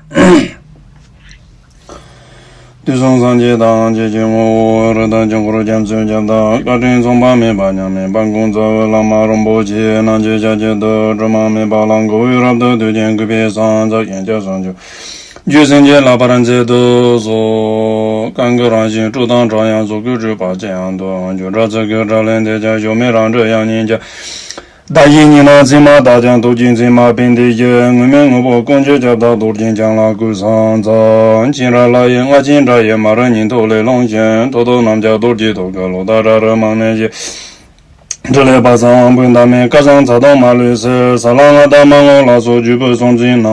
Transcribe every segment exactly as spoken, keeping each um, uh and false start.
དུས་གསུམ་སངས་རྒྱས་ཐམས་ཅད་ཀྱི་ངོ་བོ་རིགས་དང་དཀྱིལ་འཁོར་རྒྱ་མཚོའི་རྒྱ་མཚོ་བཀའ་དྲིན་མཚུངས་པ་མེད་པ་མཉམ་མེད་དཔལ་མགོན་རྩ་བའི་བླ་མ་རིན་པོ་ཆེ་རྣམས་ཀྱི་ཞབས་ཀྱི་རྡུལ་དྲི་མ་མེད་པ་ལ་མགོ་བོས་རབ་ཏུ་བཏུད་ཅིང་གུས་པས་བསང་མཆོད་ཞིང་སྐྱབས་སུ་མཆིའོ། རྒྱུད་སེམས་བསྐྱེད་ལག་པར་མཛད་དུ་གསོལ། གང་གི་རང་བཞིན་སྤྲོས་དང་བྲལ་ཡང་གཟུགས་སྐུའི་སྤྲོས་པ་ཅན་དུ་འགྱུར། སྒྲ་ཚིག་གི་སྒྲ་ལས་འདས་ཀྱང་གཞོམ་མེད་རང་གྲོལ་དབྱིངས་ཉིད་ཀྱི། བདག་གཞན་གཉིས་སྣང་མཚན་མ་དག་ཀྱང་རྡོ་རྗེ་མཚན་མ་པཎྜི་ཏའི་ཞལ། དངོས་མེད་དངོས་པོ་ཀུན་གྱི་ཁྱབ་བདག་རྡོ་རྗེ་འཆང་ལ་གུས་ཕྱག་འཚལ། མཁྱེན་རབ་ལྷ་ཡི་རྔ་ཆེན་སྒྲ་ཡིས་མ་རིག་ཉན་ཐོས་ལས་སློང་ཞིང་། ཐོས་རྡོ་རྣམས་ཀྱང་རྡོ་རྗེའི་ཐུགས་ཀར་ལོག་ལྟ་སྒྲ་རབ་མ་ནས་ཞེས། འཕྲིན་ལས་དཔག་བསམ་དབང་པོའི་འདབ་མའི་སྐལ་བཟང་ཚ་གདུང་མ་ལུས་གསལ། ས་ལ་ལྔ་བདག་མ་དངོས་ལ་སོགས་བརྒྱུད་པའི་གསུང་འཛིན་རྣམས་ལ་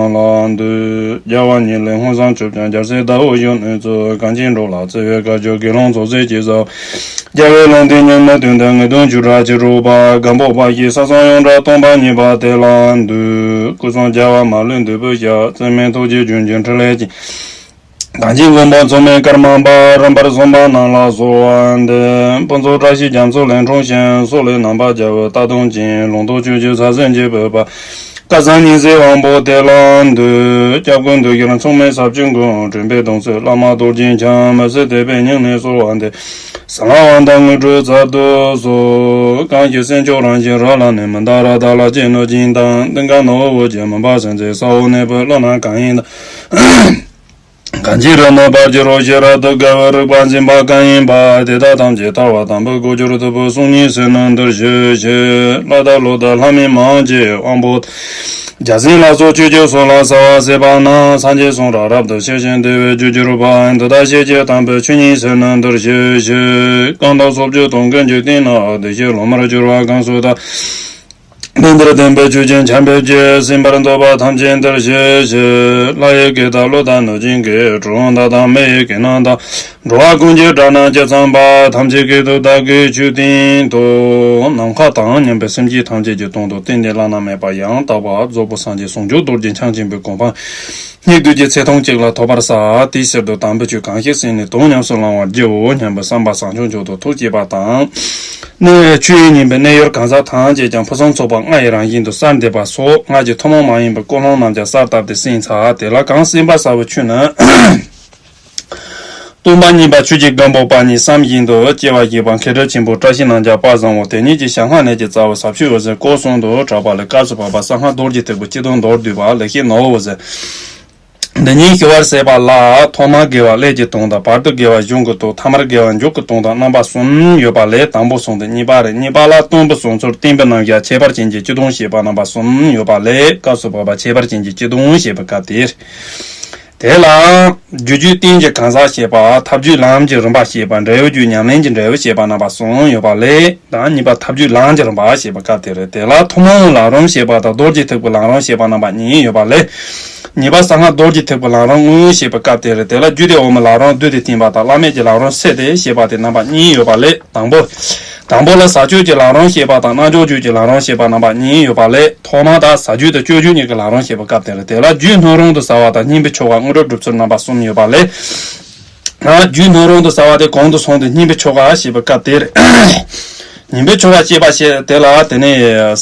འདུད། རྒྱལ་བ་ཉིད་ལས་མངོན་སུམ་ཕྱོགས་ཀྱང་རྒྱལ་སྲས་ཟླ་འོད་གཞོན་ནུའི་ཚུལ། གངས་ཅན་འགྲོ་ལ་བརྩེ་བའི་བཀའ་བརྒྱུད་དགེ་སློང་ཚོགས་བསགས་ཀྱི་ཟབ། རྒྱལ་བའི་ལུང་བསྟན་ཉོན་མོངས་དོན་དུ་ངེས་དོན་བཅུ་ཕྲག་ཅི་རིགས་པ། སྒམ་པོ་པ་ཞིག་ས་གསུམ་ཡོངས་གྲགས་སྟོང་པ་ཉིད་པ་དེ་ལ་འདུད། སྐུ་གསུང་རྒྱལ་བ་མ་ལུས་འདོད་པའི་ཞལ། བརྩེ་མེད་ཐུགས་རྗེ་ལྗོན་གྱི་འཕྲིན་ལས་ཀྱིས། གངས་ཅན་མགོན་པོ་མཚུངས་མེད་ཀརྨ་པ་རིམ་པར་གསུངས་པ་རྣམས་ལ་གསོལ་བ་འདེབས། ཕུན་ཚོགས་བཀྲ་ཤིས་རྒྱ་མཚོ་ལས་འཁྲུངས་ཤིང་། སོག་ལེའི་ནམ་བར་རྒྱལ་པོའི་རྟ་གདོང་ཅན། ལུང་རྟོགས་ཆོས་ཀྱི་ས་གསེར་འབྱེད་པའི་དཔལ། སྐལ་བཟང་ཉི་ཟེར་དབང་པོ་དེ་ལ་འདུད། སྐྱབས་མགོན་འདུལ་བྱེད་མཚུངས་མེད་ཟབ་ཆོས་མགོན། དྲན་པའི་གདུང་སྲས་བླ་མ་རྡོ་རྗེ་འཆང་། མི་ཟད་དད་པས་སྙིང་ནས་གསོལ་བ་འདེབས། གསང་བ་དང་དངོས་གྲུབ་སྩལ་དུ་གསོལ། གང་ཞིག་སེམས་མཆོག་རང་བཞིན་རབ་ལ་ནི། མི་འདའ་ར་བདག་ལ་སྤྱད་ནོར་གྱིན་དང་། ཏིང་ཀ་ནོར་བུ་ཅན་མུན་པ་སེལ་མཛད། ས་འོག་གནས་པའི་ཀླུ་རྣམས་གང་ཡིན་དང་། གང་ཅི་རིགས་ནི་འབར་གྱུར་རོ། ཤེས་རབ་ཏུ་དགའ་བའི་རིག་པ་འཛིན་པ་གང་ཡིན་པ། དེ་དག་ཐམས་ཅད་ཐར་བ་དམ་པའི་གོ་ཆོད་ཐུབ་པའི་གསུང་སྙན་ཟེར་ན་འདིར་ཞུ་ཞུ། ལྷ་དང་ཀླུ་དང་ལྷ་མིན་མང་གི་དབང་པོ། བརྒྱ་བྱིན་ལ་སོགས་ཆོས་ཀྱི་སོ་ལ་གསོལ་བ་བསྩལ་པ་ན། སངས་རྒྱས་གསུང་རབ་རབ་ཏུ་ཤེས་ཤིང་དེ་བས་རྒྱུད་གྱུར་པ། འདི་དག་ཤེས་བྱེད་དམ་པའི་ཆོས་ཉིད་ཟེར་ན་འདིར་ཞུ་ཞུ། གང་དག་སོ་བཅུ་སྟོང་གི་འཇིག་རྟེན་ན། བདེ་གཤེགས་སློབ་མར་གྱུར་པ་གང་སུ་དག། དེ་འདིར་བསྟན་པའི་ཆོས་ཀྱི་ཁྱབ་འབེབས་ཀྱིས། ཟིན་པར་འདོད་པ་ཐམས་ཅད་འདིར་ཞུ་ཞུ། ལྷ་ཡི་སྐད་དང་ཀླུ་དང་གནོད་སྦྱིན་སྐད། གྲུལ་བུམ་དག་དང་མི་ཡི་སྐད་རྣམས་དང་། འགྲོ་བ་ཀུན་གྱི་སྒྲ་རྣམས་ཇི་ཙམ་པ། ཐམས་ཅད་སྐད་དུ་བདག་གིས་ཆོས་བསྟན་ཏོ། ནམ་མཁའ་དང་མཉམ་པའི་སེམས་ཅན་ཐམས་ཅད་ཀྱི་དོན་དུ་གཏན་ནས་བླ་ན་མེད་པ་ཡང་དག་པར་རྫོགས་པའི་སངས་རྒྱས་ཟུང་འཇུག་རྡོ་རྗེ་འཆང་ཆེན་པོའི་གོ་འཕང་སྙིགས་དུས་ཀྱི་ཚེ་ཐུང་གཅིག་ལ་ཐོབ་པར་བྱ། དེའི་ཕྱིར་དུ་དམ་པའི་ཆོས་གང་ཞིག་གསན་ནས་དོན་ཉམས་སུ་བླང་བར་བགྱིའོ་སྙམ་པའི་བསམ་པ་བྱང་ཆུབ་མཆོག་ཏུ་ཐུགས་བསྐྱེད་པ་དང་། ནས་ཆོས་ཉན་པའི་གནས་ཡུལ་གང་ཟག་ཐམས་ཅད་ཀྱང་ཕུན་སུམ་ཚོགས་པ་ལྔ་ཡི་རང་བཞིན་དུ་གསལ་འདེབས་པ་སོགས་སྔགས་ཀྱི་ཐུན་མོང་མ་ཡིན་པའི་ཀུན་སློང་རྣམས་ཀྱང་གསལ་བཏབ་སྟེ་གསན་ཚར། དེ་ལ་གང་གསན་པར་བྱ་བའི་ཆོས་ནི། སྟོང་པ་ཉིད་པ་ཆོས་ཀྱི་སྒམ་པོ་པ་ཉིད་བསམ་བཞིན་དུ་སྐྱེ་བ་བཞེས་པ་མཁས་གྲུབ་ཆེན་པོ་བཀྲ་ཤིས་རྣམ་རྒྱལ་དཔལ་བཟང་པོ་དེ་ཉིད་ཀྱི་ཞལ་སྔ་ནས་ཀྱི་རྩ་བའི་ཟབ་ཆོས་འོད་ཟེར་སྐོར་གསུམ་དུ་གྲགས་པ་ལས། སྐབས་སུ་བབ་པ་གསང་སྔགས་རྡོ་རྗེ་ཐེག་པའི་སྤྱི་དོན་མདོར་བསྡུས་པ། ལེགས་བཤད་ནོར་བུ་འོད་ཟེར། འདི་ཉིད་ཞུ་བར་ཟད་པ་ལ། ཐོག་མར་དགེ་བ་ཀླད་ཀྱི་དོན་དང་། བར་དུ་དགེ་བ་གཞུང་གི་དོན། ཐ་མར་དགེ་བ་མཇུག་གི་དོན་དང་རྣམ་པ་གསུམ་ཡོད་པ་ལས། དང་པོ་གསུངས་ཏེ་གཉིས་པ་རེད། གཉིས་པ་ལ་སྟོན་པའི་གསུང་ཚུལ་བསྟན་པའི་རྣམ་གཞག་ཁྱད་པར་ཅན་གྱི་སྤྱི་དོན་བཤད་པ་རྣམ་པ་གསུམ་ཡོད་པ་ལས། སྐབས་སུ་བབ་པ་ཁྱད་པར་ཅན་གྱི་སྤྱི་དོན་བཤད་པའི་སྐབས་དེར། དེ་ལ་རྒྱུ་རྒྱུད་རྟེན་གྱི་གང་ཟག་བཤད་པ། ཐབས་རྒྱུད་ལམ་གྱི་རིམ་པ་བཤད་པ། འབྲས་བུ་རྒྱུད་ཉམས་ལེན་གྱི་འབྲས་བུ་བཤད་པ་རྣམ་པ་གསུམ་ཡོད་པ་ལས། དང་གཉིས་པ་ཐབས་རྒྱུད་ལམ་གྱི་རིམ་པ་བཤད་པའི་སྐབས་དེ་རེད། དེ་ལ་ཐུན་མོང་བའི་ལམ་རིམ་བཤད་པ་དང་རྡོ་རྗེ་ཐེག་པའི་ལམ་རིམ་བཤད་པ་རྣམ་པ་གཉིས་ཡོད་པ་ལས། གཉིས་པ་གསང་སྔགས་རྡོ་རྗེ་ཐེག་པའི་ལམ་རིམ་དངོས་བཤད་པའི་སྐབས་དེ་རེད། དེ་ལ་རྒྱུད་སྡེ་འོག་མའི་ལམ་རིམ་བསྡུས་ཏེ་བསྟན་པ་དང་བླ་མེད་ཀྱི་ལམ་རིམ་བསྲེས་ཏེ་བཤད་པ་དེ་རྣམ་པ་གཉིས་ཡོད་པ་ལས། དང་པོ། དང་པོ་ལ་ཟབ་ཆོས་ཀྱི་ལམ་རིམ་བཤད་པ་དང་རྣལ་འབྱོར་རྒྱུད་ཀྱི་ལམ་རིམ་བཤད་པ་རྣམ་པ་གཉིས་ཡོད་པ་ལས། ཐོག་མ་དག་ཟབ་རྒྱུད་དང་སྤྱོད་རྒྱུད་གཉིས་ཀྱི་ལམ་རིམ་བཤད་པའི་སྐབས་དེ་རེད། དེ་ལ་རྒྱུད་སྣོད་རུང་དུ་ཟབ་པ་དང་སྙིང་པོའི་ཆོ་ག་དངོས་གྲུབ་སྒྲུབ་ཚུལ་རྣམ་པ་གསུམ་ཡོད་པ་ལས། རྒྱུད་སྣོད་རུང་དུ་ཟབ་པ་དེ་གོང་དུ་སོང་སྟེ་སྙིང་པོའི་ཆོ་ག་བཤད་པའི་སྐབས་དེར། སྙིང་པོའི་ཆོ་ག་བཤད་པ་བཤད་དེ་ལ་དེ་ནས་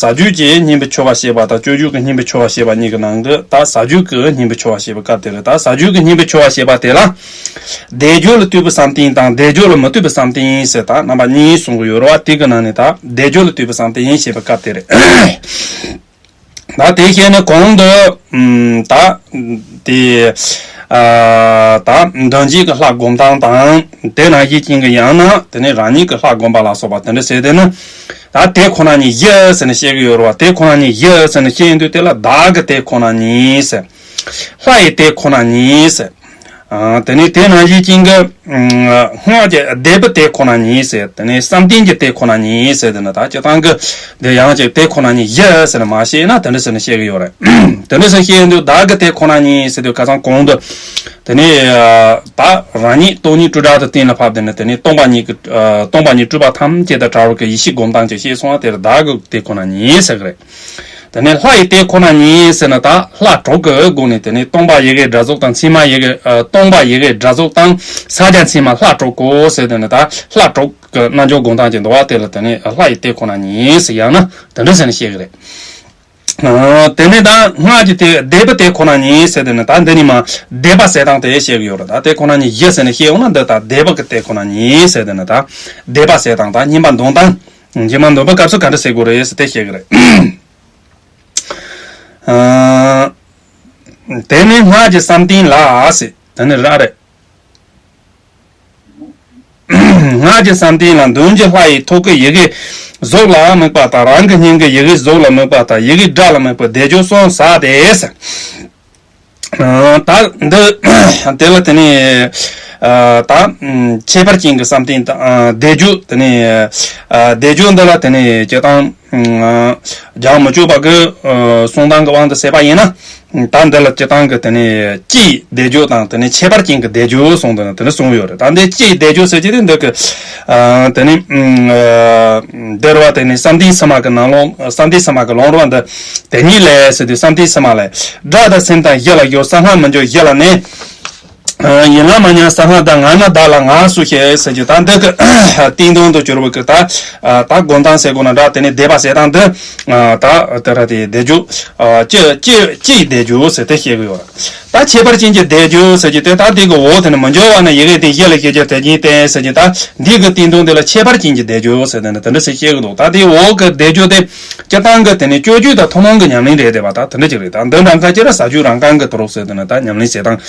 ཟབ་རྒྱུད་ཀྱི་སྙིང་པོའི་ཆོ་ག་བཤད་པ་དང་སྤྱོད་རྒྱུད་ཀྱི་སྙིང་པོའི་ཆོ་ག་བཤད་པ་གཉིས་ཀྱི་ནང་གི་ད་ཟབ་རྒྱུད་ཀྱི་སྙིང་པོའི་ཆོ་ག་བཤད་པའི་སྐབས་དེ་རེད། ད་ཟབ་རྒྱུད་ཀྱི་སྙིང་པོའི་ཆོ་ག་བཤད་པ་དེ་ལ། བཟླས་བརྗོད་ལ་ལྟོས་པའི་བསམ་གཏན་དང་བཟླས་བརྗོད་ལ་མི་ལྟོས་པའི་བསམ་གཏན་ཟེར་ད་རྣམ་པ་གཉིས་གསུང་གི་ཡོད་རེད་བ། དེ་གི་ནང་ནས་ད་བཟླས་བརྗོད་ལ་ལྟོས་པའི་བསམ་གཏན་བཤད་པའི་སྐབས་དེ་རེད། ད་དེ་བཤད་ནས་གོང་དུ་ཨམ་ད་དེ་ཨ་ད་མདུན་བསྐྱེད་ཀྱི་ལྷ་སྒོམ་སྟངས་དང་དེ་ནང་བཞིན་ཅན་གྱི་ཡང་ན་དེ་ནས་རང་ཉིད་ཀྱི་ལྷ་སྒོམ་པ་ལ་སོགས་པ་དེ་འདྲ་ཟེར་དེ་ནི་ད་དེ་ཁོ་ན་ཉིད་གཞི་ཟེར་ནས་བཤད་ཀྱི་ཡོད་རེད་བ། དེ་ཁོ་ན་ཉིད་གཞི་ཟེར་ནས་བཤད་ཡོང་དུས་དེ་ལ་བདག་གི་དེ་ཁོ་ན་ཉིད་ཟེར། ལྷ་ཡི་དེ་ཁོ་ན་ཉིད་ཟེར། ཨ་དེ་ནས་དེ་ནང་བཞིན་ཅན་གྱི་ཨ་སྔགས་ཀྱི་བཟླས་པའི་དེ་ཁོ་ན་ཉིད་ཟེར། དེ་ནས་བསམ་གཏན་གྱི་དེ་ཁོ་ན་ཉིད་ཟེར། དེ་ནི་ད་སྤྱིར་བཏང་གི་དེ་ཡང་ཅིག་དེ་ཁོ་ན་ཉིད་གཞི་ཟེར་ནས་མ་བཤད་ན་དེ་འདྲ་ཟེར་ནས་བཤད་ཀྱི་ཡོད་རེད། དེ་འདྲ་ཟེར་བཤད་ཡོང་དུས་བདག་གི་དེ་ཁོ་ན་ཉིད་ཟེར་དུས་ཁ་སང་གོང་དུ་དེ་ནས་ཨ་ད་རང་ཉིད་སྟོང་ཉིད་སྤྲོས་བྲལ་དུ་གཏན་ལ་ཕབ། དེ་ནས་དེ་ནས་སྟོང་པ་ཉིད་ཀྱི་ཨ་སྟོང་པ་ཉིད་སྤྲོས་པ་ཐམས་ཅད་དང་བྲལ་བའི་ཡེ་ཤེས་སྒོམ་སྟངས་ཅིག་བཤད་སོང་བ། དེར་བདག་གི་དེ་ཁོ་ན་ཉིད་ཟེར་གི་རེད། དེ་ནས་ལྷ་ཡི་དེ་ཁོ་ན་ཉིད་ཟེར་ན་ད་ལྷ་དྲུག་གི་སྒོ་ནས་དེ་ནས་སྟོང་པ་ཡི་གེ་སྒྲ་གཟུགས་དང་མཚན་མ་ཡི་གེ་ཨ་སྟོང་པ་ཡི་གེ་སྒྲ་གཟུགས་དང་ས་སྐྱ་མཚན་མ་ལྷ་དྲུག་གོ་ཟེར། དེ་ནས་ད་ལྷ་དྲུག་གི་རྣལ་འབྱོར་སྒོམ་སྟངས་ཀྱི་འདུལ་བ་དེ་ལ་དེ་ནས་ལྷ་ཡི་དེ་ཁོ་ན་ཉིད་ཟེར། ཡང་ན་དེ་འདྲ་ཟེར་ནས་བཤད་གི་རེད། དེ་ནས་ད་སྔགས་ཀྱི་དེ་སྡེ་པ་དེ་ཁོ་ན་ཉིད་ཟེར་དེ་ནི་ད་འདི་ནི་མ་སྡེ་པ་ཟེར་སྟངས་དེ་བཤད་ཀྱི་ཡོད་རེད། ད་དེ་ཁོ་ན་ཉིད་ཡི་ཟེར་ནས་བཤད་ཡོང་ན་འདི་ད་སྡེ་པ་གི་དེ་ཁོ་ན་ཉིད་ཟེར་དེ་ནི་ད་སྡེ་པ་ཟེར་སྟངས་ད་སྙིམ་པ་འདོན་སྟངས། སྙིམ་པ་འདོན་པ་སྐབས་སུ་ག་འདྲ་ཟེར་དགོས་རེད་ཟེར་དེ་བཤད་ཀྱི་རེད། དེ་ནི་སྔགས་ཀྱི་བསམ་གཏན་ལ་ཟེར་དེ་ནི་ར་རེད། སྔགས་ཀྱི་བསམ་གཏན་ལ་མདུན་གྱི་ལྷ་ཡི་ཐུགས་ཀྱི་ཡི་གེ་གཟུགས་ལ་དམིགས་པ་དང་། རང་གི་སྙིང་གི་ཡི་གེ་གཟུགས་ལ་དམིགས་པ་དང་། ཡི་གེ་སྒྲ་ལ་དམིགས་པའི་བཟླས་བརྗོད་གསུམ་བྱ་སྟེ། ད་འདི་དེ་ལ་དེ་ནས་ད་ཁྱད་པར་ཅན་གྱི་བསམ་གཏན་དང་བཟླས་བརྗོད། དེ་ནས་བཟླས་བརྗོད་འདི་ལ་དེ་ནས་སྤྱིར་བཏང་རྒྱང་མི་གཅོད་པ་གི་གསུང་སྟངས་ཀྱི་དབང་དུ་བྱས་པ་ཡིན་ན། ད་འདི་ལ་སྤྱིར་བཏང་གི་དེ་ནས་སྤྱིའི་བཟླས་བརྗོད་དང་དེ་ནས་ཁྱད་པར་ཅན་གྱི་བཟླས་བརྗོད་གསུངས་འདུག་ན་དེ་ནས་གསུངས་ཡོད་རེད། ད་འདི་སྤྱིའི་བཟླས་བརྗོད་ཟེར་གྱི་དེ་འདི་གི་དེ་ནས་འདིར་བ་དེ་ནས་བསམ་གཏན་ཕྱི་མ་གི་ནང་ལོགས། བསམ་གཏན་ཕྱི་མ་གི་ལུང་རོ་བ་འདི་དེ་ཉིད་ལས་ཟེར་དུས་བསམ་གཏན་ཕྱི་མ་ལས། སྒྲ་དང་སེམས་དང་ཡི་ལ་སྦྱོར། གསང་སྔགས་མི་འགྱུར་ཡི་ལ་གནས། ཡན་ལག་མ་ཉམས་གསང་སྔགས་བཟླ། ང་ནི་བདག་ལ་ངག་སུ་བྱེད་ཟེར་གྱི་ད་འདི་གི་བསྟན་དོན་དུ་གྱུར་པའི་གི་ད་ད་སྒོམ་སྟངས་ཟེར་དགོས་ན་འདྲ། དེ་ནས་བཟླས་པ་ཟེར་སྟངས་འདི་ད་དེ་ར་དེ་བཟླས་བརྗོད་སྤྱི་སྤྱི་སྤྱིའི་བཟླས་བརྗོད་ཟེར་དེ་བཤད་གི་ཡོད་རེད། ད་ཁྱད་པར་ཅན་གྱི་བཟླས་བརྗོད་ཟེར་གྱི་དེ་ད་དེ་གི་འོག་དེ་ནས་མི་འགྱུར་བ་ན་ཡི་གེ་དེ་ཡི་ལ་སྐྱེ་གྱུར་དེ་ཉིད་བསྟན་ཟེར་གྱི་ད་འདི་གི་བསྟན་དོན་དེ་ལ་ཁྱད་པར་ཅན་གྱི་བཟླས་བརྗོད་ཟེར་དེ་ནས་དེ་འདྲ་ཟེར་བཤད་གི་འདུག་ད་དེའི་འོག་གི་བཟླས་བརྗོད་དེ་སྤྱིར་བཏང་གི་དེ་ནས་སྤྱོད་བརྗོད་དང་ཐུན་མོང་གི་ཉམས་ལེན་རེད་བསྡད་པ་ད་དེ་འདྲ་ཅིག་རེད། ད་འདི་འདྲ་ཁ་ཅིག་ར་ཟ་རྒྱུ་རང་རྐང་གི་དུ་རོགས་ཟེར་དེ་ནས་ད་ཉམས་ལེན་བྱེད་སྟངས་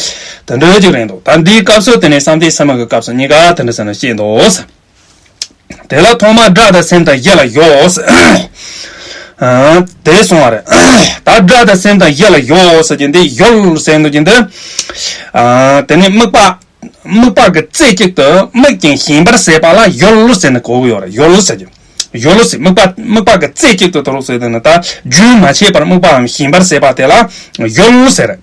དེ་འདྲ་ཅིག་རེད་འདུག་ད་འདིའི་སྐབས་སུ་དེ་ནས་བསམ་གཏན་ཕྱི་མ་གི་སྐབས་སུ་གཉིས་ཀ་དེ་འདྲ་ཟེར་ནས་བཤད་འདུག་དེ་ལ་ཐོག་མར་སྒྲ་དང་སེམས་དང་ཡིད་ལ་ཡོད། ཨ། དེ་གསུངས་པ་རེད། ད་སྒྲ་དང་སེམས་དང་ཡིད་ལ་ཡོད་ཟེར་གྱི་འདི་ཡོད་ཟེར་འདུག་གི་འདི། ཨ། དེ་ནི་དམིགས་པ། དམིགས་པ་གི་རྩེ་གཅིག་ཏུ་དམིགས་ཀྱང་ཞེན་པར་བྱེད་པ་ལ་ཡུལ་ཟེར་ནས་གོ་གི་ཡོད་རེད། ཡུལ་ཟེར་གྱི། ཡུལ་ཟེར། དམིགས་པ་དམིགས་པ་གི་རྩེ་གཅིག་ཏུ་དུ་རུ་ཟེར་དེ་ནི་ད་རྒྱུན་མ་ཆད་པར་དམིགས་པའམ་ཞེན་པར་བྱེད་པ་དེ་ལ་ཡུལ་ཟེར།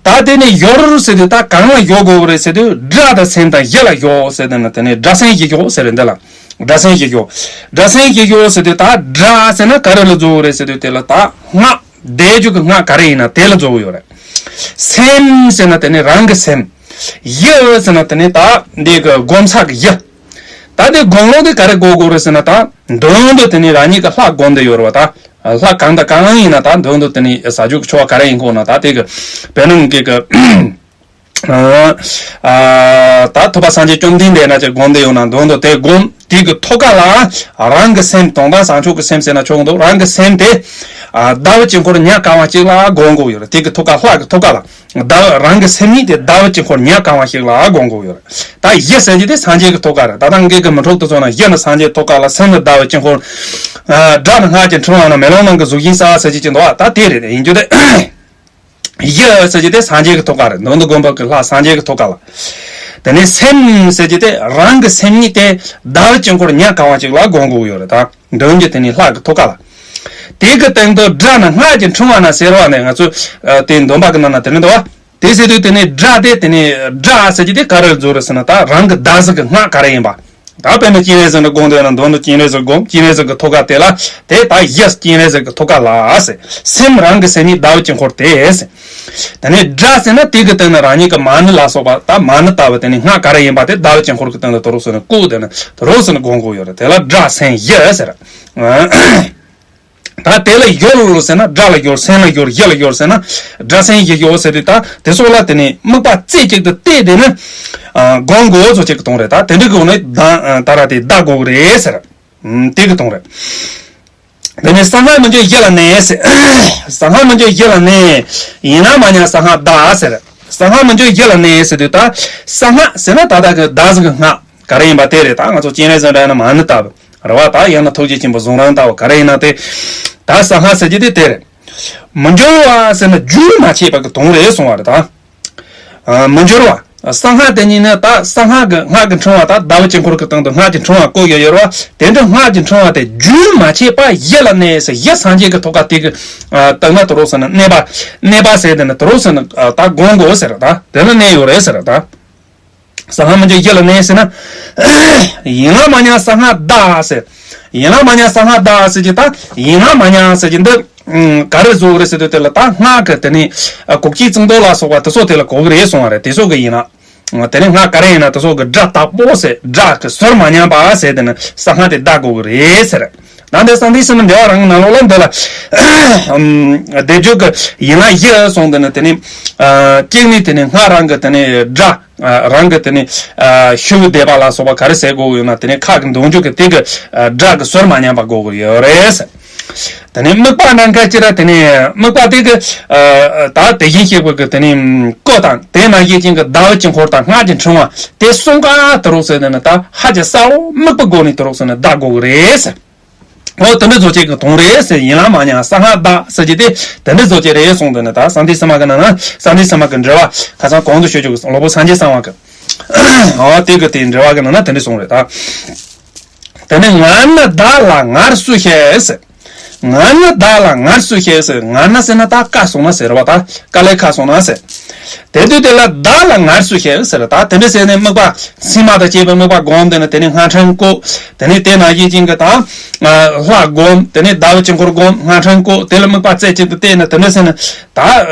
ད་དེ་ནས་ཡུལ་ཟེར་དུས་ད་གང་ལ་ཡུལ་དགོས་རེད་ཟེར་དུས་སྒྲ་དང་སེམས་དང་ཡིད་ལ་ཡུལ་ཟེར་དེ་ནི་དེ་ནས་སྒྲ་སེམས་ཡིད་ཡུལ་ཟེར་རེད། འདི་ལ་སྒྲ་སེམས་ཡིད་ཡུལ། སྒྲ་སེམས་ཡིད་ཡུལ་ཟེར་དུས་ད་སྒྲ་ཟེར་ན་ག་རེ་ལ་རྫོགས་རེད་ཟེར་དུས་དེ་ལ་ད་སྔགས་བཟླས་བརྗོད་ཀྱི་སྔགས་ག་རེ་ཡིན་ན་དེ་ལ་རྫོགས་ཡོད་རེད། སེམས་ཟེར་ན་དེ་ནི་རང་གི་སེམས། ཡིད་ཟེར་ན་དེ་ནི་ད་འདི་གི་སྒོམ་ས་གི་ཡིད། ད་དེ་སྒོམ་ལུགས་དེ་ག་རེ་དགོས་དགོས་རེད་ཟེར་ན་ད་མདུན་དུ་དེ་ནི་རང་ཉིད་ཀྱི་ལྷ་སྒོམ་དེ་ཡོད་རེད་བ། ད་ལྷ་གང་དང་གང་ཡིན་ན་ད་མདུན་དུ་དེ་ནི་ཟ་རྒྱུ་གི་ཆོ་ག་ག་རེ་ཡིན་དགོས་ན་ད་དེ་གི་བོད་ནང་གི་གི་ཨ། ད་ཐུབ་པ་སངས་རྒྱས་བཅོམ་ལྡན་འདས་ན་ཅིག་སྒོམ་དེ་ཡོད་ན་མདུན་དུ་དེ་སྒོམ་དེ་གི་ཐུགས་ཀ་ལ་རང་གི་སེམས་དོན་དམ་བྱང་ཆུབ་ཀྱི་སེམས་ཟེར་ན་ཆོག་འདུག་རང་གི་སེམས་དེ་ཨ་ཟླ་བའི་དཀྱིལ་འཁོར་ཉ་གང་བ་གཅིག་ལ་སྒོམ་དགོས་ཡོད་རེད། དེ་གི་ཐུགས་ཀ་ལྷ་གི་ཐུགས་ཀ་ལ། ཟླ་བ་རང་གི་སེམས་ཉིད་དེ་ཟླ་བའི་དཀྱིལ་འཁོར་ཉ་གང་བ་ཞིག་ལ་སྒོམ་དགོས་ཡོད་རེད། ད་ཡིད་ཟེར་གྱི་དེ་སངས་རྒྱས་ཀྱི་ཐུགས་ཀ་རེད། ད་ལྟ་འགས་ཀྱི་མི་འཁྲུག་ཏུ་སོང་ན་ཡིད་ནི་སངས་རྒྱས་ཐུགས་ཀ་ལ། སེམས་ནི་ཟླ་བའི་དཀྱིལ་འཁོར། ཨ། སྒྲ་ནི་སྔགས་ཀྱི་ཕྲེང་བ་ན། མེ་ལོང་ནང་གི་གཟུགས་བཞིན་གསལ་ཟེར་གྱི་ཅི་འདུག་ཨ། ད་དེ་རེད། ཡིན་རྒྱུ་དེ། ཡིད་ཟེར་གྱི་དེ་སངས་རྒྱས་ཀྱི་ཐུགས་ཀ་རེད། མདུན་དུ་སྒོམ་པ་གི་ལྷ་སངས་རྒྱས་ཀྱི་ཐུགས་ཀ་ལ། དེ་ནས་སེམས་ཟེར་གྱི་དེ་རང་གི་སེམས་ཉིད་དེ་ཟླ་བའི་དཀྱིལ་འཁོར་ཉ་གང་བ་ཅིག་ལ་སྒོམ་དགོས་ཡོད་རེད་ད། མདུན་གྱི་དེ་ནས་ལྷ་གི་ཐུགས་ཀ་ལ། དེ་གི་སྟེང་དུ་སྒྲ་ནི་སྔགས་ཀྱི་ཕྲེང་བ་ན་ཟེར་བ་ནས་ང་ཚོས་ཨ་དེ་འདོན་པ་གི་ནང་ན་དེ་ནི་འདུག་བ། དེ་ཟེར་དུས་དེ་ནས་སྒྲ་དེ་དེ་ནས་སྒྲ་ཟེར་གྱི་དེ་ག་རེ་རྫོགས་རེད་ཟེར་ན་ད་རང་གི་བདག་ཟིག་གི་སྔགས་ག་རེ་ཡིན་པ། ད་དཔེར་ན་སྤྱན་རས་གཟིགས་འདྲ་སྒོམ་འདོད་ན་མདུན་དུ་སྤྱན་རས་གཟིགས་སྒོམ། སྤྱན་རས་གཟིགས་ཀྱི་ཐུགས་ཀ་དེ་ལ་དེ་ད་ཡིད་སྤྱན་རས་གཟིགས་ཀྱི་ཐུགས་ཀ་ལ་ཟེར། སེམས་རང་གི་སེམས་ཉིད་ཟླ་བའི་དཀྱིལ་འཁོར་དེ་ཟེར། དེ་ནས་སྒྲ་ཟེར་ན་དེ་གི་སྟེང་ན་རང་ཉིད་ཀྱི་མ་ཎི་ལ་སོགས་པ་ད་མ་ཎི་ལྟ་བུ་དེ་ནས་སྔགས་ག་རེ་ཡིན་པ་དེ་ཟླ་བའི་དཀྱིལ་འཁོར་གྱི་སྟེང་དུ་དུ་རུ་ཟེར་ནས་བཀུག་དེ་ནས་དུ་རུ་ཟེར་ནས་སྒོམ་དགོས་ཡོད་རེད། དེ་ལ་སྒྲ་སེམས་ཡིད་ཟེར། ད་དེ་ལ་ཡུལ་ཟེར་ན་སྒྲ་ལ་ཡུལ། སེམས་ལ་ཡུལ། ཡིད་ལ་ཡུལ་ཟེར་ན་སྒྲ་སེམས་ཡིད་ཡུལ་ཟེར་དུས་ད་དེ་སོགས་ལ་དེ་ནས་དམིགས་པ་རྩེ་གཅིག་ཏུ་གཏད་དེ་ནི་སྒོམ་དགོས་ཚོ་གཅིག་གི་དོན་རེད། ད་དེ་འདྲ་གི་འོ་ནས་ད་ད་ར་དེ་བཟླ་དགོས་གི་རེད་ཟེར། དེ་གི་དོན་རེད། དེ་ནས་གསང་སྔགས་མི་འགྱུར་ཡིད་ལ་གནས་ཟེར། གསང་སྔགས་མི་འགྱུར་ཡིད་ལ་གནས། ཡན་ལག་མ་ཉམས་གསང་སྔགས་བཟླ་ཟེར། གསང་སྔགས་མི་འགྱུར་ཡིད་ལ་གནས་ཟེར་དུས་ད་གསང་སྔགས་ཟེར་ན་ད་ལྟ་གི་བདག་ཟིག་གི་སྔགས་ག་རེ་ཡིན་པ་དེ་རེད། ད་ང་ཚོ་སྤྱན་རས་གཟིགས་འདྲ་ཡིན་ན་མ་ཎི་ལྟ་བུ་རེད་བ། ད་ཡང་ན་ཐུགས་རྗེ་ཆེན་པོ་གཟུངས་རིང་ལྟ་བུ་ག་རེ་ཡིན་ན་དེ་ད་གསང་སྔགས་ཟེར་གྱི་དེ་དེ་རེད། མི་འགྱུར་བ་ཟེར་ན་རྒྱུན་མ་ཆད་པ་གི་དོན་རེད་གསུང་བ་རེད་ད། ཨ། མི་འགྱུར་བ། གསང་སྔགས་དེ་ཉིད་ནི་ད་གསང་སྔགས་ཀྱི་སྔགས་ཀྱི་ཕྲེང་བ་ད་ཟླ་བའི་དཀྱིལ་འཁོར་གྱི་སྟེང་དུ་སྔགས་ཀྱི་ཕྲེང་བ་བཀོད་ཡོད་ཡོད་རེད་བ། དེ་འདྲ་སྔགས་ཀྱི་ཕྲེང་བ་དེ་རྒྱུན་མ་ཆད་པ་ཡིད་ལ་གནས་ཟེར། ཡིད་སངས་རྒྱས་ཀྱི་ཐུགས་ཀ་དེ་གི་ཨ་སྟེང་ན་དུ་རུ་ཟེར་ན་གནས་པ། གནས་པ་ཟེར་དེ་ནི་དུ་རུ་ཟེར་ན་ཨ་ད་སྒོམ་དགོས་ཟེར་ད། དེ་ལ་གནས་ཡོད་རེད་ཟེར་ད། གསང་སྔགས་མི་འགྱུར་ཡིད་ལ་གནས་ཟེར་ན། ཡན་ལག་མ་ཉམས་གསང་སྔགས་བཟླ་ཟེར། ཡན་ལག་མ་ཉམས་གསང་སྔགས་བཟླ་ཟེར་གྱི་ད་ཡན་ལག་མ་ཉམས་ཟེར་གྱི་འདི། ཨུམ། ག་རེ་བཟོ་གི་རེད་ཟེར་དུས་དེ་ལ་ད་སྔགས་ཀྱི་དེ་ནི་ཨ་གུག་ཅིག་ཙིང་ཏོ་ལ་སོགས་པ་དེ་ཚོ་དེ་ལ་གོ་གི་རེད་གསུང་བ་རེད། དེ་ཚོ་གི་ཡིན་ན། དེ་ནི་སྔགས་ག་རེ་ཡིན་ན་དེ་ཚོ་གི་སྒྲ་དག་པོ་ཟེར། སྒྲ་གི་ཟུར་མ་ཉམས་པ་ཟེར་དེ་ནི་གསང་སྔགས་དེ་བཟླ་དགོས་གི་རེད་ཟེར། ད་འདི་བསམ་གཏན་བསམ་མི་འགྲེལ་བ་རང་གི་ནང་ལོགས་ལ་འདི་ལ་སྡེབ་སྦྱོར་གྱི་ཡན་ལག་བཞི་གསུངས་དེ་ནི་དེ་ནི་གཅིག་ནི་དེ་ནི་སྔགས་རང་གི་དེ་ནི་སྒྲ། རང་གི་དེ་ནི་ཤུབས་བསྡེབས་པ་ལ་སོགས་པ་ག་རེ་ཟེར་དགོས་ཡོད་ན་དེ་ནི་ཁ་གི་འདོན་རྒྱུ་གི་དེ་གི་སྒྲ་གི་ཟུར་མ་ཉམས་པ་དགོས་ཀྱི་ཡོད་རེད། དེ་ནས་དམིགས་པ་ནམ་མཁའ་ཅི་ར་དེ་ནས་དམིགས་པ་དེ་གི་ད་དེ་བཞིན་གཤེགས་པ་གི་དེ་ནས་སྐུ་དང་དེ་ནང་བཞིན་ཅན་གི་ཟླ་བ་དཀྱིལ་འཁོར་དང་སྔགས་ཀྱི་ཕྲེང་བ་དེ་གསུམ་ཀ་དུ་རོགས་ཟེར་ནས་ད་ཧ་ཅང་གསལ་བོ་དམིགས་པ་སྒོ་ནས་དུ་རོགས་ཟེར་ནས་བཟླ་དགོས་གི་རེད་ཟེར། འོ་དེ་འདྲ་བཟོ་བྱེད་ཀྱི་དོན་རེད་ཟེར། ཡིན་ལ་མ་ཉམས་གསང་སྔགས་བཟླ་ཟེར་གྱི་དེ་དེ་འདྲ་བཟོ་བྱེད་རེད་གསུངས་དེ་ནས་ད་བསམ་གཏན་བསམ་མ་གི་ནང་ན་བསམ་གཏན་བསམ་མ་གི་འགྲེལ་བ་ཁ་སང་གོང་དུ་ཞུ་ཆོག་གི་སློབ་དཔོན་སངས་རྒྱས་གསང་བ་གི། འོ་དེ་གི་དེ་འགྲེལ་བ་གི་ནང་ན་དེ་འདྲ་གསུངས་རེད་ད། དེ་ནས་ང་ནི་བདག་ལ་ངར་སུ་ཤེས་ཟེར། ང་ནི་བདག་ལ་ངར་སུ་ཤེས་ཟེར། ང་ནི་ཟེར་ན་ད་ཀ་སོང་ན་ཟེར་བ་ད་ཀ་ལས་ཁ་སོང་ན་ཟེར། དེ་དུས་དེ་ལ་བདག་ལ་ངར་སུ་ཤེས་ཟེར། ད་དེ་འདྲ་ཟེར་ནས་དམིགས་པ་མཚན་མ་དང་བཅས་པའི་དམིགས་པ་བསྒོམ་དེ་ནས་དེ་ནས་སྔགས་ཕྲེང་བཀོད། དེ་ནས་དེ་ནང་བཞིན་ཅན་གྱི་ད་ལྷ་བསྒོམ། དེ་ནས་ཟླ་བ་དཀྱིལ་འཁོར་བསྒོམ། སྔགས་ཕྲེང་བཀོད། དེ་ལ་དམིགས་པ་རྩེ་གཅིག་ཏུ་བལྟས་ནས་དེ་འདྲ་ཟེར་ནས་ད་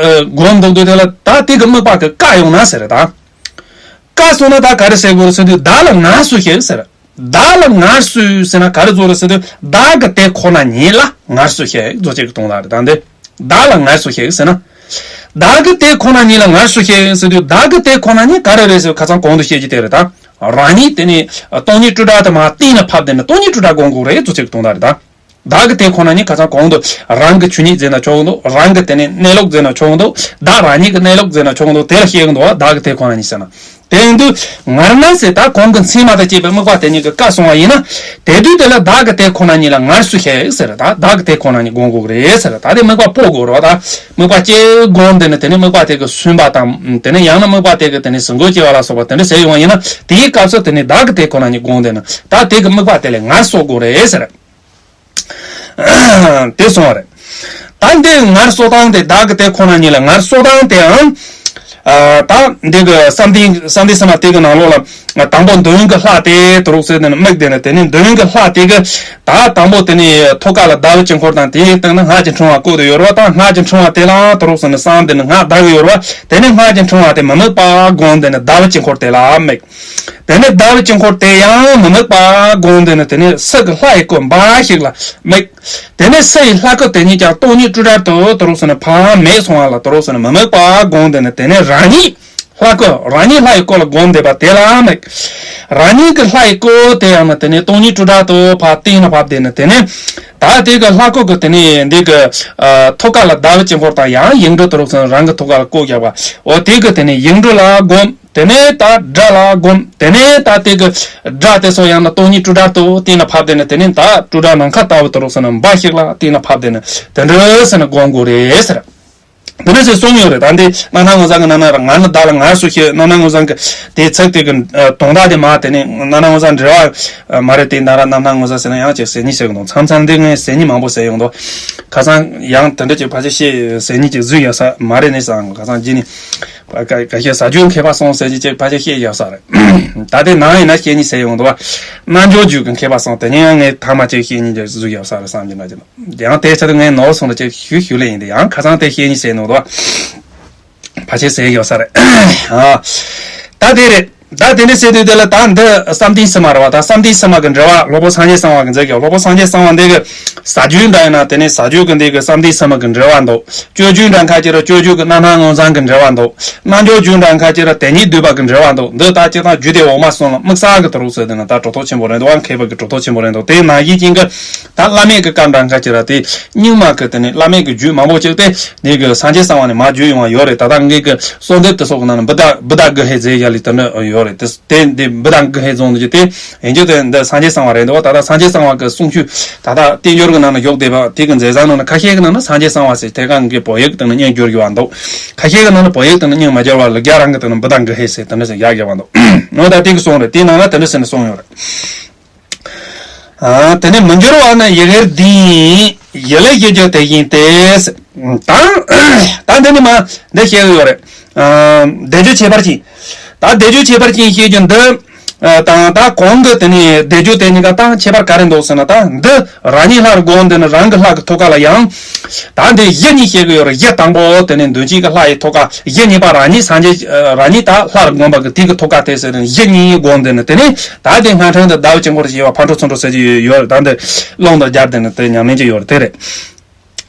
བསྒོམ་འདུག་དུས་དེ་ལ་ད་དེ་གི་དམིགས་པ་གི་ཀ་ཡོང་ན་ཟེར། ད་ཀ་སོང་ན་ད་ག་རེ་ཟེར་དགོས་རེད་ཟེར་དུས་བདག་ལ་ངར་སུ་ཤེས་ཟེར། བདག་ལ་ངར་སུ་ཟེར་ན་ག་རེ་བཟོ་རེད་ཟེར་དུས་བདག་གི་དེ་ཁོ་ན་ཉིད་ལ་ངར་སུ་ཤེས་བཟོ་བྱེད་ཀྱི་དོན་དག་རེད། ད་འདི་བདག་ལ་ངར་སུ་ཤེས་ཟེར་ན། བདག་གི་དེ་ཁོ་ན་ཉིད་ལ་ངར་སུ་ཤེས་ཟེར་དུས་བདག་གི་དེ་ཁོ་ན་ཉིད་ག་རེ་རེད་ཟེར་ཁ་སང་གོང་དུ་བཤད་ཀྱི་དེ་རེད་ད། རང་ཉིད་དེ་ནི་སྟོང་ཉིད་སྤྲོས་བྲལ་དུ་མ་གཏིང་ལ་ཕབ་དེ་ནི་སྟོང་ཉིད་སྤྲོས་བྲལ་སྒོམ་དགོས་རེད་བཟོ་བྱེད་ཀྱི་དོན་དག་རེད་ད། བདག་གི་དེ་ཁོ་ན་ཉིད་ཁ་སང་གོང་དུ་རང་གི་ཆོས་ཉིད་ཟེར་ན་ཆོག་འདུག་རང་གི་དེ་ནི་གནས་ལུགས་ཟེར་ན་ཆོག་འདུག་བདག་རང་ཉིད་ཀྱི་གནས་ལུགས་ཟེར་ན་ཆོག་འདུག་དེ་ལ་བཤད་གི་འདུག་བདག་གི་དེ་ཁོ་ན་ཉིད་ཟེར་ན། དེ་ཡིན་དུས་ངར་ན་ཟེར་ད་གོང་གི་མཚན་མ་དང་བཅས་པའི་དམིགས་པ་དེ་ཉིད་ཀྱི་ཀ་སོང་བ་ཡིན་ན། དེ་དུས་དེ་ལ་བདག་གི་དེ་ཁོ་ན་ཉིད་ལ་ངར་སུ་ཤེས་ཟེར། ད་བདག་གི་དེ་ཁོ་ན་ཉིད་སྒོམ་དགོས་ཀྱི་རེད་ཟེར། ད་དེ་དམིགས་པ་སྤོ་དགོས་རེད་བ། ད་དམིགས་པ་ཅི་སྒོམ་དེ་ནི་དེ་ནི་དམིགས་པ་དེ་གི་སུན་པ་དང་དེ་ནི་ཡང་ན་དམིགས་པ་དེ་གི་དེ་ནི་ཟིན་གོ་སྐྱེ་བ་ལ་སོགས་པ་དེ་འདྲ་ཟེར་ཡོང་བ་ཡིན་ན་དེའི་སྐབས་སུ་དེ་ནི་བདག་གི་དེ་ཁོ་ན་ཉིད་སྒོམ་དེ་ནི་ད་དེ་གི་དམིགས་པ་དེ་ལས་ངར་གསོ་དགོས་རེད་ཟེར། དེ་སོང་བ་རེད། ད་འདི་ངར་གསོ་སྟངས་དེ་བདག་གི་དེ་ཁོ་ན་ཉིད་ལ་ངར་གསོ་སྟངས་དེའང་། ཨ། ད་འདི་གི་བསམ་གཏན་བསམ་གཏན་བསམ་མ་དེ་གི་ནང་ལོགས་ལ་དང་པོ་མདུན་གྱི་ལྷ་དེ་དུ་རུག་ཟེར་དེ་ནི་དམིགས་དེ་ནི་དེ་ནི་མདུན་གྱི་ལྷ་དེ་གི་ད་དང་པོ་དེ་ནི་ཐོག་ཁ་ལ་ཟླ་བ་དཀྱིལ་འཁོར་དང་དེའི་སྟེང་ན་སྔགས་ཀྱི་ཕྲེང་བ་བཀོད་དེ་ཡོད་རེད་བ། ད་སྔགས་ཀྱི་ཕྲེང་བ་དེ་ལའང་དུ་རུག་ཟེར་ནི་བསམ་དེ་ནི་སྔགས་བཟླ་གི་ཡོད་རེད་བ། དེ་ནི་སྔགས་ཀྱི་ཕྲེང་བ་དེ་མི་དམིགས་པ་བསྒོམ་དེ་ནི་ཟླ་བ་དཀྱིལ་འཁོར་དེ་ལ་དམིགས། དེ་ནས་ཟླ་བའི་དཀྱིལ་འཁོར་དེ་ཡང་མི་དམིགས་པ་བསྒོམས་དེ་ནི་དེ་ནས་སྲིད་ཀྱི་ལྷ་ཡི་སྐུ་འབའ་ཞིག་ལ་དམིགས། དེ་ནས་སྲིད་ཀྱི་ལྷ་སྐུ་དེ་ཉིད་ཀྱང་སྟོང་ཉིད་སྤྲོས་བྲལ་དུ་དུ་རུ་སོང་ནས་ཕར་མེད་སོང་བ་ལ་དུ་རུ་སོང་ནས་མི་དམིགས་པ་བསྒོམས་དེ་ནི་དེ་ནས་རང་ཉིད་ལྷ་སྐུ་རང་ཉིད་ལྷ་ཡི་སྐུ་ལ་བསྒོམས་བསྡད་པ་དེ་ལ་དམིགས། རང་ཉིད་ཀྱི་ལྷ་ཡི་སྐུ་དེ་ཡང་ནི་དེ་ནས་སྟོང་ཉིད་སྤྲོས་བྲལ་དུ་ཕར་གཏིང་ལ་ཕབ་དེ་ནི་དེ་ནས་ད་དེ་གི་ལྷ་སྐུ་གི་དེ་ནས་འདི་གི་ཐོག་ཁ་ལ་ཟླ་བའི་དཀྱིལ་འཁོར་དང་ཡང་ཡིག་འབྲུ་དུ་རུ་སོང་རང་གི་ཐོག་ཁ་ལ་བཀོད་རྒྱག་པ་འོ་དེ་གི་དེ་ནས་ཡིག་འབྲུ་ལ་བསྒོམས། དེ་ནས་ད་སྒྲ་ལ་བསྒོམ། དེ་ནས་ད་དེ་གི་སྒྲ་དེ་ཚོ་ཡང་ན་སྟོང་ཉིད་སྤྲོས་བྲལ་དུ་གཏིང་ལ་ཕབ་དེ་ནས་དེ་ནས་ད་སྤྲོས་བྲལ་ནམ་མཁའ་ལྟ་བུ་དུ་རུ་སོང་ན་འབའ་ཞིག་ལ་གཏིང་ལ་ཕབ་དེ་ནས་དེ་འདྲ་ཟེར་ན་བསྒོམ་དགོས་རེད་ཟེར། དེ་འདྲ་ཟེར་གསུངས་ཡོད་རེད། ད་འདི་རྣམ་སྣང་ངོ་མཚར་གི་ནང་ན་ར་ང་ནི་བདག་ལ་ངར་སུ་ཤེས། རྣམ་སྣང་ངོ་མཚར་གི་དེའི་ཚིག་དེ་གི་དོན་དག་དེ་མ་དེ་ནས་རྣམ་སྣང་ངོ་མཚར་འགྲེལ་བ་མ་རེད། དེ་ན་ར་རྣམ་སྣང་ངོ་མཚར་ཟེར་ན་ཡང་ཅིག་ཟེར་ནི་ཟེར་གི་འདུག་མཚམས་མཚམས་འདི་ངས་ཟེར་ནི་མང་པོ་ཟེར་ཡོང་འདུག་ཁ་སང་ཡང་དེ་འདྲ་ཅིག་ཕལ་ཆེར་བཤད་ཟེར་ནི་ཅིག་བཟོས་ཡོད་ས་མ་རེད་ནི་བསམ། ཁ་སང་རྗེས་ནས། ཁ་ཤས་ཟ་རྒྱུའི་མཁས་པ་སོང་ཟེར་གྱི་ཅིག་ཕལ་ཆེར་བཤད་ཡོད་ས་རེད། ད་དེ་ནང་ཡིན་ན་བཤད་ཉེས་ཟེར་ཡོང་འདུག་བ། རྣལ་འབྱོར་རྒྱུད་ཀྱི་མཁས་པ་སོང་དེ་ནས་ཡང་ངས་ཐ་མ་ཅིག་བཤད་ཉེས་ཀྱི་བཟོས་ཡོད་ས་རེད་བསམ་གྱི་ན་ཅི་ན། ཡང་དེའི་ཆེད་དུ་ངས་ནོར་སོང་ལ་ཅིག་ཞུ་ཞུ་ལེ་ཡིན་ཏེ་ཡང་ཁ་སང་དེ་བཤད་ཉེས་ཟེར་ཡོང་འདུག་བ། ཕལ་ཆེར་ཟེར་ཡོད་ས་རེད། ཨ། ད་དེ་རེད། ད་དེ་འདྲ་ཟེར་དུས་དེ་ལ་ད་འདི་བསམ་གཏན་ཕྱི་མ་རེད་བ། ད་བསམ་གཏན་ཕྱི་མ་གི་འགྲེལ་བ་སློབ་དཔོན་སངས་རྒྱས་གསང་བ་གི་མཛད་ཀྱི། སློབ་དཔོན་སངས་རྒྱས་གསང་བ་འདི་གི་ཟ་རྒྱུའི་འདྲ་ཡིན་ན་དེ་ནས་ཟ་རྒྱུ་གི་འདི་གི་བསམ་གཏན་ཕྱི་མ་གི་འགྲེལ་བ་འདུག་སྤྱོད་རྒྱུའི་འདྲ་ཁ་ཅིག་ར་སྤྱོད་རྒྱུ་གི་རྣམ་སྣང་ངོ་མཚར་གི་འགྲེལ་བ་འདུག་རྣལ་འབྱོར་རྒྱུའི་འདྲ་ཁ་ཅིག་ར་དེ་ཉིད་བསྡུས་པ་གི་འགྲེལ་བ་འདུག་འདི་ལྟ་ཅི་ལྟར་རྒྱུད་སྡེ་འོག་མ་གསུམ་ལ་དམིགས་བསལ་གི་དུ་རུག་ཟེར་དེ་ན་ད་གྲུབ་ཐོབ་ཆེན་པོ་རེད་འདུག་བ། མཁས་པ་གི་གྲུབ་ཐོབ་ཆེན་པོ་རེད་འདུག་དེ་ནང་བཞིན་ཅན་གི་ད་བླ་མེད་གི་བཀའ་འདྲ་ཁ་ཅིག་ར་དེ་རྙིང་མ་གི་དེ་ནས་བླ་མེད་གི་རྒྱུད་མང་པོ་ཅིག་དེ་འདི་གི་སངས་རྒྱས་གསང་བ་ནས་མར་བརྒྱུད་ཡོང་བ་ཡོད་རེད། ད་ལྟ་ངེད་གི་གསོལ་འདེབས་དེ་སོགས་གི་ནང་ན་བུདྡྷ་བུདྡྷ་དགུ་ཧེ་མཛད་ཡ་ལི་དེ་འདྲ་ཡོད་རེད། དེ་དེ་འདི་བུདྡྷ་དགུ་ཧེ་རྫོང་འདི་དེ་ཡིན་རྒྱུ་དེ་འདི་སངས་རྒྱས་གསང་བ་རེད་འདུག་ད་ལྟ་སངས་རྒྱས་གསང་བ་གི་གསུང་ཆོས་ད་ལྟ་བསྟན་འགྱུར་གི་ནང་ན་བཞུགས་བསྡད་པ་དེ་གི་མཛད་བཟང་ནང་ན་ཁ་ཤས་གི་ནང་ན་སངས་རྒྱས་གསང་བ་ཟེར་དེ་གང་གི་བོད་ཡིག་དེ་ནི་སྙན་བསྒྱུར་གི་བ་འདུག་ཁ་ཤས་གི་ནང་ན་བོད་ཡིག་དེ་ནི་སྙན་མ་བསྒྱུར་བ་ལ་རྒྱ་རང་གི་དེ་ནི་བུདྡྷ་གི་ཧེ་ཟེར་དེ་འདྲ་ཟེར་ཡག་ཡག་བ་འདུག་འོ་ད་དེ་གི་གསུང་རེད། དེའི་ནང་ན་དེ་འདྲ་ཟེར་ནས་གསུང་ཡོད་རེད། ཨ། དེ་ནི་མི་འགྱུར་བ་ནི་ཡི་གེར་ལྡན། ཡུལ་ལས་ཤེས་རྒྱུ་དེ་བཞིན་ཏེ། ད་ད་འདི་ནི་མ་འདི་བཤད་གི་ཡོད་རེད། ཨ། བཟླས་བརྗོད་ཁྱད་པར་ཅན། ད་བཟླས་བརྗོད་ཁྱད་པར་ཅན་ཞེས་རྒྱུ་འདི། དང་ད་གོང་གི་དེ་ནས་བཟླས་བརྗོད་དེ་གཉིས་ཀ་དང་ཁྱད་པར་ག་རེ་འདུག་ཟེར་ན། ད་འདི་རང་ཉིད་ལྷར་བསྒོམ་དེ་ནི་རང་གི་ལྷ་གི་ཐོག་ཁ་ལ་ཡང་ད་འདི་གཞི་གཉིས་བཤད་གི་ཡོད་རེད། གཞི་དང་པོ་དེ་ནི་མདུན་བསྐྱེད་ཀྱི་ལྷ་ཡི་ཐོག་ཁ། གཞི་གཉིས་པ་རང་ཉིད་སངས་རྒྱས་རང་ཉིད་ད་ལྷར་བསྒོམ་པ་གི་དེ་གི་ཐོག་ཁ་དེ་ཟེར་ནས་གཞི་གཉིས་བསྒོམ་དེ་ནི་དེ་ནི་ད་དེ་སྔ་འཕྲིན་དུ་ཟླ་བའི་དཀྱིལ་འཁོར་ཞེས་པ་ཕར་འགྲོ་ཚུར་འགྲོ་ཟེར་གྱི་ཡོད་རེད། ད་འདི་ཀློང་དུ་སྦྱར་དེ་ནི་དེ་ཉམས་ལེན་གྱི་ཡོད་རེད། དེ་རེད།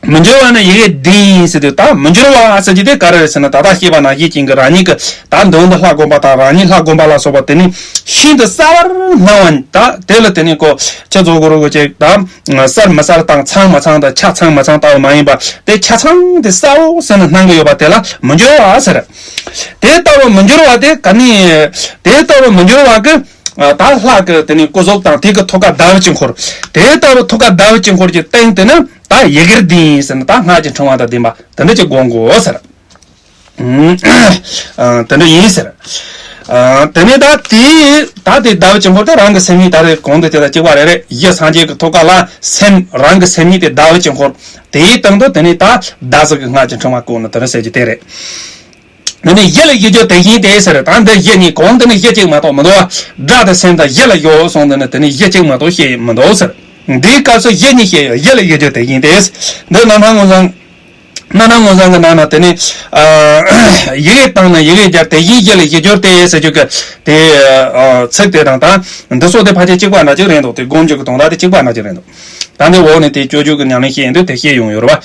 མི་འགྱུར་བ་ནི་ཡི་གེ་བདུན་ཡིན་ཟེར་དུས། ད་མི་འགྱུར་བ་ཟེར་གྱི་དེ་ག་རེ་རེད་ཟེར་ན། ད་ལྟ་བཤད་པ་ནང་བཞིན་གྱི་རང་ཉིད་ཀྱི་ད་མདུན་དུ་ལྷ་བསྒོམ་པ་དང་རང་ཉིད་ལྷ་བསྒོམ་པ་ལ་སོགས་པ་དེ་ནི་ཤིན་ཏུ་གསལ་བར་སྣང་བ། ད་དེ་ལ་དེ་ནི་ཀོ་ཆ་རྫོགས་གོ་རུ་གོ་ཅིག་ད་གསལ་མི་གསལ་དང་ཚང་མི་ཚང་དང་ཆ་ཚང་མི་ཚང་ལྟ་བུ་མ་ཡིན་པ། དེ་ཆ་ཚང་དེ་གསལ་བོ་ཟེར་ནས་སྣང་གི་ཡོད་པ་དེ་ལ་མི་འགྱུར་བ་ཟེར། དེ་ལྟ་བུ་མི་འགྱུར་བ་དེ་ག་ནི། དེ་ལྟ་བུ་མི་འགྱུར་བ་གི་ད་ལྷ་གི་དེ་ནི་སྐུ་གཟུགས་དང་དེ་གི་ཐོག་ཁ་ཟླ་བའི་དཀྱིལ་འཁོར། དེ་ལྟ་བུ་ཐོག་ཁ་ཟླ་བའི་དཀྱིལ་འཁོར་གྱི་སྟེང་དེ་ནི་ད་ཡི་གེར་ལྡན་ཡིན་ཟེར་ན། ད་སྔགས་ཀྱི་ཕྲེང་བ་དང་ལྡན་པ་དེ་འདྲ་ཅིག་བསྒོམ་དགོས་ཟེར། ཨ་དེ་འདྲ་ཡིན་ཟེར། ཨ་དེ་ནས་ད་དེ་ད་དེ་ཟླ་བའི་དཀྱིལ་འཁོར་དེ་རང་གི་སེམས་ཉིད་ད་རེས་གོང་དུ་དེ་ལ་གཅིག་པ་རེ་རེ། གཞི་སངས་རྒྱས་ཀྱི་ཐོག་ཁ་ལ་སེམས་རང་གི་སེམས་ཉིད་དེ་ཟླ་བའི་དཀྱིལ་འཁོར། དེའི་སྟེང་དུ་དེ་ནས་ད་ཟླ་ཟེར་གི་སྔགས་ཀྱི་ཕྲེང་བ་བསྐོར་ནས་དེ་འདྲ་ཟེར་གྱི་དེ་རེད། འདི་ནི་གཞི་ལ་གཞི་བརྗོད་དེ་བཞིན་ཏེ་ཟེར། ད་འདི་གཞི་གཉིས། གོང་དེ་ནི་གཞི་གཅིག་མ་གཏོགས་མི་འདུག་བ། སྒྲ་དང་སེམས་དང་གཞི་ལ་གཞི་གསུངས་དེ་ནི་དེ་ནི་གཞི་གཅིག་མ་གཏོགས་བཤད་མི་འདུག་ཟེར། འདིའི་སྐབས་སུ་གཞི་གཉིས་བཤད་ཡོད། གཞི་ལ་གཞི་བརྗོད་དེ་བཞིན་ཏེ། འདི་རྣམ་སྣང་མངོན་བྱང་། རྣམ་སྣང་མངོན་བྱང་གི་ནང་ན་དེ་ནི་ཨ་ཡི་གེ་བཏང་ན་ཡི་གེ་སྦྱར་དེ་བཞིན་གཞི་ལ་གཞི་བརྗོད་དེ་ཟེར་རྒྱུ་གི་དེ་ཨ་ཚིག་དེ་དང་ད་འདི་སོགས་དེ་ཕལ་ཆེར་གཅིག་པ་འདྲ་ཅིག་རེད་འདུག་དེ་སྒོམ་རྒྱུ་གི་དོན་དག་དེ་གཅིག་པ་འདྲ་ཅིག་རེད་འདུག་ད་འདི་འོག་ནས་དེ་སྤྱོད་འཇུག་གི་ཉམས་ལེན་བཤད་ཡོང་དུས་དེ་བཤད་ཡོང་ཡོད་རེད་བ།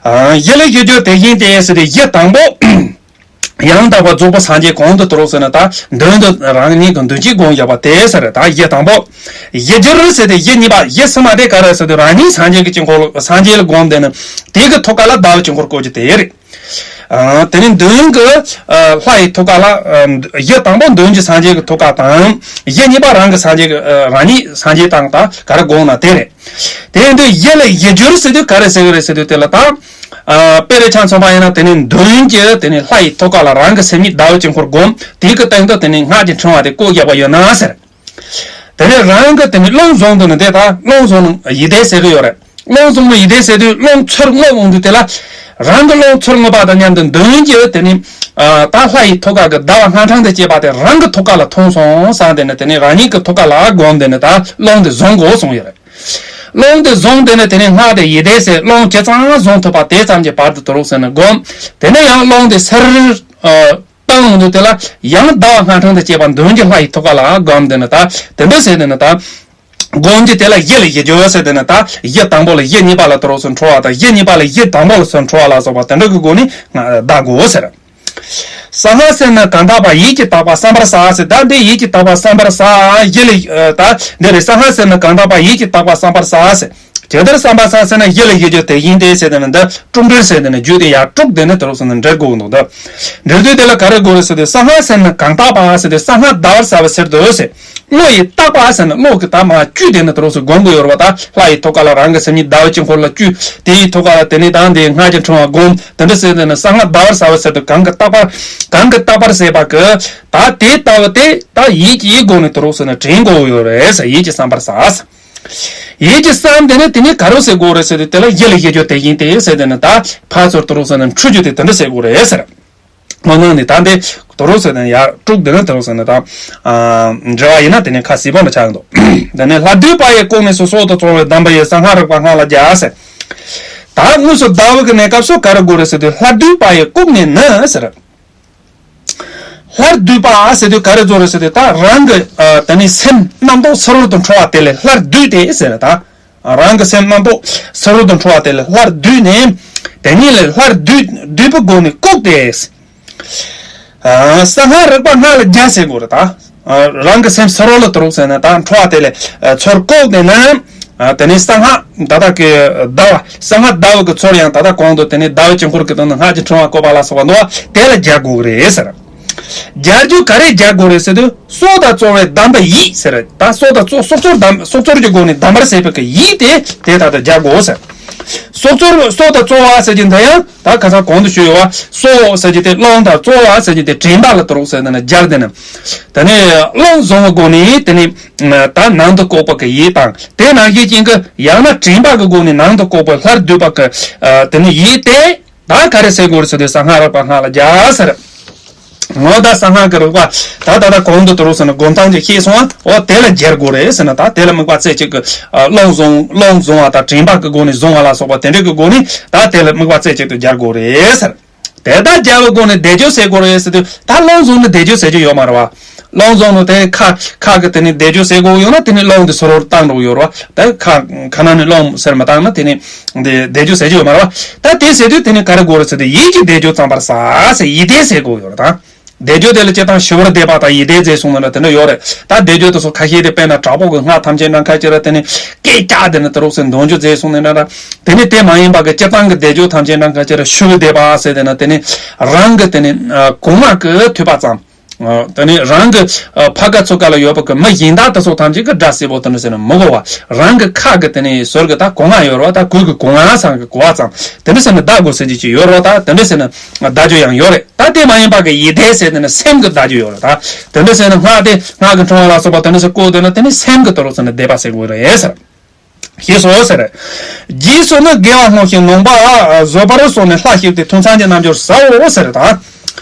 ཨ་གཞི་ལ་གཞི་བརྗོད་དེ་བཞིན་ཏེ་ཟེར་དེ་གཞི་དང་པོ། ཡང་དག་པར་རྫོགས་པའི་སངས་རྒྱས་གོང་དུ་དུ་རོ་ཟེར་ན། ད་མདུན་དུ་རང་ཉིད་ཀྱི་མདུན་བསྐྱེད་བསྒོམ་བཞག་པ་དེ་ཟེར། ད་གཞི་དང་པོ། གཞི་འགྱུར་ཟེར་ཏེ་གཞི་གཉིས་པ། གཞི་ཟེར་མ་དེ་ག་རེ་ཟེར་དུས་རང་ཉིད་སངས་རྒྱས་ཀྱི་དཀྱིལ་འཁོར་སངས་རྒྱས་ལ་བསྒོམ་དེ་ནི་དེ་གི་ཐོག་ཁ་ལ་ཟླ་བའི་དཀྱིལ་འཁོར་བསྐོར་རྒྱུ་དེ་རེད། ཨ་དེ་ནི་མདུན་གྱི་ཨ་ལྷ་ཡི་ཐོག་ཁ་ལ་ཨ་གཞི་དང་པོ་མདུན་གྱི་སངས་རྒྱས་ཀྱི་ཐོག་ཁ་དང་། གཞི་གཉིས་པ་རང་གི་སངས་རྒྱས་ཀྱི་ཨ་རང་ཉིད་སངས་རྒྱས་དང་ད་ག་རེ་བསྒོམ་ན་དེ་རེད། དེ་ཡིན་དུས་གཞི་ལ་གཞི་འགྱུར་ཟེར་དུས་ག་རེ་ཟེར་གི་རེད་ཟེར་དུས་དེ་ལ་ད། ཨ་དཔེ་རེ་ཆ་མཚོན་པ་ཡིན་ན་དེ་ནི་མདུན་གྱི་དེ་ནི་ལྷ་ཡི་ཐོག་ཁ་ལ་རང་གི་སེམས་ཉིད་ཟླ་བའི་དཀྱིལ་འཁོར་བསྒོམ། དེའི་གི་སྟེང་དུ་དེ་ནི་སྔགས་ཀྱི་ཕྲེང་བ་དེ་བསྐོར་བཞག་པ་ཡོད་ན་ཟེར། དེ་ནི་རང་གི་དེ་ནི་རླུང་བཟུང་དུ་ནི་དེ་ད་རླུང་བཟུང་ནི་ཡིད་བཟླས་ཟེར་གི་ཡོད་རེད། རླུང་བཟུང་ནི་ཡིད་བཟླས་ཟེར་དུས་རླུང་ཚུར་རྔུབ་འོང་དུས་དེ་ལ། རང་གི་རླུང་ཚུར་རྔུབ་པ་དང་མཉམ་དུ་མདུན་གྱི་དེ་ནི་ཨ་ད་ལྷ་ཡི་ཐོག་ཁ་གི་ཟླ་བ་སྔ་འཕྲིན་དུ་བསྐྱེད་པ་དེ་རང་གི་ཐོག་ཁ་ལ་ཐོན་སོང་བསམ་དེ་ནི་དེ་ནི་རང་ཉིད་ཀྱི་ཐོག་ཁ་ལ་བསྒོམ་དེ་ནི་ད་རླུང་དེ་བཟུང་དགོས་གསུངས་ཡོད་རེད། རླུང་དེ་བཟུང་དེ་ནི་དེ་ནི་སྔགས་དེ་ཡིད་བཟླས་ཟེར། རླུང་ཇི་ཙམ་བཟུང་ཐུབ་པ་དེ་ཙམ་གྱི་བར་དུ་དུ་རུ་ཟེར་ནས་བསྒོམ། དེ་ནས་ཡང་རླུང་དེ་ཚུར་ཨ་བཏང་འོང་དུས་དེ་ལ་ཡང་ཟླ་བ་སྔ་འཕྲིན་དུ་བསྐྱེད་པ་མདུན་གྱི་ལྷ་ཡི་ཐོག་ཁ་ལ་བསྒོམ། དེ་ནི་ད་དེ་འདྲ་ཟེར་དེ་ནི་ད་བསྒོམ་རྒྱུ་དེ་ལ་གཞི་ལ་གཞི་འགྱུར་ཟེར་དེ་ནི་ད་གཞི་དང་པོ་ལ་གཞི་གཉིས་པ་ལ་དུ་རུ་ཟེར་འཕྲོ་བ་དང་། གཞི་གཉིས་པ་ལ་གཞི་དང་པོ་ལ་ཟེར་འཕྲོ་བ་ལ་སོགས་པ་དེ་འདྲ་གི་སྒོ་ནས་བཟླ་དགོས་ཟེར། ས་སྔ་སེར་སྣ་གང་དག་པ། ཡིད་ཀྱིས་བཏགས་པ་བསམ་པར་བྱ་ཟེར། ད་འདི་ཡིད་ཀྱིས་བཏགས་པ་བསམ་པར་བྱ། གཞི་ལ་ཨ་ད་འདི་རེད། ས་སྔ་སེར་སྣ་གང་དག་པ། ཡིད་ཀྱིས་བཏགས་པ་བསམ་པར་བྱ་ཟེར། ཇི་ལྟར་བསམ་པར་བྱ་ཟེར་ན། གཞི་ལ་གཞི་འགྱུར་དེ་བཞིན་ཏེ་ཟེར་དེ་ནི་འདི་དྲུག་འགྲེལ་ཟེར་དེ་ནི་རྒྱུད་དེ་ཡར་དྲུག་དེ་ནི་དུ་རུ་ཟེར་ནས་འགྲེལ་དགོས་འདུག་ད་འགྲེལ་དུས་དེ་ལ་ག་རེ་དགོས་རེད་ཟེར་དུས། ས་སྔ་སེར་སྣ་གང་དག་པ་ཟེར་དུས་ས་སྔ་ཟླ་བར་བྱ་བའི་ཕྱིར་དུ་ཟེར། བློ་ཡིས་བཏགས་པ་ཟེར་ན་བློ་གིས་ད་མར་བཅུས་དེ་ནི་དུ་རུ་ཟེར་སྒོམ་དགོས་ཡོད་རེད་བ། ད་ལྷ་ཡི་ཐོག་ཁ་ལ་རང་གི་སེམས་ཉིད་ཟླ་བའི་དཀྱིལ་འཁོར་ལ་བཅུས། དེའི་ཐོག་ཁ་ལ་དེ་ནི་ད་འདི་སྔགས་ཀྱི་ཕྲེང་བ་བསྒོམ། དེ་འདྲ་ཟེར་དེ་ནི་ས་སྔ་ཟླ་བར་བྱ་བའི་ཕྱིར་དུ་གང་གིས་བཏགས་པ། གང་གིས་བཏགས་པར་བྱས་པ་གི་ད་དེ་ལྟ་བུ་དེ་ད་ཡིད་ཀྱི་ཡིད་སྒོ་ནས་དུ་རུ་ཟེར་ནས་དྲན་དགོས་ཡོད་རེད་ཟེར། ཡིད་ཀྱིས་བསམ་པར་བྱ་ཟེར། ཡིད་ཀྱིས་བསམ་དེ་ནི་དེ་ནི་ག་རུ་ཟེར་དགོས་རེད་ཟེར་དུས་དེ་ལ་གཞི་ལ་གཞི་འགྱུར་དེ་བཞིན་ཏེ་ཟེར་དེ་ནི་ད་ཕར་ཚུར་དུ་རུ་ཟེར་ནས་འཁྲུལ་རྒྱུ་དེ་དེ་འདྲ་ཟེར་དགོས་རེད་ཟེར། མ་ནང་ནི་ད་འདི་དུ་རུ་ཟེར་ནས་ཡར་དྲུག་དེ་ནི་དུ་རུ་ཟེར་ནས་ད་ཨ་འགྲེལ་བ་ཡིན་ན་དེ་ནི་ཁ་གསལ་པོ་འདྲ་ཆགས་འདུག་དེ་ནི་ལྷ་བསྡུས་པ་ཡི་ལྐོག་ནས་སུ། སྲོག་དང་རྩོལ་བའི་གདམས་པ་ཡིས། གསང་སྔགས་རིག་པ་སྔགས་ལ་སྦྱར་ཟེར། ད་དངོས་སུ་ཟླ་བ་གི་གནས་སྐབས་སུ་ག་རེ་དགོས་རེད་ཟེར་དུས་ལྷ་བསྡུས་པ་ཡི་ལྐོག་ནས་ནི་ཟེར། ལྷ་བསྡུས་པ་ཟེར་དུས་ག་རེ་ཟེར་རེད་ཟེར་དུས་ད་རང་གི་ཨ་དེ་ནི་སེམས་རྣམ་རྟོག་ཚུ་རོལ་དུ་འཕྲོ་བ་དེ་ལ་ལྷ་བསྡུས་ཏེ་ཟེར། ད་རང་གི་སེམས་རྣམ་རྟོག་ཚུ་རོལ་དུ་འཕྲོ་བ་དེ་ལ་ལྷ་བསྡུས་ནས་དེ་ཉིད་ལ་ལྷ་བསྡུས་བསྡུས་པའི་སྒོ་ནས་བཀུག་སྟེ། ཨ་གསང་སྔགས་རིག་པ་སྔགས་ལ་སྦྱར་ཟེར་དགོས་རེད་ད། ཨ་རང་གི་སེམས་ཚུ་རོལ་ལ་དུ་རུ་ཟེར་ན་ད་འཕྲོ་བ་དེ་ལ་ཨ་ཚུར་བཀུག་ནས་ན། ཨ་དེ་ནས་གསང་སྔགས་ད་ལྟ་གི་ཟླ་བ་གསང་སྔགས་ཟླ་བ་གི་ཚུལ་ཡང་ད་ལྟ་གོང་དུ་དེ་ནས་ཟླ་བའི་དཀྱིལ་འཁོར་གྱི་སྟེང་དུ་སྔགས་ཀྱི་ཕྲེང་བ་བཀོད་པ་ལ་སོགས་པ་འདུག་བ། དེ་ལ་སྦྱར་དགོས་ཀྱི་རེད་ཟེར། སྦྱར་རྒྱུ་ག་རེ་སྦྱར་དགོས་རེད་ཟེར་དུས་སྲོག་དང་རྩོལ་བའི་གདམས་པ་ཡིས་ཟེར། ད་སྲོག་དང་རྩོལ་སྲོག་རྩོལ་གདམས་སྲོག་རྩོལ་གྱི་སྒོ་ནས་གདམས་པར་བྱེད་པའི་གི་ཡིད་དེ་དེ་ལྟར་དུ་སྦྱར་དགོས་ཟེར། སྲོག་རྩོལ་སྲོག་དང་རྩོལ་བ་ཟེར་གྱི་འདི་ཡང་ད་ཁ་སང་གོང་དུ་ཞུས་ཡོད་བ། སྲོག་ཟེར་གྱི་དེ་རླུང་དང་རྩོལ་བ་ཟེར་གྱི་དེ་དྲན་པ་ལ་དུ་རུ་ཟེར་ནས་སྦྱར་དེ་ནི། དེ་ནས་རླུང་བཟུང་བའི་སྒོ་ནས་དེ་ནི་ད་ནང་དུ་བཀུག་པ་གི་ཡིད་དང་དེ་ནང་བཞིན་ཅན་གྱི་ཡང་ན་དྲན་པ་གི་སྒོ་ནས་ནང་དུ་བཀུག་པའི་ལྷར་བསྡུས་པ་གི་དེ་ནི་ཡིད་དེ། ད་ག་རེ་ཟེར་དགོས་རེད་ཟེར་དུས་གསང་སྔགས་རིག་པ་སྔགས་ལ་སྦྱར་ཟེར། ངོ་ད་གསང་སྔགས་ཀྱི་རིག་པ་ད་ད་ལྟ་གོང་དུ་དུ་རུ་ཟེར་ན་སྒོམ་སྟངས་ཀྱི་ཤེས་སོང་བ། འོ་དེ་ལ་སྦྱར་དགོས་རེད་ཟེར་ན། ད་དེ་ལ་དམིགས་པ་རྩེ་གཅིག་གི་ཨ་རླུང་བཟུང་རླུང་བཟུང་བ་དང་དྲན་པ་གི་སྒོ་ནས་བཟུང་བ་ལ་སོགས་པ་དེ་འདྲ་གི་སྒོ་ནས་ད་དེ་ལ་དམིགས་པ་རྩེ་གཅིག་ཏུ་སྦྱར་དགོས་རེད་ཟེར། དེ་ལྟར་སྦྱར་བའི་སྒོ་ནས་བཟླས་བརྗོད་ཟེར་དགོས་རེད་ཟེར་དུས། ད་རླུང་བཟུང་ནས་བཟླས་བརྗོད་ཟེར་རྒྱུ་ཡོད་མ་རེད་བ། རླུང་བཟུང་ནས་དེ་ཁ་ཁ་གི་དེ་ནས་བཟླས་བརྗོད་ཟེར་དགོས་ཡོད་ན། དེ་ནས་རླུང་དེ་ཟུར་བར་བཏང་འགྲོ་གི་ཡོད་རེད་བ། ད་ཁ་ཁ་ནང་ནས་རླུང་ཟེར་མ་བཏང་ན་དེ་ནས་དེ་བཟླས་བརྗོད་ཟེར་རྒྱུ་ཡོད་མ་རེད་བ། ད་དེ་ཟེར་དུས་དེ་ནས་ག་རེ་དགོས་རེད་ཟེར་དུས། ཡིད་ཀྱིས་བཟླས་བརྗོད་བརྩམ་པར་བྱ་ཟེར། ཡིད་བཟླས་ཟེར་དགོས་ཡོད་རེད་ད། བཟླས་བརྗོད་དེ་ལ་སྤྱིར་བཏང་ཞི་བར་བཟླས་པ་དང་ཡིད་བཟླས་ཟེར་གསུངས་ནས་འདྲ་དེ་འདྲ་ཡོད་རེད། ད་བཟླས་བརྗོད་དེ་ཚོ་ཁ་ཤས་དེ་དཔེར་ན་དྲག་པོ་གི་སྔགས་ཐམས་ཅད་འདྲ་ཁ་ཅིག་ར་དེ་ནི་སྐད་རྒྱག་དེ་ནི་དུ་རུག་སེ་འདོན་རྒྱུ་མཛད་གསུངས་ནས་འདྲ་འདྲ། དེ་ནི་དེ་མ་ཡིན་པ་གི་སྤྱིར་བཏང་གི་བཟླས་བརྗོད་ཐམས་ཅད་འདྲ་ཁ་ཅིག་ར་ཞི་བར་བཟླས་པ་ཟེར་དེ་ནི་དེ་ནི་རང་གི་དེ་ནི་ཨ་གོང་མ་གི་ཐོས་པ་ཙམ། ཨ་དེ་ནི་རང་གི་ཨ་ཕ་ག་ཚོ་ག་ལ་ཡོད་པ་གི་མི་གཞན་དག་དེ་ཚོ་ཐམས་ཅད་གི་སྒྲ་གསལ་པོ་དེ་འདྲ་ཟེར་ན་མི་གོ་བ། རང་གི་ཁ་གི་དེ་ནི་ཟུར་གི་ད་གོང་མ་ཡོད་རེད་བ། ད་གོས་གི་གོང་མ་ཚང་གི་གོ་བ་ཙམ་དེ་འདྲ་ཟེར་ན་བཟླ་དགོས་ཟེར་གྱི་ཅིག་ཡོད་རེད་བ། ད་དེ་འདྲ་ཟེར་ན་བཟླ་རྒྱུ་ཡང་ཡོད་རེད། ད་དེ་མ་ཡིན་པ་གི་ཡིད་བཟླས་ཟེར་དེ་ནི་སེམས་ཀྱི་བཟླ་རྒྱུ་ཡོད་རེད། ད་དེ་འདྲ་ཟེར་ན་སྔགས་དེ་སྔགས་ཀྱི་ཕྲེང་བ་ལ་སོགས་པ་དེ་འདྲ་ཟེར་བཀོད་དེ་ནི་དེ་ནི་སེམས་ཀྱི་དུ་རུག་ཟེར་ནས་བཟླས་པ་ཟེར་དགོས་རེད་ཟེར། ཞེས་སོ་ཟེར། རྗེས་སུ་ནི་དགེ་བ་བསྔོ་ཞིང་ནོངས་པ་བཟོད་པར་གསོལ་ནས་ལྷ་བཤིག་སྟེ་ཐུགས་ཚངས་ཀྱི་རྣལ་འབྱོར་ཟའོ་ཟེར་ད།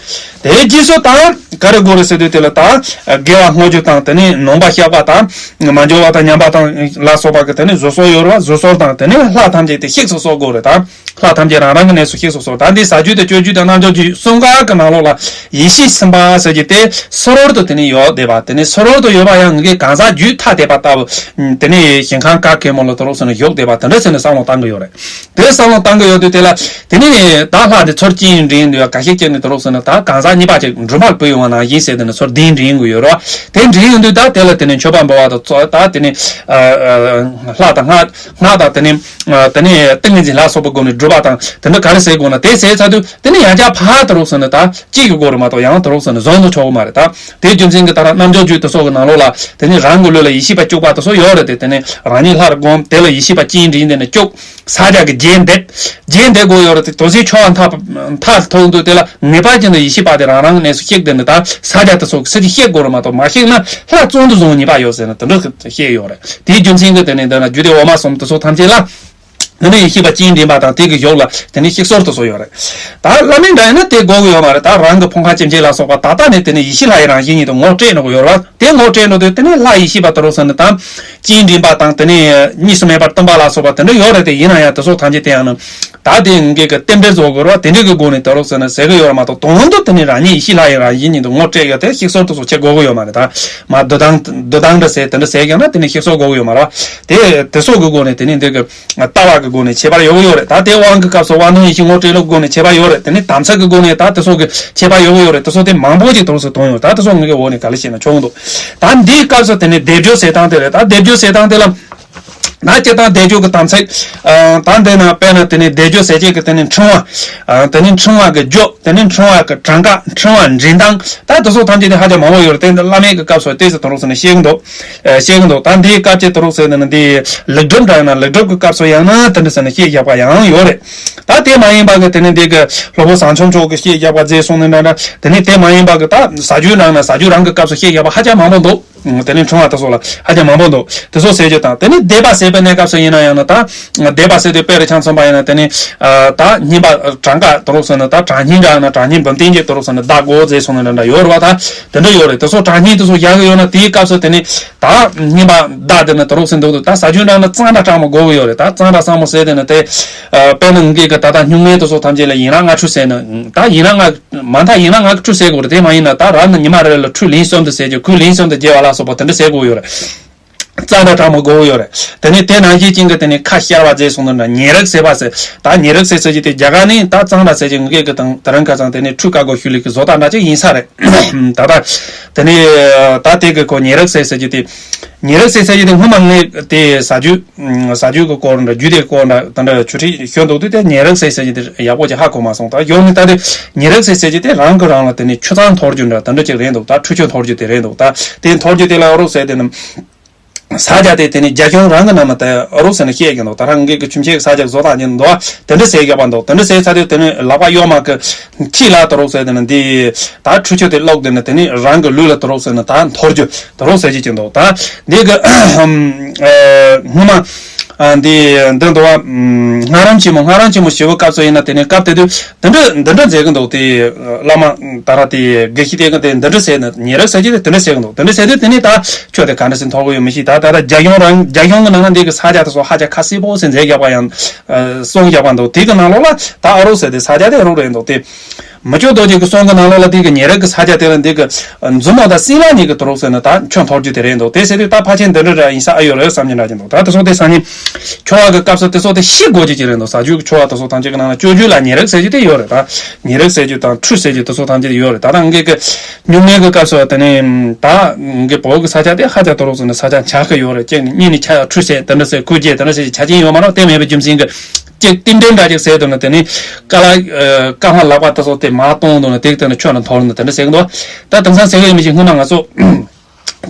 དེའི་རྗེས་སུ་དང་ག་རེ་དགོས་རེད་ཟེར་དུས་དེ་ལ་ད་དགེ་བ་བསྔོ་རྒྱུ་དང་དེ་ནས་ནོངས་པ་བཤགས་པ་དང་མ་འབྱོར་བ་དང་ཉམས་པ་དང་ལ་སོགས་པ་གི་དེ་ནས་བཟོད་གསོལ་ཡོད་རེད་བ། བཟོད་གསོལ་དང་དེ་ནས་ལྷ་ཐམས་ཅད་དེ་བཤིག་སུ་གསོལ་དགོས་རེད་ད། ལྷ་ཐམས་ཅད་རང་རང་གི་གནས་སུ་གཤེགས་སུ་གསོལ། ད་འདི་ཟ་རྒྱུ་དང་སྤྱོད་རྒྱུ་དང་རྣལ་འབྱོར་རྒྱུ་གསུམ་ཀ་གི་ནང་ལོགས་ལ་ཡེ་ཤེས་སེམས་དཔའ་ཟེར་རྒྱུ་དེ་སོ་རོལ་དུ་དེ་ནས་ཡོད་བསྡད་པ། དེ་ནས་སོ་རོལ་དུ་ཡོད་པ་ཡང་ངེད་ཀྱི་གང་ཟག་རྒྱུད་ཐ་དད་པ་ལྟ་བུ། དེ་ནས་ཞིང་ཁམས་ག་གེ་མོ་ལ་དུ་རུག་ཟེར་ནས་ཡོད་བསྡད་པ་དེ་འདྲ་ཟེར་ནས་བསམ་བློ་བཏང་གི་ཡོད་རེད། དེ་བསམ་བློ་བཏང་གི་ཡོད་དུས་དེ་ལ་དེ་ནས་ད་ལྷ་དེ་ཚུར་ཅིག་འདྲེན་དུས་ག་ཤེད་ཅིག་ནས་དུ་རུག་ཟེར་ནས་ད་གང་ཟག་གཉིས་པ་ཅིག་འབྲུ་མར་བུ་ཡོང་བ་ནང་བཞིན་ཟེར་དེ་ནས་ཚུར་གདན་འདྲེན་གི་ཡོད་རེད་བ། དེ་འདྲེན་ཡོང་དུས་ད་དེ་ལ་དེ་ནས་མཆོད་པ་འབུལ་བ་དང་ཚོགས་ད་དེ་ནས་ལྷ་དང་སྔགས་སྔགས་དང་དེ་ནས། དེ་ནས་ཏིང་ངེ་འཛིན་ལ་སོགས་པའི་སྒོ་ནས་སྒྲུབ་པ་དང་དེ་འདྲ་ག་རེ་ཟེར་དགོས་ན་དེ་ཟེར་ཚར་དུས་དེ་ནས་ཡང་བསྐྱར་ཕར་དུ་རུག་ཟེར་ནས་ད་གཅིག་གི་སྒོ་རུ་མ་གཏོགས་ཡང་དུ་རུག་ཟེར་ནས་བཟུང་དུ་ཆོག་གི་མ་རེད་ད། དེའི་རྒྱུ་མཚན་གྱིས་ད་རང་རྣལ་འབྱོར་རྒྱུད་དེ་ཚོ་གི་ནང་ལོགས་ལ་དེ་ནས་རང་གི་ལུས་ལ་ཡེ་ཤེས་པ་བཅུག་པ་དེ་ཚོ་ཡོད་རེད་དེ། དེ་ནས་རང་ཉིད་ལྷར་བསྒོམ་དེ་ལ་ཡེ་ཤེས་པ་གཅིག་འདྲེན་དེ་ནས་བཅུག་ས་རྒྱ་གི་རྗེས་འདེབས་རྗེས་འདེབས་དགོས་ཡོད་རེད་དེ། དོ་ཚིག་ཆོ་བ་མཐའ་མཐའ་ཐུག་འདུག་དེ་ལ་ངེས་པར་ཅན་དུ་ཡེ་ཤེས་པ་དེ་རང་རང་གི་གནས་སུ་གཤེགས་དེ་ནས་ད་ས་རྒྱ་དེ་ཚོ་གི་སྲིད་ཀྱི་གཤེགས་དགོས་རེད་མ་གཏོགས་མ་གཤེགས་ན་ལྷ་བཙོན་དུ་བཟུང་ནུས་པ་ཡོད་ཟེར་ནས་དེ་འདྲ་གི་བཤད་ཡོད་རེད། དེའི་རྒྱུ་མཚན་གྱིས་དེ་ནས་འདི་ན་རྒྱུད་སྡེ་འོག་མ་གསུམ་དེ་ཚོ་ཐམས་ཅད་ལ། དེ་ནས་ཡེ་ཤེས་པ་གཅིག་འདྲེན་པ་དང་དེ་གི་གཞུག་ལ་དེ་ནས་གཤེགས་གསོལ་དུ་སོགས་ཡོད་རེད། ད་བླ་མེད་འདྲ་ཡིན་ན་དེ་དགོས་ཀྱི་ཡོད་མ་རེད། ད་རང་གི་ཕོ་ཁ་ཅན་ཅན་ལ་སོགས་པ་ད་ལྟ་ནས་དེ་ནས་ཡེ་ཤེས་ལྷ་ཡི་རང་བཞིན་ཉིད་དུ་ངོ་སྤྲད་འགྲོ་གི་ཡོད་རེད། དེ་ངོ་སྤྲད་འགྲོ་དུས་དེ་ནས་ལྷ་ཡེ་ཤེས་པ་དུ་རུ་ཟེར་ནས་དང་གཅིག་འདྲེན་པ་དང་དེ་ནས་གཉིས་སུ་མེད་པར་སྟོན་པ་ལ་སོགས་པ་དེ་འདྲ་ཡོད་རེད་དེ། ཡིན་ན་ཡང་དེ་ཚོ་ཐམས་ཅད་དེ་ཡང་ནི་ད་དེ་ངེད་ཀྱི་རྟེན་འབྲེལ་བཟོ་དགོས་རེད་བ། དེ་འདྲ་གི་སྒོ་ནས་དུ་རུ་ཟེར་ནས་ཟེར་གི་ཡོད་རེད་མ་གཏོགས་དོན་དུ་དེ་ནས་རང་ཉིད་ཡེ་ཤེས་ལྷ་ཡི་རང་བཞིན་ཉིད་དུ་ངོ་སྤྲད་ཡོད་དེ་གཤེགས་གསོལ་དུ་སོགས་བྱེད་དགོས་ཀྱི་ཡོད་མ་རེད། ད་མ་འདུ་ལྡང་འདུ་ལྡང་འདྲ་ཟེར་དེ་འདྲ་ཟེར་ཀྱང་ན་དེ་ནས་གཤེགས་གསོལ་དགོས་ཀྱི་ཡོད་མ་རེད་བ། དེ་དེ་སོགས་ཀྱི་སྒོ་ནས་དེ་ནས་འདི་གི་ལྟ་བ་གི་སྒོ་ནས་ཁྱད་པར་ཡོད་ཀྱི་ཡོད་རེད། ད་དེ་དབང་གི་སྐབས་སུ་དབང་དོན་ཡེ་ཤེས་ངོ་སྤྲད་ལུགས་སྒོ་ནས་ཁྱད་པར་ཡོད་རེད། དེ་ནས་དམ་ཚིག་གི་སྒོ་ནས་ད་དེ་སོགས་ཀྱི་ཁྱད་པར་ཡོད་ཀྱི་ཡོད་རེད། དེ་སོགས་དེ་མང་པོ་ཅིག་དུ་རུ་སུ་མཐོང་ཡོད། ད་དེ་སོགས་ངེད་ཀྱི་འོག་ནས་ག་ལེ་བཤད་ན་ཆོག་གི་འདུག་ད་འདིའི་སྐབས་སུ་དེ་ནས་བཟླས་བརྗོད་ཟེར་སྟངས་དེ་རེད། ད་བཟླས་བརྗོད་ཟེར་སྟངས་དེ་ལ་ད་སྤྱིར་བཏང་བཟླས་བརྗོད་ཀྱི་དམ་ཚིག་ད་འདི་ན་དཔེར་ན་དེ་ནས་བཟླས་བརྗོད་ཟེར་བྱེད་ཀྱི་དེ་ནས་འཕྲེང་བ། དེ་ནས་འཕྲེང་བ་གི་རྒྱུ། དེ་ནས་འཕྲེང་བ་གི་གྲངས་ཀ། འཕྲེང་བ་འདྲེན་སྟངས། ད་དེ་ཚོ་ཐམས་ཅད་དེ་ཧ་ཅང་མང་པོ་ཡོད་རེད། དེ་འདི་བླ་མེད་ཀྱི་སྐབས་སུ་ཏོག་ཙམ་དུ་རུ་སུ་ནས་བཤད་གི་འདུག་ཨ་བཤད་གི་འདུག་ད་འདིའི་སྐབས་ཀྱི་དུ་རུ་སུ་ནས་འདི་ལེགས་སྒྲུབ་འདྲ་ཡིན་ན་ལེགས་སྒྲུབ་ཀྱི་སྐབས་སུ་ཡང་ན་དེ་འདྲ་ཟེར་ནས་བཤད་བཞག་པ་ཡང་ཡོད་རེད། ད་དེ་མ་ཡིན་པ་གི་དེ་ནས་འདི་གི་སློབ་དཔོན་ཟམ་ཆུང་མཆོག་གིས་བཤད་བཞག་པ་མཛད་སོང་ནས་འདྲ་འདྲ། དེ་ནས་དེ་མ་ཡིན་པ་གི་ད་ཟ་རྒྱུ་ནང་ན་ཟ་རྒྱུ་རང་གི་སྐབས་སུ་བཤད་བཞག་པ་ཧ་ཅང་མང་པོ་འདུག་དེ་ནས་འཕྲེང་བ་དེ་ཚོ་ལ་ཧ་ཅང་མང་པོ་འདུག་དེ་ཚོ་ཟེར་རྒྱུ་དང་། དེ་ནས་བཟླས་པ་ཟེར་བའི་གནས་སྐབས་སུ་ཡིན་ན་ཡང་ན་ད་བཟླས་པ་ཟེར་དུས་དཔེ་རུ་ཆ་མཚོན་པ་ཡིན་ན་དེ་ནས་ད་བསྙེན་པ་གྲངས་ཀ་དུ་རུ་སོང་ན་ད་གྲངས་བསྙེན་འདྲ་ན་གྲངས་བསྙེན་བུམ་བསྟན་གྱི་དུ་རུ་སོང་ན་བཟླས་དགོས་ཟེར་སོང་ན་འདྲ་འདྲ་ཡོད་རེད་བ། ད་དེ་འདྲ་ཡོད་རེད། དེ་ཚོ་གྲངས་བསྙེན་དེ་ཚོ་བཞག་གི་ཡོད་ན་དེའི་སྐབས་སུ་དེ་ནས་ད་བསྙེན་པ་བཟླས་དེ་ནས་དུ་རུ་སོང་འདུག་ད་ཟ་རྒྱུ་འདྲ་ན་གཙང་སྦྲ་གྲང་མོ་དགོས་ཀྱི་ཡོད་རེད། ད་གཙང་སྦྲ་གཙང་མོ་ཟེར་དེ་ནས་དེ་དཔེར་ན་ངེད་ཀྱི་ད་ལྟ་སྨྱུང་གནས་དེ་ཚོ་ཐམས་ཅད་ལ་ཡན་ལག་ལྔ་བཅུ་ཟེར་ན་ད་ཡན་ལག་ལྔ་མ་མཐའ་ཡན་ལག་ལྔ་བཅུ་ཟེར་དགོས་རེད། དེ་མ་ཡིན་ན་ད་རང་ནི་ཉི་མ་རེ་ལ་ཁྲུས་ལན་གསུམ་དུ་ཟེར་རྒྱུ་ཁུ་ལན་གསུམ་དུ་བརྗེ་བ་ལ་སོགས་པ་དེ་འདྲ་ཟེར་དགོས་ཡོད་རེད། གཙང་སྦྲ་གྲང་མོ་དགོས་ཡོད་རེད། དེ་ནས་དེ་ནང་བཞིན་ཅན་གྱི་དེ་ནས་ཁ་བཤལ་བ་མཛད་སོང་དུས་ན་ཉེ་རིང་ཟེར་བ་ཟེར། ད་ཉེ་རིང་ཟེར་ཟེར་གྱི་དེ་རྒྱ་གར་ནས་ད་གཙང་སྦྲ་ཟེར་གྱི་ངེད་ཀྱི་དང་དེ་རིང་ཁ་སང་དེ་ནས་ཁྲུས་ཀ་གོ་ཤུལ་ལས་ཀྱི་བཟོ་ལྟ་འདྲ་ཅིག་ཡིན་ས་རེད། ད་ད་དེ་ནས་ད་དེ་གི་གོ་ཉེ་རིང་ཟེར་ཟེར་གྱི་དེ། ཉེ་རིང་ཟེར་ཟེར་གྱི་དེ་སྔོན་མ་ངས་དེ་ཟ་རྒྱུ། ཟ་རྒྱུ་གི་སྐོར་འདྲ་རྒྱུད་སྡེ་སྐོར་འདྲ་ད་འདྲ་ཆུ་ཁྲིད་ཤོད་འདུག་དུས་དེ་ཉེ་རིང་ཟེར་ཟེར་གྱི་དེ་ཡག་པོ་ཅིག་ཧ་གོ་མ་སོང་། ད་ཡོང་ནས་ད་དེ་ཉེ་རིང་ཟེར་ཟེར་གྱི་དེ་རང་གི་རང་ལ་དེ་ནས་ཆུ་གཙང་འཐོར་རྒྱུ་འདྲ་ད་འདྲ་ཅིག་རེད་འདུག་ད་ཁྲུས་ཆུ་འཐོར་རྒྱུ་དེ་རེད་འདུག་ད་དེ་འཐོར་རྒྱུ་དེ་ལ་ཨ་རོགས་ཟེར་དེ་ནི། ས་རྒྱ་དེ་དེ་ནི་རྒྱ་གཞུང་རང་གི་ནང་ན་དེ་ཨ་རོགས་ཟེར་ནས་བཤད་ཀྱི་འདུག་ད་རང་གི་ཆུ་མཆེད་ས་རྒྱ་བཟོ་ལྟ་ཉིད་འདུག་དེ་འདྲ་ཟེར་བཞག་པ་འདུག་དེ་འདྲ་ཟེར་ཚར་དུས་དེ་ནི་ལག་པ་གཡོན་མ་གི་ཁྲིད་ལ་ད་རོགས་ཟེར་དེ་ནི་འདི་ད་ཁྲུས་ཆུ་དེ་བླུགས་དེ་ནི་དེ་ནི་རང་གི་ལུས་ལ་ད་རོགས་ཟེར་ནི་ད་འཐོར་རྒྱུ། དུ་རུ་ཟེར་གྱི་ཅིག་འདུག་ད་འདི་གི་སྔོན་མ་ ཨ་འདི་འདི་འདུག་བ། ཨམ། སྔ་རམ་ཆེན་མོ། སྔ་རམ་ཆེན་མོ་ཞེས་པའི་སྐབས་སུ་ཡིན་ན་དེ་ནས་སྐབས་དེ་དུས་འདི་འདྲ་འདི་འདྲ་མཛད་ཀྱི་འདུག་སྟེ། བླ་མ་ད་ར་དེ་དགེ་བཤེས་དེ་གིས་དེ་འདི་འདྲ་ཟེར་ན། ཉེ་རབས་ཟེར་གྱི་དེ་འདི་འདྲ་ཟེར་གྱི་འདུག་དེ་འདྲ་ཟེར་དུས་དེ་ནས་ད་ཁྱོད་དེ་ག་འདྲ་ཟེར་མཐོ་གི་ཡོད་མི་ཤེས། ད་ད་ལྟ་རྒྱ་གཞུང་རང་རྒྱ་གཞུང་གི་ནང་ན་འདི་གི་ས་ཆ་དེ་ཚོ་ཧ་ཅང་ཁ་གསལ་པོ་ཟེར་མཛད་བཞག་པ་ཡང་གསུངས་བཞག་པ་འདུག་དེ་གི་ནང་ལོགས་ལ་ད་ཨ་རོགས་ཟེར་དེ་ས་ཆ་དེ་རོགས་རེད་འདུག་སྟེ། མི་བསྐྱོད་རྡོ་རྗེ་གི་གསུང་གི་ནང་ལོགས་ལ་དེ་གི་ཉེ་རབས་གི་ས་ཆ་དེ་ལ་འདི་གི་མཛུབ་མོ་དང་སྲིན་ལག་གཉིས་ཀྱི་དུ་རུ་ཟེར་ན་ད་ཁྱོད་མཐོ་རྒྱུ་དེ་རེད་འདུག་དེ་ཟེར་དུས་ད་ཕལ་ཆེར་འདི་འདྲ་ར་ཡིན་ས་ཨ་ཡོད་རེད་བསམ་གྱི་འདྲ་ཅིག་འདུག་ད་དེ་ཚོ་དེ་སང་ཉིན་ཆོ་ག་གི་སྐབས་སུ་དེ་ཚོ་དེ་ཤེས་དགོས་རྒྱུ་ཅིག་རེད་འདུག་ཟ་རྒྱུ་གི་ཆོ་ག་དེ་ཚོ་ཐམས་ཅད་ཀྱི་ནང་ལ་བསྐྱོད་རྒྱུ་ལ་ཉེ་རབས་ཟེར་རྒྱུ་དེ་ཡོད་རེད། ད་ཉེ་རབས་ཟེར་རྒྱུ་དང་ཁྲུས་ཟེར་རྒྱུ་དེ་ཚོ་ཐམས་ཅད་ཡོད་རེད། ད་ད་ངེད་ཀྱི་སྨྱུང་གནས་ཀྱི་སྐབས་སུ་དེ་ནས་ད་ངེད་བོད་ཀྱི་ས་ཆ་དེ་ཧ་ཅང་དུ་རུ་ཟེར་ན་ས་ཆ་ཆགས་ཀྱི་ཡོད་རེད། གཅིག་ནས་གཉིས་ནས་ཆ་ཁྲུས་ཟེར་དེ་འདྲ་ཟེར་ཁུར་རྒྱས་དེ་འདྲ་ཟེར་ཆ་རྐྱེན་ཡོད་མ་རེད། དེ་མེད་པའི་རྒྱུ་མཚན་གྱི་གཅིག་རྟེན་འབྲེལ་འདྲ་ཅིག་ཟེར་དུས་ན་དེ་ནི་ཀ་ལ་ཀ་ལྷ་ལག་པ་དེ་ཚོ་དེ་མར་གཏོང་དུས་ན་དེ་གི་སྟེང་ན་ཆོས་ལ་འཐོར་ན་དེ་འདྲ་ཟེར་གི་འདུག་ད་དེང་སང་ཟེར་གི་ཡོད་མི་ཞིག་སྔོན་མ་ང་ཚོ་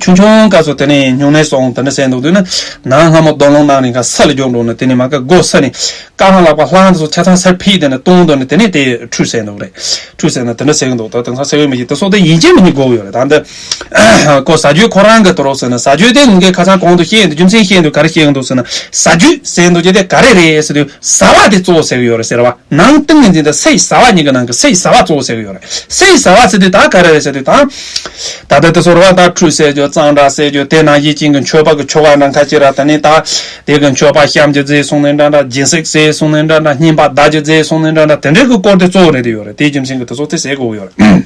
ཆུང་ཆུང་སྐབས་སུ་དེ་ནས་སྨྱུང་གནས་སོང་དེ་འདྲ་ཟེར་འདུག་དུས་ན་ནང་སྔ་མོ་རྡོ་ལུང་ནང་ནས་ཁ་ས་ལ་འཇོག་འགྲོ་ན་དེ་ནས་མ་ཀ་སྒོ་ས་ནས་ཀ་ལྷ་ལག་པ་ལྷ་དེ་ཚོ་ཆ་ཚང་སར་ཕུད་དེ་ནས་གཏོང་དུས་ན་དེ་ནས་དེ་ཁྲུས་ཟེར་འདུག་རེད། ཁྲུས་ཟེར་ན་དེ་འདྲ་ཟེར་གི་འདུག་ད་དེང་སང་ཟེར་གི་ཡོད་མི་ཞིག་དེ་ཚོ་དེ་ཡིན་གཅིག་མིན་གཉིས་དགོས་ཡོད་རེད། ད་འདི་ཀོ་ཟ་རྒྱུ་ཁོ་རང་གི་དུ་རུ་ཟེར་ན་ཟ་རྒྱུ་དེ་ངས་ཁ་སང་གོང་དུ་བཤད་ཡོད་འདུག་རྒྱུ་མཚན་བཤད་འདུག་ག་རེ་བཤད་གི་འདུག་ཟེར་ན་ཟ་རྒྱུ་ཟེར་འདུག་རྒྱུ་དེ་ག་རེ་རེད་ཟེར་དུས་ཟ་བ་དེ་གཙོ་བོ་ཟེར་གི་ཡོད་རེད་ཟེར་བ། ནང་ཏིང་ངེ་འཛིན་དང་སའི་ཟ་བ་གཉིས་ཀྱི་ནང་གི་སའི་ཟ་བ་གཙོ་བོ་ཟེར་གི་ཡོད་རེད། སའི་ཟ་བ་ཟེར་དུས་ད་ག་རེ་རེད་ཟེར་དུས་ད། ད་ལྟ་དེ་ཚོ་རེད་བ། ད་ཁྲུས་ཟེར་རྒྱུ་གཙང་སྦྲ་ཟེར་རྒྱུ་དེ་ནང་བཞིན་ཅན་གྱི་མཆོད་པ་གི་ཆོ་ག་ནང་ཁ་ཅིག་ར་ད་ནི་ད། དེ་གི་མཆོད་པ་བཤམས་རྒྱུ་ཟེར་སོང་ནས་འདྲ་འདྲ་སྦྱིན་སྲེག་ཟེར་སོང་ནས་འདྲ་འདྲ་བསྙེན་པ་བཟླ་རྒྱུ་ཟེར་སོང་ནས་འདྲ་འདྲ་དེ་འདྲའི་གི་སྐོར་དེ་གཙོ་བོ་རེད་དེ་ཡོད་རེད། དེའི་རྒྱུ་མཚན་གྱི་དེ་ཚོ་དེ་ཟེར་དགོས་ཡོད་རེད།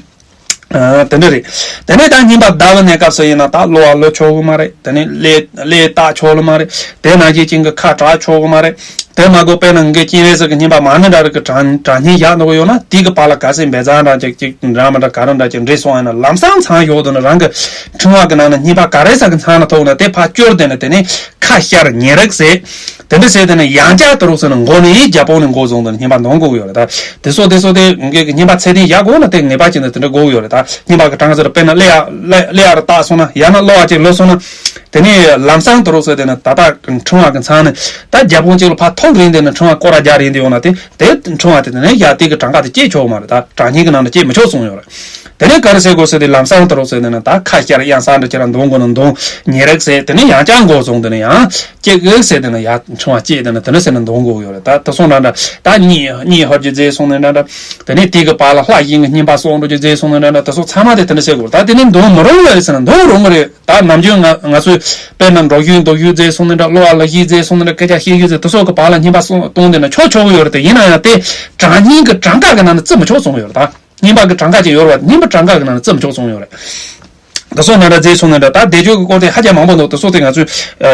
ཨ། དེ་འདྲ་རེད། དེ་ནས་ད་བསྙེན་པ་བཟླ་བའི་གནས་སྐབས་སུ་ཡིན་ན་ད་གློ་བ་གློད་ཆོག་གི་མ་རེད། དེ་ནས་ཀླད་ཀླད་བཏགས་ཆོག་གི་མ་རེད། དེ་ནང་བཞིན་ཅན་གྱི་ཁ་གྲག་ཆོག་གི་མ་རེད། དེ་མ་གཏོགས་དཔེར་ན་ངས་སྤྱན་རས་གཟིགས་ཀྱི་བསྙེན་པ་མ་ཎི་འདྲ་རིགས་ཀྱི་གྲངས་གྲངས་སྙིང་བཞག་འདུག་ཡོད་ན་དེ་གི་བར་ལ་གལ་སྲིད་འབེ་ཚང་འདྲ་ཅིག་ཅིག་འདྲ་མི་འདྲ་ག་རེ་འདྲ་ཅིག་འདྲེས་སོང་ཡིན་ན་ལམ་སང་ཚང་ཡོད་འདུག་ན་རང་གི་ཕྲེང་བ་གི་ནང་ན་བསྙེན་པ་ག་རེ་ཟ་གི་ཚང་ན་ཐུག་ན་དེ་ཕར་བསྐྱུར་དེ་ནས་དེ་ནས་ཁ་ཤར་ཉེ་རིགས་ཟེར། དེ་འདྲ་བྱས་དེ་ནས་ཡང་བསྐྱར་དུ་རུག་ཟེར་ན་མགོ་ནས་རྒྱབ་ཕོག་ནས་མགོ་བཟུང་དུ་ནས་བསྙེན་པ་འདོན་དགོས་ཡོད་རེད། ད་དེ་སོ་དེ་སོ་དེ་ངེད་ཀྱི་བསྙེན་པ་ཚད་ལྡན་བཞག་དགོས་ན་དེ་ངེས་པ་ཅན་དུ་དེ་འདྲ་དགོས་ཡོད་རེད། ད་བསྙེན་པ་གི་གྲངས་ཟེར་དཔེར་ན་ཀླད་ཡ་ཀླད་ཀླད་ཡ་རུ་བཏགས་སོང་ན་ཡང་ན་གློ་བ་ཅིག་ལོག་སོང་ན་དེ་ནས་ལམ་སང་དུ་རུག་ཟེར་དེ་ནས་ད་ལྟ་ཕྲེང་བ་གི་མཚམས་ནས་ད་རྒྱབ་ཕོག་ཅིག་ལ་ཕར་ཐོག་རིང་དེ་ནས་ཕྲེང་བ་སྐོར་ར་རྒྱག་རིང་དེ་ཡོང་ན་དེ་དེ་ཕྲེང་བ་དེ་དེ་ནས་ཡ་དེ་གི་གྲངས་ཀ་དེ་སྐྱེ་ཆོག་མ་རེད། ད་གྲངས་སྙིང་གི་ནང་ནས་སྐྱེ་མི་ཆོག་གསུངས་ཡོད་རེད། དེ་ནས་ག་རེ་ཟེར་དགོས་ཟེར་དེ་ལམ་སང་དུ་རུག་ཟེར་དེ་ནས་ད་ཁ་ཤར་གཡང་ས་འདྲ་ཁྱེད་རང་འདོན་དགོས་ན་འདོན་ཉེ་རིགས་ཟེར་དེ་ནས་ཡང་བསྐྱར་མགོ་བཟུང་དེ་ནས་ཡང་། ཅིག་ཟེར་དེ་ན་ཡ་ཕྲེང་བ་བཅད་དེ་ན་དེ་འདྲ་ཟེར་ན་འདོན་དགོས་ཡོད་རེད། ད་དེ་སོང་འདྲ་འདྲ་ད་གཉིད་གཉིད་ཧོར་གྱི་རྫས་སོང་ནས་འདྲ་འདྲ་དེ་ནས་དེ་གི་བར་ལ་ལྷ་གཞན་གྱི་བསྙེན་པ་སོགས་འགྲོ་གྱི་རྫས་སོང་ནས་འདྲ་འདྲ་དེ་སོགས་ཚང་མ་དེ་དེ་འདྲ་བྱེད་དགོས་རེད། ད་དེ་ནས་འདོན་མི་རུང་བ་རེད་ཟེར་ན་འདོན་རུང་གི་རེད། ད་ནམ་རྒྱུན་ང་ང་ཚོས་དཔེར་ན་འགྲོ་ཞུས་འདུག་ཞུས་རྫས་སོང་ནས་འདྲ་གློ་བ་ལ་ཞིག་རྫས་སོང་ནས་འདྲ་སྐད་ཆ་བཤད་ཞུས་རྫས་དེ་སོགས་ཀྱི་བར་ལ་བསྙེན་པ་སོགས་གཏོང་དེ་ན་ཆོག་ཆོག་གི་ཡོད་རེད། དེ་ཡིན་ན་ཡང་དེ་གྲངས་སྙིང་གི་གྲངས་ཀ་གི་ནང་ནས་བརྩི་མི་ཆོག་གསུངས་ཡོད་རེད། ད་བསྙེན་པ་གི་གྲངས་ཀ་ཅིག་ཡོད་རེད་བ། བསྙེན་པ་གྲངས་ཀ་གི་ནང་ནས་བརྩི་མི་ཆོག་གསུངས་ཡོད་རེད། དེ་སོགས་ནང་འདྲ་རྫས་སོང་ནས་འདྲ་ད་བཟླས་བརྗོད་ཀྱི་སྐོར་དེ་ཧ་ཅང་མང་པོ་འདུག་དེ་སོགས་དེ་ང་ཚོས་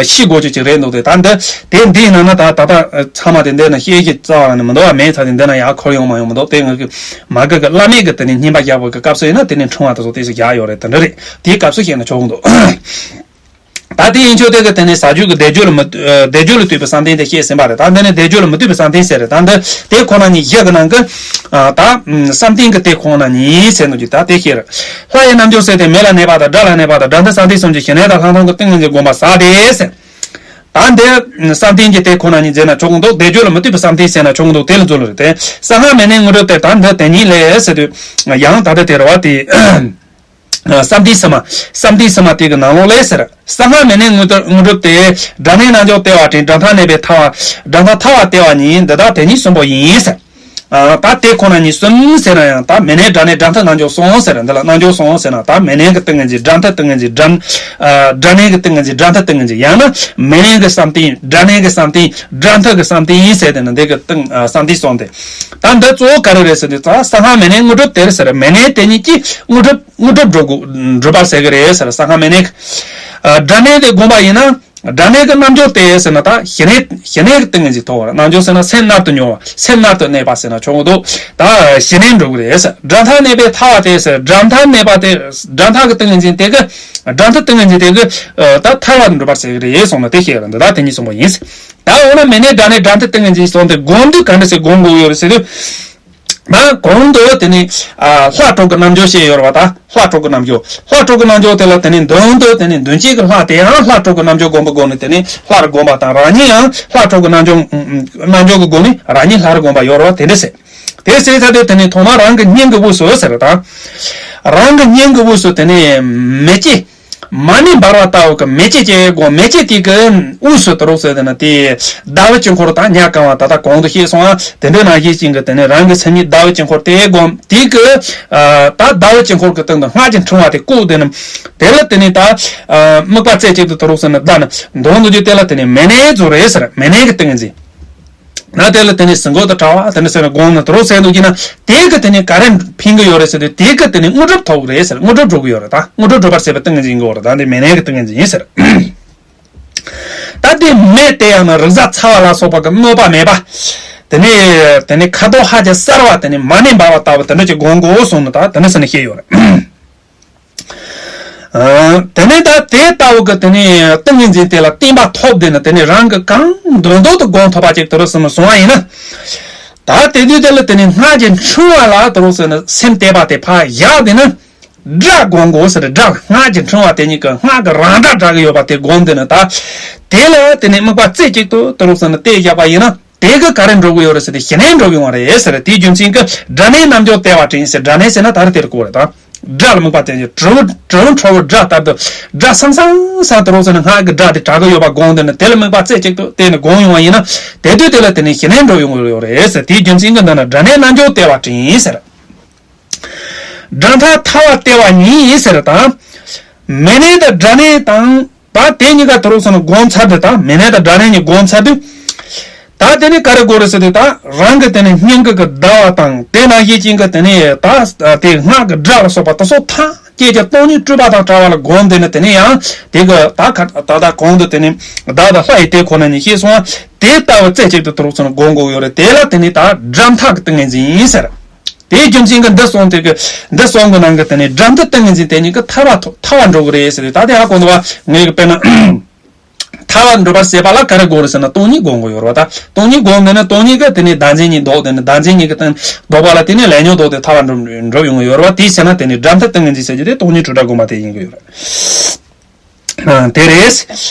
ཤེས་དགོས་ཀྱི་ཅིག་རེད་འདུག་དེ་ད་འདི་དེ་འདིའི་ནང་ན་ད་ད་ད་ཚང་མ་དེ་འདི་ན་ཤེས་ཀྱི་རྩ་བ་ནས་མི་འདུག་བ། མེད་ཚ་དེ་འདི་ན་ཡར་འཁོར་ཡོང་མ་ཡོང་མི་འདུག་དེ་ང་གི་མ་གི་གི་བླ་མེད་ཀྱི་དེ་ནས་བསྙེན་པ་བཞག་པ་གི་སྐབས་སུ་ཡིན་ན་དེ་ནས་ཕྲེང་བ་དེ་ཚོ་དེ་ཚོ་བཞག་ཡོད་རེད། དེ་འདྲ་རེད། དེའི་སྐབས་སུ་བཤད་ན་ཆོག་གི་འདུག་ད་དེ་ཡིན་ཆོག་དེ་གི་དེ་ནས་ཟ་རྒྱུ་གི་བཟླས་བརྗོད་ལ་མི་བཟླས་བརྗོད་ལ་ལྟོས་པའི་བསམ་གཏན་དེ་བཤད་ཟིན་པ་རེད། ད་འདི་ནས་བཟླས་བརྗོད་ལ་མི་ལྟོས་པའི་བསམ་གཏན་ཟེར་རེད། ད་འདི་དེ་ཁོ་ན་ཉིད་བཞི་གི་ནང་གི་ད་བསམ་གཏན་གི་དེ་ཁོ་ན་ཉིད་ཟེར་ནོ་ཀྱི་ད་དེ་བཤད་རེད། ལྷ་ཡི་རྣལ་འབྱོར་ཟེར་དེ་མེ་ལ་གནས་པ་དང་དགྲ་ལ་གནས་པ་དང་དགྲ་འདི་བསམ་གཏན་གསུམ་གྱི་ཞི་གནས་དང་ལྷག་མཐོང་གི་ཏིང་ངེ་འཛིན་བསྒོམ་པ་ཟ་དེ་ཟེར། ད་འདི་བསམ་གཏན་གྱི་དེ་ཁོ་ན་ཉིད་ཟེར་ན་ཆོག་གི་འདུག་བཟླས་བརྗོད་ལ་མི་ལྟོས་པའི་བསམ་གཏན་ཟེར་ན་ཆོག་གི་འདུག་དེ་ལ་འཛུལ་ལ་རེད་དེ། གསང་སྔགས་མེ་ནས་དངོས་གྲུབ་སྟེར། ད་འདི་དེ་ཉིད་ལས་ཟེར་དུས་ཡང་ད་ལྟ་དེ་རེད་བ་དེ། བསམ་གཏན་ཟེར་མ། བསམ་གཏན་ཟེར་མ་དེ་གི་ནང་ལོགས་ལས་ཟེར། གསང་སྔགས་མེ་ནས་དངོས་གྲུབ་དངོས་གྲུབ་སྟེར། དགྲ་གནས་རྣལ་འབྱོར་སྟེར་བ་དྲན། དགྲ་མཐའ་གནས་པའི་ཐར་བ། དགྲ་མཐའ་ཐར་བ་སྟེར་བ་ཉིད། འདི་དག་དེ་ཉིད་གསུམ་པོ་ཡིན་ཟེར། ཨ། ད་དེ་ཁོ་ན་ཉིད་གསུམ་ཟེར་ན་ཡང་ད་མེ་ནས་དགྲ་གནས་དགྲ་མཐའ་རྣལ་འབྱོར་གསུམ་ཟེར། འདི་ལ་རྣལ་འབྱོར་གསུམ་ཟེར་ན་ད་མེ་ནས་ཀྱི་ཏིང་ངེ་འཛིན། དགྲ་མཐའ་ཏིང་ངེ་འཛིན། དགྲ་ཨ། དགྲ་གནས་ཀྱི་ཏིང་ངེ་འཛིན། དགྲ་མཐའ་ཏིང་ངེ་འཛིན། ཡང་ན་མེ་ནས་ཀྱི་བསམ་གཏན། དགྲ་གནས་ཀྱི་བསམ་གཏན། དགྲ་མཐའ་གི་བསམ་གཏན་ཟེར་དེ་ནི་འདི་གི་ཏིང་ཨ། བསམ་གཏན་གསུམ་དེ། ད་འདི་གཙོ་བོ་ག་རེ་རེད་ཟེར་དུས་ད་གསང་སྔགས་མེ་ནས་དངོས་གྲུབ་སྟེར་ཟེར། མེ་ནས་དེ་ཉིད་ཀྱིས་དངོས་གྲུབ་དངོས་གྲུབ་འགྲུབ་དགོས་འགྲུབ་པར་ཟེར་གི་རེད་ཟེར། གསང་སྔགས་མེ་ནས། ཨ། དགྲ་གནས་དེ་བསྒོམ་པ་ཡིན་ན། དགྲ་གནས་ཀྱི་རྣལ་འབྱོར་སྟེར་ཟེར་ན་ད་ཞི་གནས་ཞི་གནས་ཀྱི་ཏིང་ངེ་འཛིན་ཐོབ་པ་རེད། རྣལ་འབྱོར་ཟེར་ན་སེམས་རྣལ་དུ་གྱུར་པ། སེམས་རྣལ་དུ་གནས་པ་ཟེར་ན་ཆོག་གི་འདུག་ད་ཞི་གནས་འགྲུབ་ཀྱི་རེད་ཟེར། དགྲ་མཐའ་གནས་པའི་ཐར་བ་སྟེར་ཟེར། དགྲ་མཐའ་གནས་པ་དེ་དགྲ་མཐའ་གི་ཏིང་ངེ་འཛིན་དེ་གི་དགྲ་མཐའ་ཏིང་ངེ་འཛིན་དེ་གི་ད་ཐར་བ་འགྲུབ་པར་ཟེར་གི་རེད་གསུངས་ན་དེ་ཤེས་ར། འདི་ད་དེ་ཉིད་གསུམ་པོ་ཡིན་ཟེར། ད་འོ་ན་མེ་ནས་དགྲ་གནས་དགྲ་མཐའ་ཏིང་ངེ་འཛིན་གསུམ་དེ་སྒོམ་དུས་ག་འདྲ་ཟེར་སྒོམ་དགོས་ཡོད་རེད་ཟེར་དུས། ད་གོང་དུ་དེ་ནི་ཨ། ལྷ་དྲུག་གི་རྣལ་འབྱོར་བཤད་ཡོད་རེད་བ། ད་ལྷ་དྲུག་གི་རྣལ་འབྱོར། ལྷ་དྲུག་གི་རྣལ་འབྱོར་དེ་ལ་དེ་ནི་མདུན་དུ་དེ་ནི་མདུན་བསྐྱེད་ཀྱི་ལྷ་དེའང་ལྷ་དྲུག་གི་རྣལ་འབྱོར་བསྒོམ་པའི་སྒོ་ནས་དེ་ནི་ལྷར་བསྒོམ་པ་དང་། རང་ཉིད་ཡང་ལྷ་དྲུག་གི་རྣལ་འབྱོར་རྣལ་འབྱོར་གྱི་སྒོ་ནས་རང་ཉིད་ལྷར་བསྒོམ་པ་ཡོད་རེད་བ། དེ་འདྲ་ཟེར། དེ་ཟེར་ཚར་དུས་དེ་ནི་ཐོག་མར་རང་གི་སྙིང་གི་དབུས་སུ་ཟེར། ད་རང་གི་སྙིང་གི་དབུས་སུ་དེ་ནི་མེ་ལྕེ། མ་ཎི་འབར་བ་ལྟ་བུ་གི་མེ་ལྕེ་ཅིག་སྒོམ། མེ་ལྕེ་དེ་གི་དབུས་སུ་དུ་རུ་ཟེར་དེ་ན་དེ་ཟླ་བའི་དཀྱིལ་འཁོར་དང་ཉ་གང་བ་ད་ལྟ་གོང་དུ་བཤད་སོང་ང་། དེ་འདྲ་ནང་བཞིན་ཅན་གྱི་དེ་ནས་རང་གི་སེམས་ཉིད་ཟླ་བའི་དཀྱིལ་འཁོར་དེ་སྒོམ། དེ་གི་ད་ཟླ་བའི་དཀྱིལ་འཁོར་གྱི་སྟེང་དུ་སྔགས་ཀྱི་ཕྲེང་བ་དེ་བཀོད། དེ་ནི་དེ་ལ་དེ་ནས་ད་དམིགས་པ་རྩེ་གཅིག་ཏུ་དུ་རུ་ཟེར་ན་བཟླས་ནས་འདོན་འདོན་རྒྱུ་དེ་ལ་དེ་ནས་མེ་ནས་རྫོགས་རེད་ཟེར། མེ་ནས་ཀྱི་ཏིང་ངེ་འཛིན། ན་དེ་ལ་དེ་ནས་ཟིན་གོ་དང་བྲལ་བ་དེ་འདྲ་ཟེར་ནས་དགོངས་ནས་དུ་རུ་ཟེར་འདུག་གི་ན། དེ་གི་དེ་ནས་ག་རེ་ཕན་གི་ཡོད་རེད་ཟེར་དུས། དེ་གི་དེ་ནས་དངོས་གྲུབ་ཐོབ་གི་རེད་ཟེར། དངོས་གྲུབ་འགྲུབ་གི་ཡོད་རེད། ད་དངོས་གྲུབ་འགྲུབ་པར་བྱེད་པའི་ཏིང་ངེ་འཛིན་ཡིན་གི་ཡོད་རེད། ད་འདི་མེ་ནས་ཀྱི་ཏིང་ངེ་འཛིན་ཡིན་ཟེར། ད་དེ་མེ་དེ་ཡང་ན་རིག་གཟའ་ཚ་བ་ལ་སོགས་པ་གི་གནོད་པ་མེད་པ། དེ་ནས་དེ་ནས་ཁ་དོག་ཧ་ཅང་གསལ་བ། དེ་ནས་མ་ཎི་འབར་བ་ལྟ་བུ་དེ་འདྲ་ཅིག་སྒོམ་དགོས་གསུངས་ནས་ད་དེ་འདྲ་ཟེར་ནས་བཤད་ཡོད་རེད། དེ་ནས་ད་དེ་ལྟ་བུ་གི་དེ་ནས་ཏིང་ངེ་འཛིན་དེ་ལ་བརྟན་པ་ཐོབ། དེ་ནས་དེ་ནས་རང་གི་གང་འདོད་འདོད་དུ་སྒོམ་ཐུབ་པ་ཅིག་དུ་རུ་ཟེར་ནས་སོང་བ་ཡིན་ན། ད་དེ་དུས་དེ་ལ་དེ་ནས་སྔགས་ཀྱི་ཕྲེང་བ་ལ་དུ་རུ་ཟེར་ནས་སེམས་གཏད་པ་དེ་ཕར་བཞག་དེ་ནས་སྒྲ་སྒོམ་དགོས་ཟེར། སྒྲ་སྔགས་ཀྱི་ཕྲེང་བ་དེ་ཉིད་ཀྱི་སྔགས་ཀྱི་རང་སྒྲ་སྒྲ་གི་ཡོད་པ་དེ་སྒོམ། དེ་ནས་ད་དེ་ལ་དེ་ནས་དམིགས་པ་རྩེ་གཅིག་ཏུ་དུ་རུ་ཟེར་ནས་གཏད་བཞག་པ་ཡིན་ན། དེ་གི་ག་རེ་འགྲུབ་གི་ཡོད་རེད་ཟེར་ཏེ་ཞི་གནས་འགྲུབ་ཡོང་བ་རེད་ཟེར། དེའི་རྒྱུ་མཚན་གྱིས་སྒྲ་སྙན་རྣམ་འཇོམས་བརྟེན་པ་ཅིང་ཟེར། སྒྲ་སྙན་ཟེར་ན་ད་རེ་དེར་གོ་རེད་ད། སྒྲ་ལ་དམིགས་པ་བརྟེན་ཅིང་དྲིལ་བུ་དྲིལ་བུ་འཕྲོ་བའི་སྒྲ་ལྟར་དུ་སྒྲ་སང་སང་སང་དུ་རུ་ཟེར་ན་སྔགས་ཀྱི་སྒྲ་དེ་གྲགས་ཀྱི་ཡོད་པ་སྒོམ། དེ་ནས་དེ་ལ་དམིགས་པ་རྩེ་གཅིག་ཏུ་བརྟེན་ནས་སྒོམ་ཡོང་བ་ཡིན་ན། དེ་དུས་དེ་ལ་དེ་ནས་ཞི་གནས་འགྲུབ་ཡོང་གི་ཡོད་རེད་ཟེར། དེའི་རྒྱུ་མཚན་གྱིས་འདི་ན་སྒྲ་སྙན་རྣམ་འཇོམས་བརྟེན་པ་ཅིང་ཟེར། སྒྲ་མཐའ་ཐར་བ་བརྟེན་པ་ཉིད་ཟེར་དང་། མེ་ནས་དང་སྒྲ་སྙན་དང་། ད་དེ་གཉིས་ཀ་དུ་རུ་ཟེར་ནས་སྒོམ་ཚར་དུས། ད་མེ་ནས་དང་སྒྲ་སྙན་གཉིས་སྒོམ་ཚར་དུས། ད་དེ་ནས་ག་རེ་དགོས་རེད་ཟེར་དུས། ད་རང་གི་དེ་ནས་སྙིང་གི་གི་ཟླ་བ་དང་དེ་ནང་བཞིན་ཅན་གྱི་དེ་ནས་ད་དེ་སྔགས་ཀྱི་སྒྲ་ལ་སོགས་པ་དེ་ཚོ་ཐམས་ཅད་ཀྱི་སྟོང་ཉིད་སྤྲོས་པ་དང་བྲལ་བ་ལ་སྒོམ། དེ་ནས་དེ་ནས་ཡང་དེ་གི་ད་ཁ་ད་ད་གོང་དུ་དེ་ནས་བདག་དང་ལྷ་ཡི་དེ་ཁོ་ན་ཉིད་ཤེས་སོང་བ། དེ་ལྟ་བུ་རྩེ་གཅིག་ཏུ་དུ་རུ་ཟེར་ནས་སྒོམ་དགོས་ཡོད་རེད། དེ་ལ་དེ་ནས་ད་སྒྲ་མཐའ་གི་ཏིང་ངེ་འཛིན་ཟེར། དེའི་རྒྱུ་མཚན་གྱིས་འདི་གསུམ་དེ་གི་འདི་གསུམ་གི་ནང་གི་དེ་ནས་སྒྲ་མཐའ་ཏིང་ངེ་འཛིན་དེ་གཉིས་ཀྱི་ཐར་བ་ཐོབ། ཐར་བ་འགྲོ་གི་རེད་ཟེར་ཏེ། ད་དེ་ཧ་གོ་འདུག་བ། ངས་གི་དཔེར་ན་ཐར་བ་འགྲུབ་པར་བྱེད་པ་ལ་ག་རེ་དགོས་རེད་ཟེར་ན་སྟོང་ཉིད་སྒོམ་དགོས་ཡོད་རེད་བ། ད་སྟོང་ཉིད་སྒོམ་དེ་ནས་སྟོང་ཉིད་ཀྱི་དེ་ནས་བདག་འཛིན་གཉིས་ལྡོག། དེ་ནས་བདག་འཛིན་གཉིས་ཀྱི་སྟེང་ལྡོག་པ་ལ་དེ་ནས་ལས་ཉོན་ལྡོག་སྟེ་ཐར་བ་འགྲུབ་འགྲུབ་ཡོང་གི་ཡོད་རེད་བ། དེའི་ཕྱིར་ན་དེ་ནས་སྒྲ་མཐའ་ཏིང་ངེ་འཛིན་ཟེར་རྒྱུ་དེ་སྟོང་ཉིད་སྤྲོས་བྲལ་སྒོམ་པ་དེ་ཡིན་གྱི་ཡོད་རེད། ཨ། དེ་རེད།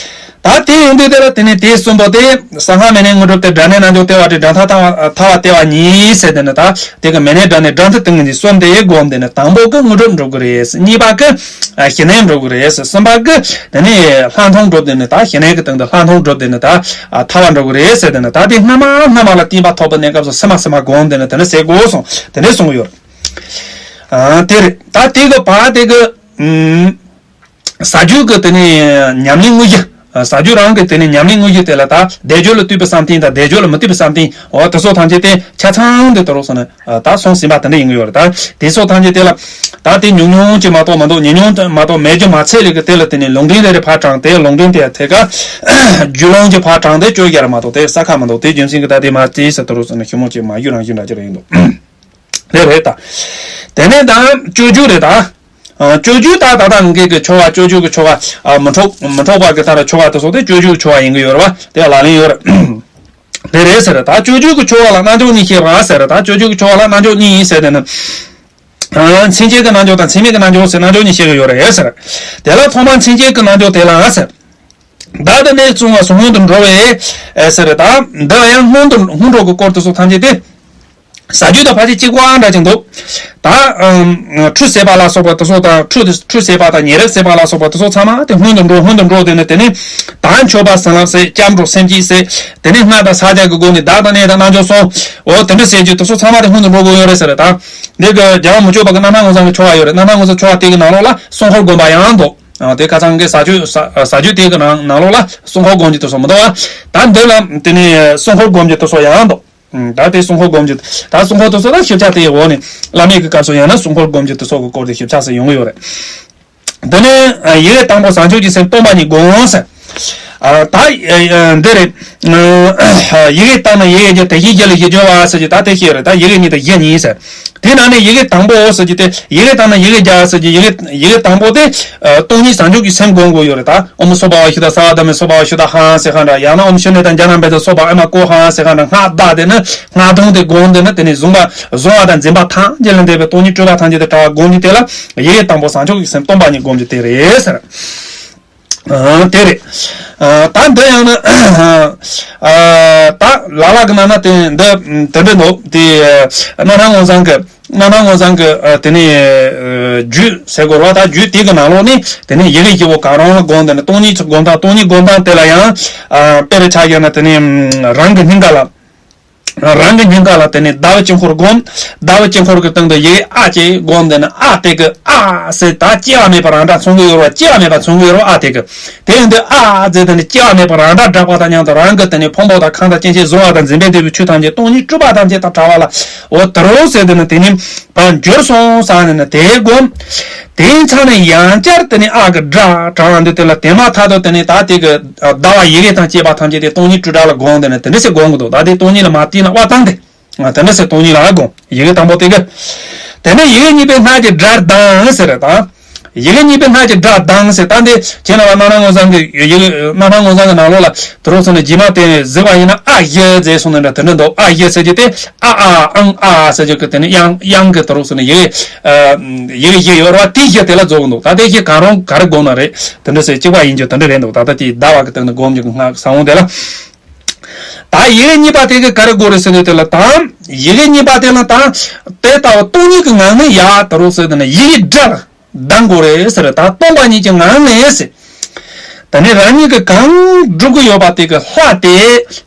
ད་དེ་ཡིན་དུས་དེ་ལ་དེ་ནས་དེ་གསུམ་པོ་དེ་གསང་སྔགས་མེ་ནས་དངོས་གྲུབ་སྟེ། སྒྲ་སྙན་རྣམ་འཇོམས་བརྟེན་པ་ཅིང་། སྒྲ་མཐའ་ཐར་བ་ཐར་བ་བརྟེན་པ་ཉིད་ཟེར། དེ་ནས་ད་དེ་གི་མེ་ནས་སྒྲ་སྙན་སྒྲ་མཐའ་ཏིང་ངེ་འཛིན་གསུམ་དེ་སྒོམ། དེ་ནས་དང་པོ་གི་དངོས་གྲུབ་འགྲུབ་གི་རེད། གཉིས་པ་གི་ཞི་གནས་འགྲུབ་གི་རེད། གསུམ་པ་གི་དེ་ནས་ལྷག་མཐོང་འགྲུབ། དེ་ནས་ད་ཞི་གནས་ཀྱི་སྟེང་དུ་ལྷག་མཐོང་འགྲུབ། དེ་ནས་ད་ཐར་བ་འགྲུབ་གི་རེད་ཟེར། དེ་ནས་ད་དེ་སྔ་མ་སྔ་མ་ལ་བརྟེན་པ་ཐོབ་པའི་གནས་སྐབས་སུ་སེམས་མ་སེམས་མ་སྒོམ། དེ་ནས་དེ་ནས་ཟེར་དགོས་གསུངས། དེ་ནས་གསུངས་ཡོད། ཨ། དེ་རེད། ད་དེ་གི་བར་དེ་གི་ཨུམ། ཟ་རྒྱུ་གི་དེ་ནས་ཉམས་ལེན་དངོས་གཞི། ཟ་རྒྱུ་རང་གི་དེ་ནས་ཉམས་ལེན་དངོས་གཞི་དེ་ལ་ད་བཟླས་བརྗོད་ལ་ལྟོས་པའི་བསམ་གཏན་དང་བཟླས་བརྗོད་ལ་མི་ལྟོས་པའི་བསམ་གཏན། འོ་དེ་ཚོ་ཐམས་ཅད་དེ་ཆ་ཚང་དེ་དུ་རུ་ཟེར་ནས་ད་སོང་ཟིན་པ་དེ་འདྲ་ཡིན་གྱི་ཡོད་རེད། ད་དེ་ཚོ་ཐམས་ཅད་དེ་ལ་ད་དེ་ཉུང་ཉུང་ཅིག་མ་གཏོགས་མི་འདུག་ཉུང་ཉུང་མ་གཏོགས་མེད་རྒྱུ་མ་ཚད་ལས་ཀྱི་དེ་ལ་དེ་ནས་ལུང་འདྲེན་རེ་རེ་ཕར་དྲངས་ཏེ། ལུང་འདྲེན་དེ་ཐད་ཀ་རྒྱུད་ལུང་གི་ཕར་དྲངས་ཏེ་བཅོས་རྒྱག་ར་མ་གཏོགས་དེ་ས་ཁ་མི་འདུག་དེ་རྒྱུ་མཚན་གྱིས་ད་དེ་མ་དེ་ཟེར་དུ་རུ་ཟེར་ནས་ཞིབ་མོ་ཅིག་མ་ཞུ་རང་ཞུ་འདྲ་ཅིག་རེད་འདུག་དེ་རེད་ད། དེ་ནས་ད་སྤྱོད་འཇུག་རེད་ད། ཨ། སྤྱོད་འཇུག་ད་ད་ལྟ་ངེད་ཀྱི་ཆོ་ག། སྤྱོད་འཇུག་གི་ཆོ་ག། ཨ། མི་འཕྲོག་མི་འཕྲོག་པ་གི་ད་ལྟ་ཆོ་ག་དེ་སོགས་དེ་སྤྱོད་འཇུག་གི་ཆོ་ག་ཡིན་གྱི་ཡོད་རེད་བ། དེ་ལ་ལེན་ཡོད་རེད། དེ་རེད་ཟེར། ད་སྤྱོད་འཇུག་གི་ཆོ་ག་ལ་རྣལ་འབྱོར་གཉིས་བཤད་པ་ཟེར། ད་སྤྱོད་འཇུག་གི་ཆོ་ག་ལ་རྣལ་འབྱོར་གཉིས་ཡིན་ཟེར། དེ་ནི། ཨ། མཚན་བཅས་ཀྱི་རྣལ་འབྱོར་དང་མཚན་མེད་ཀྱི་རྣལ་འབྱོར་ཟེར་རྣལ་འབྱོར་གཉིས་བཤད་ཀྱི་ཡོད་རེད་ཟེར། དེ་ལ་ཐོག་མར་མཚན་བཅས་ཀྱི་རྣལ་འབྱོར་དེ་ལ་ཟེར། བདག་ཏུ་གནས་གསུང་བ་སྔོན་དུ་འགྲོ་བས་ཟེར། ད་འདི་ལ་ཡང་སྔོན་དུ་སྔོན་འགྲོ་གི་སྐོར་དེ་སོགས་ཐམས་ཅད་དེ། ཟ་རྒྱུ་དང་ཕལ་ཆེར་གཅིག་པ་འདྲ་ཅིག་འདུག་ད་ཨམ། ཁྲུས་ཟས་པ་ལ་སོགས་པ་དེ་ཚོ་དང་། ཁྲུས་ཁྲུས་ཟས་པ་དང་ཉེ་རབས་ཟས་པ་ལ་སོགས་པ་དེ་ཚོ་ཚང་མ་དེ་སྔོན་དུ་འགྲོ། སྔོན་དུ་འགྲོ། དེ་ནས་དེ་ནས་ད་མཆོད་པ་བྱིན་རླབས་ཟས། སྐྱབས་འགྲོ་སེམས་བསྐྱེད་ཟས། དེ་ནས་སྔགས་དང་ཕྱག་རྒྱ་གི་སྒོ་ནས་བདག་དང་གནས་དང་རྣལ་འབྱོར་གསུམ། འོ་དེ་འདྲ་ཟེར་རྒྱུ་དེ་ཚོ་ཚང་མ་དེ་སྔོན་དུ་འགྲོ་དགོས་ཡོད་རེད་ཟེར། ད་འདི་གི་རྒྱལ་བ་མི་བསྐྱོད་པ་གི་རྣམ་སྣང་ངོ་མཚར་གྱི་ཆོ་ག་ཡོད་རེད། རྣམ་སྣང་ངོ་མཚར་ཆོ་ག་དེ་གི་ནང་ལོགས་ལ་སྲུང་འཁོར་སྒོམ་པ་ཡང་འདུག་ཨ། དེ་ཁ་སང་གི་ཟ་རྒྱུ་ཟ་ཟ་རྒྱུ་དེ་གི་ནང་ནང་ལོགས་ལ་སྲུང་འཁོར་སྒོམ་རྒྱུ་དེ་ཚོ་མི་འདུག་ཨ། ད་འདི་ལ་དེ་ནས་སྲུང་འཁོར་སྒོམ་རྒྱུ་དེ་ཚོ་ཡང་འདུག་ད་དེ་སྲུང་འཁོར་སྒོམ་རྒྱུ། ད་སྲུང་འཁོར་དེ་ཚོ་ད་ཞིབ་ཆ་དེའི་འོག་ནས་བླ་མེད་ཀྱི་སྐབས་སུ་ཡང་ན་སྲུང་འཁོར་སྒོམ་རྒྱུ་དེ་ཚོ་གི་སྐོར་དེ་ཞིབ་ཆ་ཟེར་ཡོང་གི་ཡོད་རེད། དེ་ནས་ཡི་གེ་དང་པོ་བྱང་ཆུབ་ཀྱི་སེམས་སྟོང་པ་ཉིད་བསྒོམ་ཟེར། ཨ། ད་འདི་རེད། ཡི་གེ་དང་ནི་ཡི་གེ་བརྒྱ། དེ་བཞིན་རྒྱུད་ལ་བཞི་སྦྱོར་བ་ཟེར་གྱི་ད་དེ་བཤད་རེད། ད་ཡི་གེ་གཉིས་དང་བཞི་གཉིས་ཟེར། དེ་ནང་ནས་ཡི་གེ་དང་པོ་ཟེར་གྱི་དེ། ཡི་གེ་དང་ནི་ཡི་གེ་བརྒྱ་ཟེར་གྱི་ཡི་གེ་ཡི་གེ་དང་པོ་དེ་སྟོང་ཉིད་བྱང་ཆུབ་ཀྱི་སེམས་སྒོམ་དགོས་ཡོད་རེད། ད་ཨོཾ་སྭ་བྷཱ་ཝ་ཤུདྡྷ་སརྦ་དྷརྨེ་སྭ་བྷཱ་ཝ་ཤུདྡྷ་ཧཾ་ཟེར་ག་འདྲ། ཡང་ན་ཨོཾ་ཤུནྱ་ཏཾ་ཛྙཱ་ན་བེ་ཏ་སྭ་བྷཱ་ཨཱཏྨ་ཀོ་ཧཾ་ཟེར་ག་འདྲ། སྔགས་བཟླས་དེ་ནི་སྔགས་དུང་དེ་བསྒོམས། དེ་ནི་དེ་ནས་བཟུང་བ་བཟུང་བ་དང་འཛིན་པ་ཐམས་ཅད་ལས་འདས་པའི་སྟོང་ཉིད་སྤྲོས་པ་ཐམས་ཅད་དང་བྲལ་བ་སྒོམ་རྒྱུ་དེ་ལ་ཡི་གེ་དང་པོ་བྱང་ཆུབ་ཀྱི་སེམས་སྟོང་པ་ཉིད་སྒོམ་རྒྱུ་དེ་རེད་ཟེར། ཨ། དེ་རེད། ཨ། ད་འདི་ཡང་ན། ཨ། ད་ལ་ལ་གི་ནང་ན་དེ་འདི་དེ་འདྲ་འདུག་དེ་རྣམ་སྣང་ངོ་མཚར་གི་ སྣང་སྣང་མངོན་བྱང་གི་ཨ་དེ་ནས་ཨ་རྒྱུད་ཟེར་དགོས་རེད་བ། ད་རྒྱུད་དེ་གི་ནང་ལོགས་ནས་དེ་ནས་ཡི་གེ་བཞི་པོ་གང་རུང་ལ་བསྒོམས། དེ་ནས་སྟོང་ཉིད་ཀྱི་བསྒོམ་སྟངས། སྟོང་ཉིད་བསྒོམ་སྟངས་དེ་ལ་ཡང་ཨ་དཔེ་རུ་ཆ་བཞག་ན་དེ་ནས་རང་གི་སྙིང་ག་ལ། རང་གི་སྙིང་ག་ལ་དེ་ནས་ཟླ་བའི་དཀྱིལ་འཁོར་བསྒོམ། ཟླ་བའི་དཀྱིལ་འཁོར་གྱི་སྟེང་དུ་ཡི་གེ་ཨ་ཅེས་བསྒོམ། དེ་ནས་ཨ་དེ་གི་ཨ་ཟེར་ད་སྐྱེ་བ་མེད་པར་རང་སྒྲ་མཚོན་གྱི་ཡོད་རེད་བ། སྐྱེ་བ་མེད་པར་མཚོན་གྱི་ཡོད་རེད་བ། ཨ་དེ་གི། དེ་ཡིན་དུས་ཨ་ཟེར་དེ་ནས་སྐྱེ་བ་མེད་པར་རང་སྒྲ་བསྒྲགས་པ་དང་མཉམ་དུ་རང་གི་དེ་ནས་ཕུང་པོ་དང་ཁམས་དང་སྐྱེ་མཆེད་གཟུང་བ་དང་འཛིན་པའི་འབྲས་བུའི་ཆོས་ཐམས་ཅད་སྟོང་ཉིད་སྤྲོས་པ་ཐམས་ཅད་དང་བྲལ་བ་ལ། འོ་དེ་རུ་ཟེར་དེ་ནས་དེ་ནས་ཕར་འགྱུར་སོང་ཟེར་ནས་ནི་དེ་བསྒོམ། དེའི་ཚབ་ནས་ཡང་བསྐྱར་དེ་ནས་ཨ་གི་སྒྲ་གྲགས་འདུག་དེ་ལ་དེ་མ་ཐག་ཏུ་དེ་ནས་ད་དེ་གི་ཟླ་བ་ཡི་གེ་དང་བཅས་པ་ཐམས་ཅད་དེ་སྟོང་ཉིད་སྤྲོས་བྲལ་ལ་བསྒོམ། དེ་ནས་དེ་འདྲ་ཞིག་བསྒོམ་གི་འདུག་ད་དེ་སྟོང་ཉིད་ལ་མ་བལྟས་ན་དབང་ཐང་དེ། ང་དེ་འདྲ་ཟེར་སྟོང་ཉིད་ལ་བསྒོམ། ཡི་གེ་དང་པོ་དེ་གི། དེ་ནས་ཡི་གེ་གཉིས་པའི་སྔགས་ཀྱི་སྒྲ་གདངས་ཟེར་རེད་ད། ཡི་གེ་གཉིས་པའི་སྔགས་ཀྱི་སྒྲ་གདངས་ཟེར་ད་འདི་ཁྱེད་རང་ལ་སྣང་སྣང་མངོན་བྱང་གི་ཡི་གེ། སྣང་སྣང་མངོན་བྱང་གི་ནང་ལོགས་ལ་དེ་རོ་ཚོ་ནས་རྗེས་མ་དེ་ནས་གཟིགས་པ་ཡིན་ན་ཨ་ཡི་ཟེར་སོང་ནི་འདྲ་དེ་འདྲ་འདུག་ཨ་ཡི་ཟེར་གྱི་དེ་ཨ་ཨ་ཨང་ཨ་ཟེར་གྱི་གི་དེ་ནི་དབྱངས་དབྱངས་གི་དེ་རོ་ཚོ་ནས་ཡི་གེ་ཡི་གེ་བཞི་ཡོད་ར། དེ་བཞི་དེ་ལ་རྫོགས་འདུག་ད་དེ་བཞི་གང་རུང་ག་རེ་བསྒོམ་ན་རེད། དེ་འདྲ་ཟེར་གཅིག་པ་ཡིན་རྒྱུ་དེ་འདྲ་རེད་འདུག་ད་ལྟ་དེ་ཟླ་བ་གི་སྟེང་ནས་བསྒོམ་རྒྱུ་གི་སྔགས་ཟབ་དབང་དེ་ལ། ད་ཡི་གེ་གཉིས་པ་དེ་གི་ག་རེ་དགོས་རེད་ཟེར་དུས་དེ་ལ་ད། ཡི་གེ་གཉིས་པ་དེ་ལ་ད། དེ་ལྟ་བུ་སྟོང་ཉིད་ཀྱི་ངང་ནས་ཡ་ད་རུང་ཟེར་དེ་ནི་ཡི་གེ་སྒྲ་ལ་གདངས་དགོས་རེད་ཟེར། ད་སྟོང་པ་ཉིད་ཀྱི་ངང་ནས་ཟེར། ད་ནི་རང་ཉིད་ཀྱི་གང་སྒྲུབ་ཀྱི་ཡོད་པ་དེ་གི་ལྷ་དེ་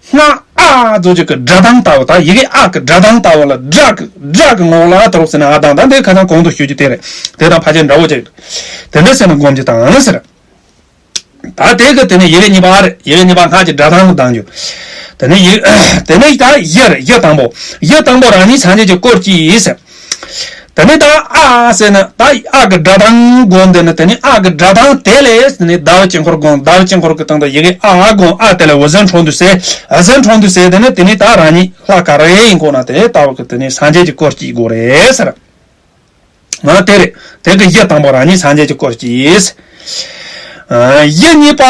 སྔགས་ཨ་ཟེར་གྱི་གི་སྒྲ་གདངས་ལྟ་བུ། ད་ཡི་གེ་ཨ་གི་སྒྲ་གདངས་ལྟ་བུ་ལ་སྒྲ་གི་སྒྲ་གི་ངོ་བོ་ལ་ད་རུང་ཟེར་ན་ཨ་གདངས། ད་འདི་ཁ་སང་གོང་དུ་ཞུ་རྒྱུ་དེ་རེད། དེ་དང་ཕལ་ཆེར་འདྲ་བོ་ཅིག་དེ་འདྲ་ཟེར་ན་སྒོམ་རྒྱུ་དང་ཟེར། ད་དེ་གི་དེ་ནས་ཡི་གེ་གཉིས་པ་རེད། ཡི་གེ་གཉིས་པ་སྔགས་ཀྱི་སྒྲ་གདངས་ལ་གདངས་རྒྱུ། དེ་ནས་ཡི་དེ་ནས་ད་ཡི་རེད། ཡི་དང་པོ། ཡི་དང་པོ་རང་ཉིད་སངས་རྒྱས་ཀྱི་སྐུར་བགྱི་ཟེར། དེ་ནས་ད་ཨ་ཟེར་ན་ད་ཨ་གི་སྒྲ་གདངས་བསྒོམ། དེ་ནས་དེ་ནས་ཨ་གི་སྒྲ་གདངས་དེ་ལས་དེ་ནས་ཟླ་བའི་དཀྱིལ་འཁོར་བསྒོམ། ཟླ་བའི་དཀྱིལ་འཁོར་གྱི་སྟེང་དུ་ཡི་གེ་ཨ་བསྒོམ། ཨ་དེ་ལས་འོད་ཟེར་འཕྲོ་འདུ་ཟེར། འོད་ཟེར་འཕྲོ་འདུ་ཟེར། དེ་ནས་དེ་ནས་ད་རང་ཉིད་ལྷ་ག་རེ་ཡིན་ཁོ་ན་དེ་ལྟ་བུ་གི་དེ་ནས་སངས་རྒྱས་ཀྱི་སྐུར་བགྱི་དགོས་རེད་ཟེར། ང་དེ་རེད། དེ་གི་ཡི་དང་པོ་རང་ཉིད་སངས་རྒྱས་ཀྱི་སྐུར་བགྱི། ཨ་ཡི་གཉིས་པ་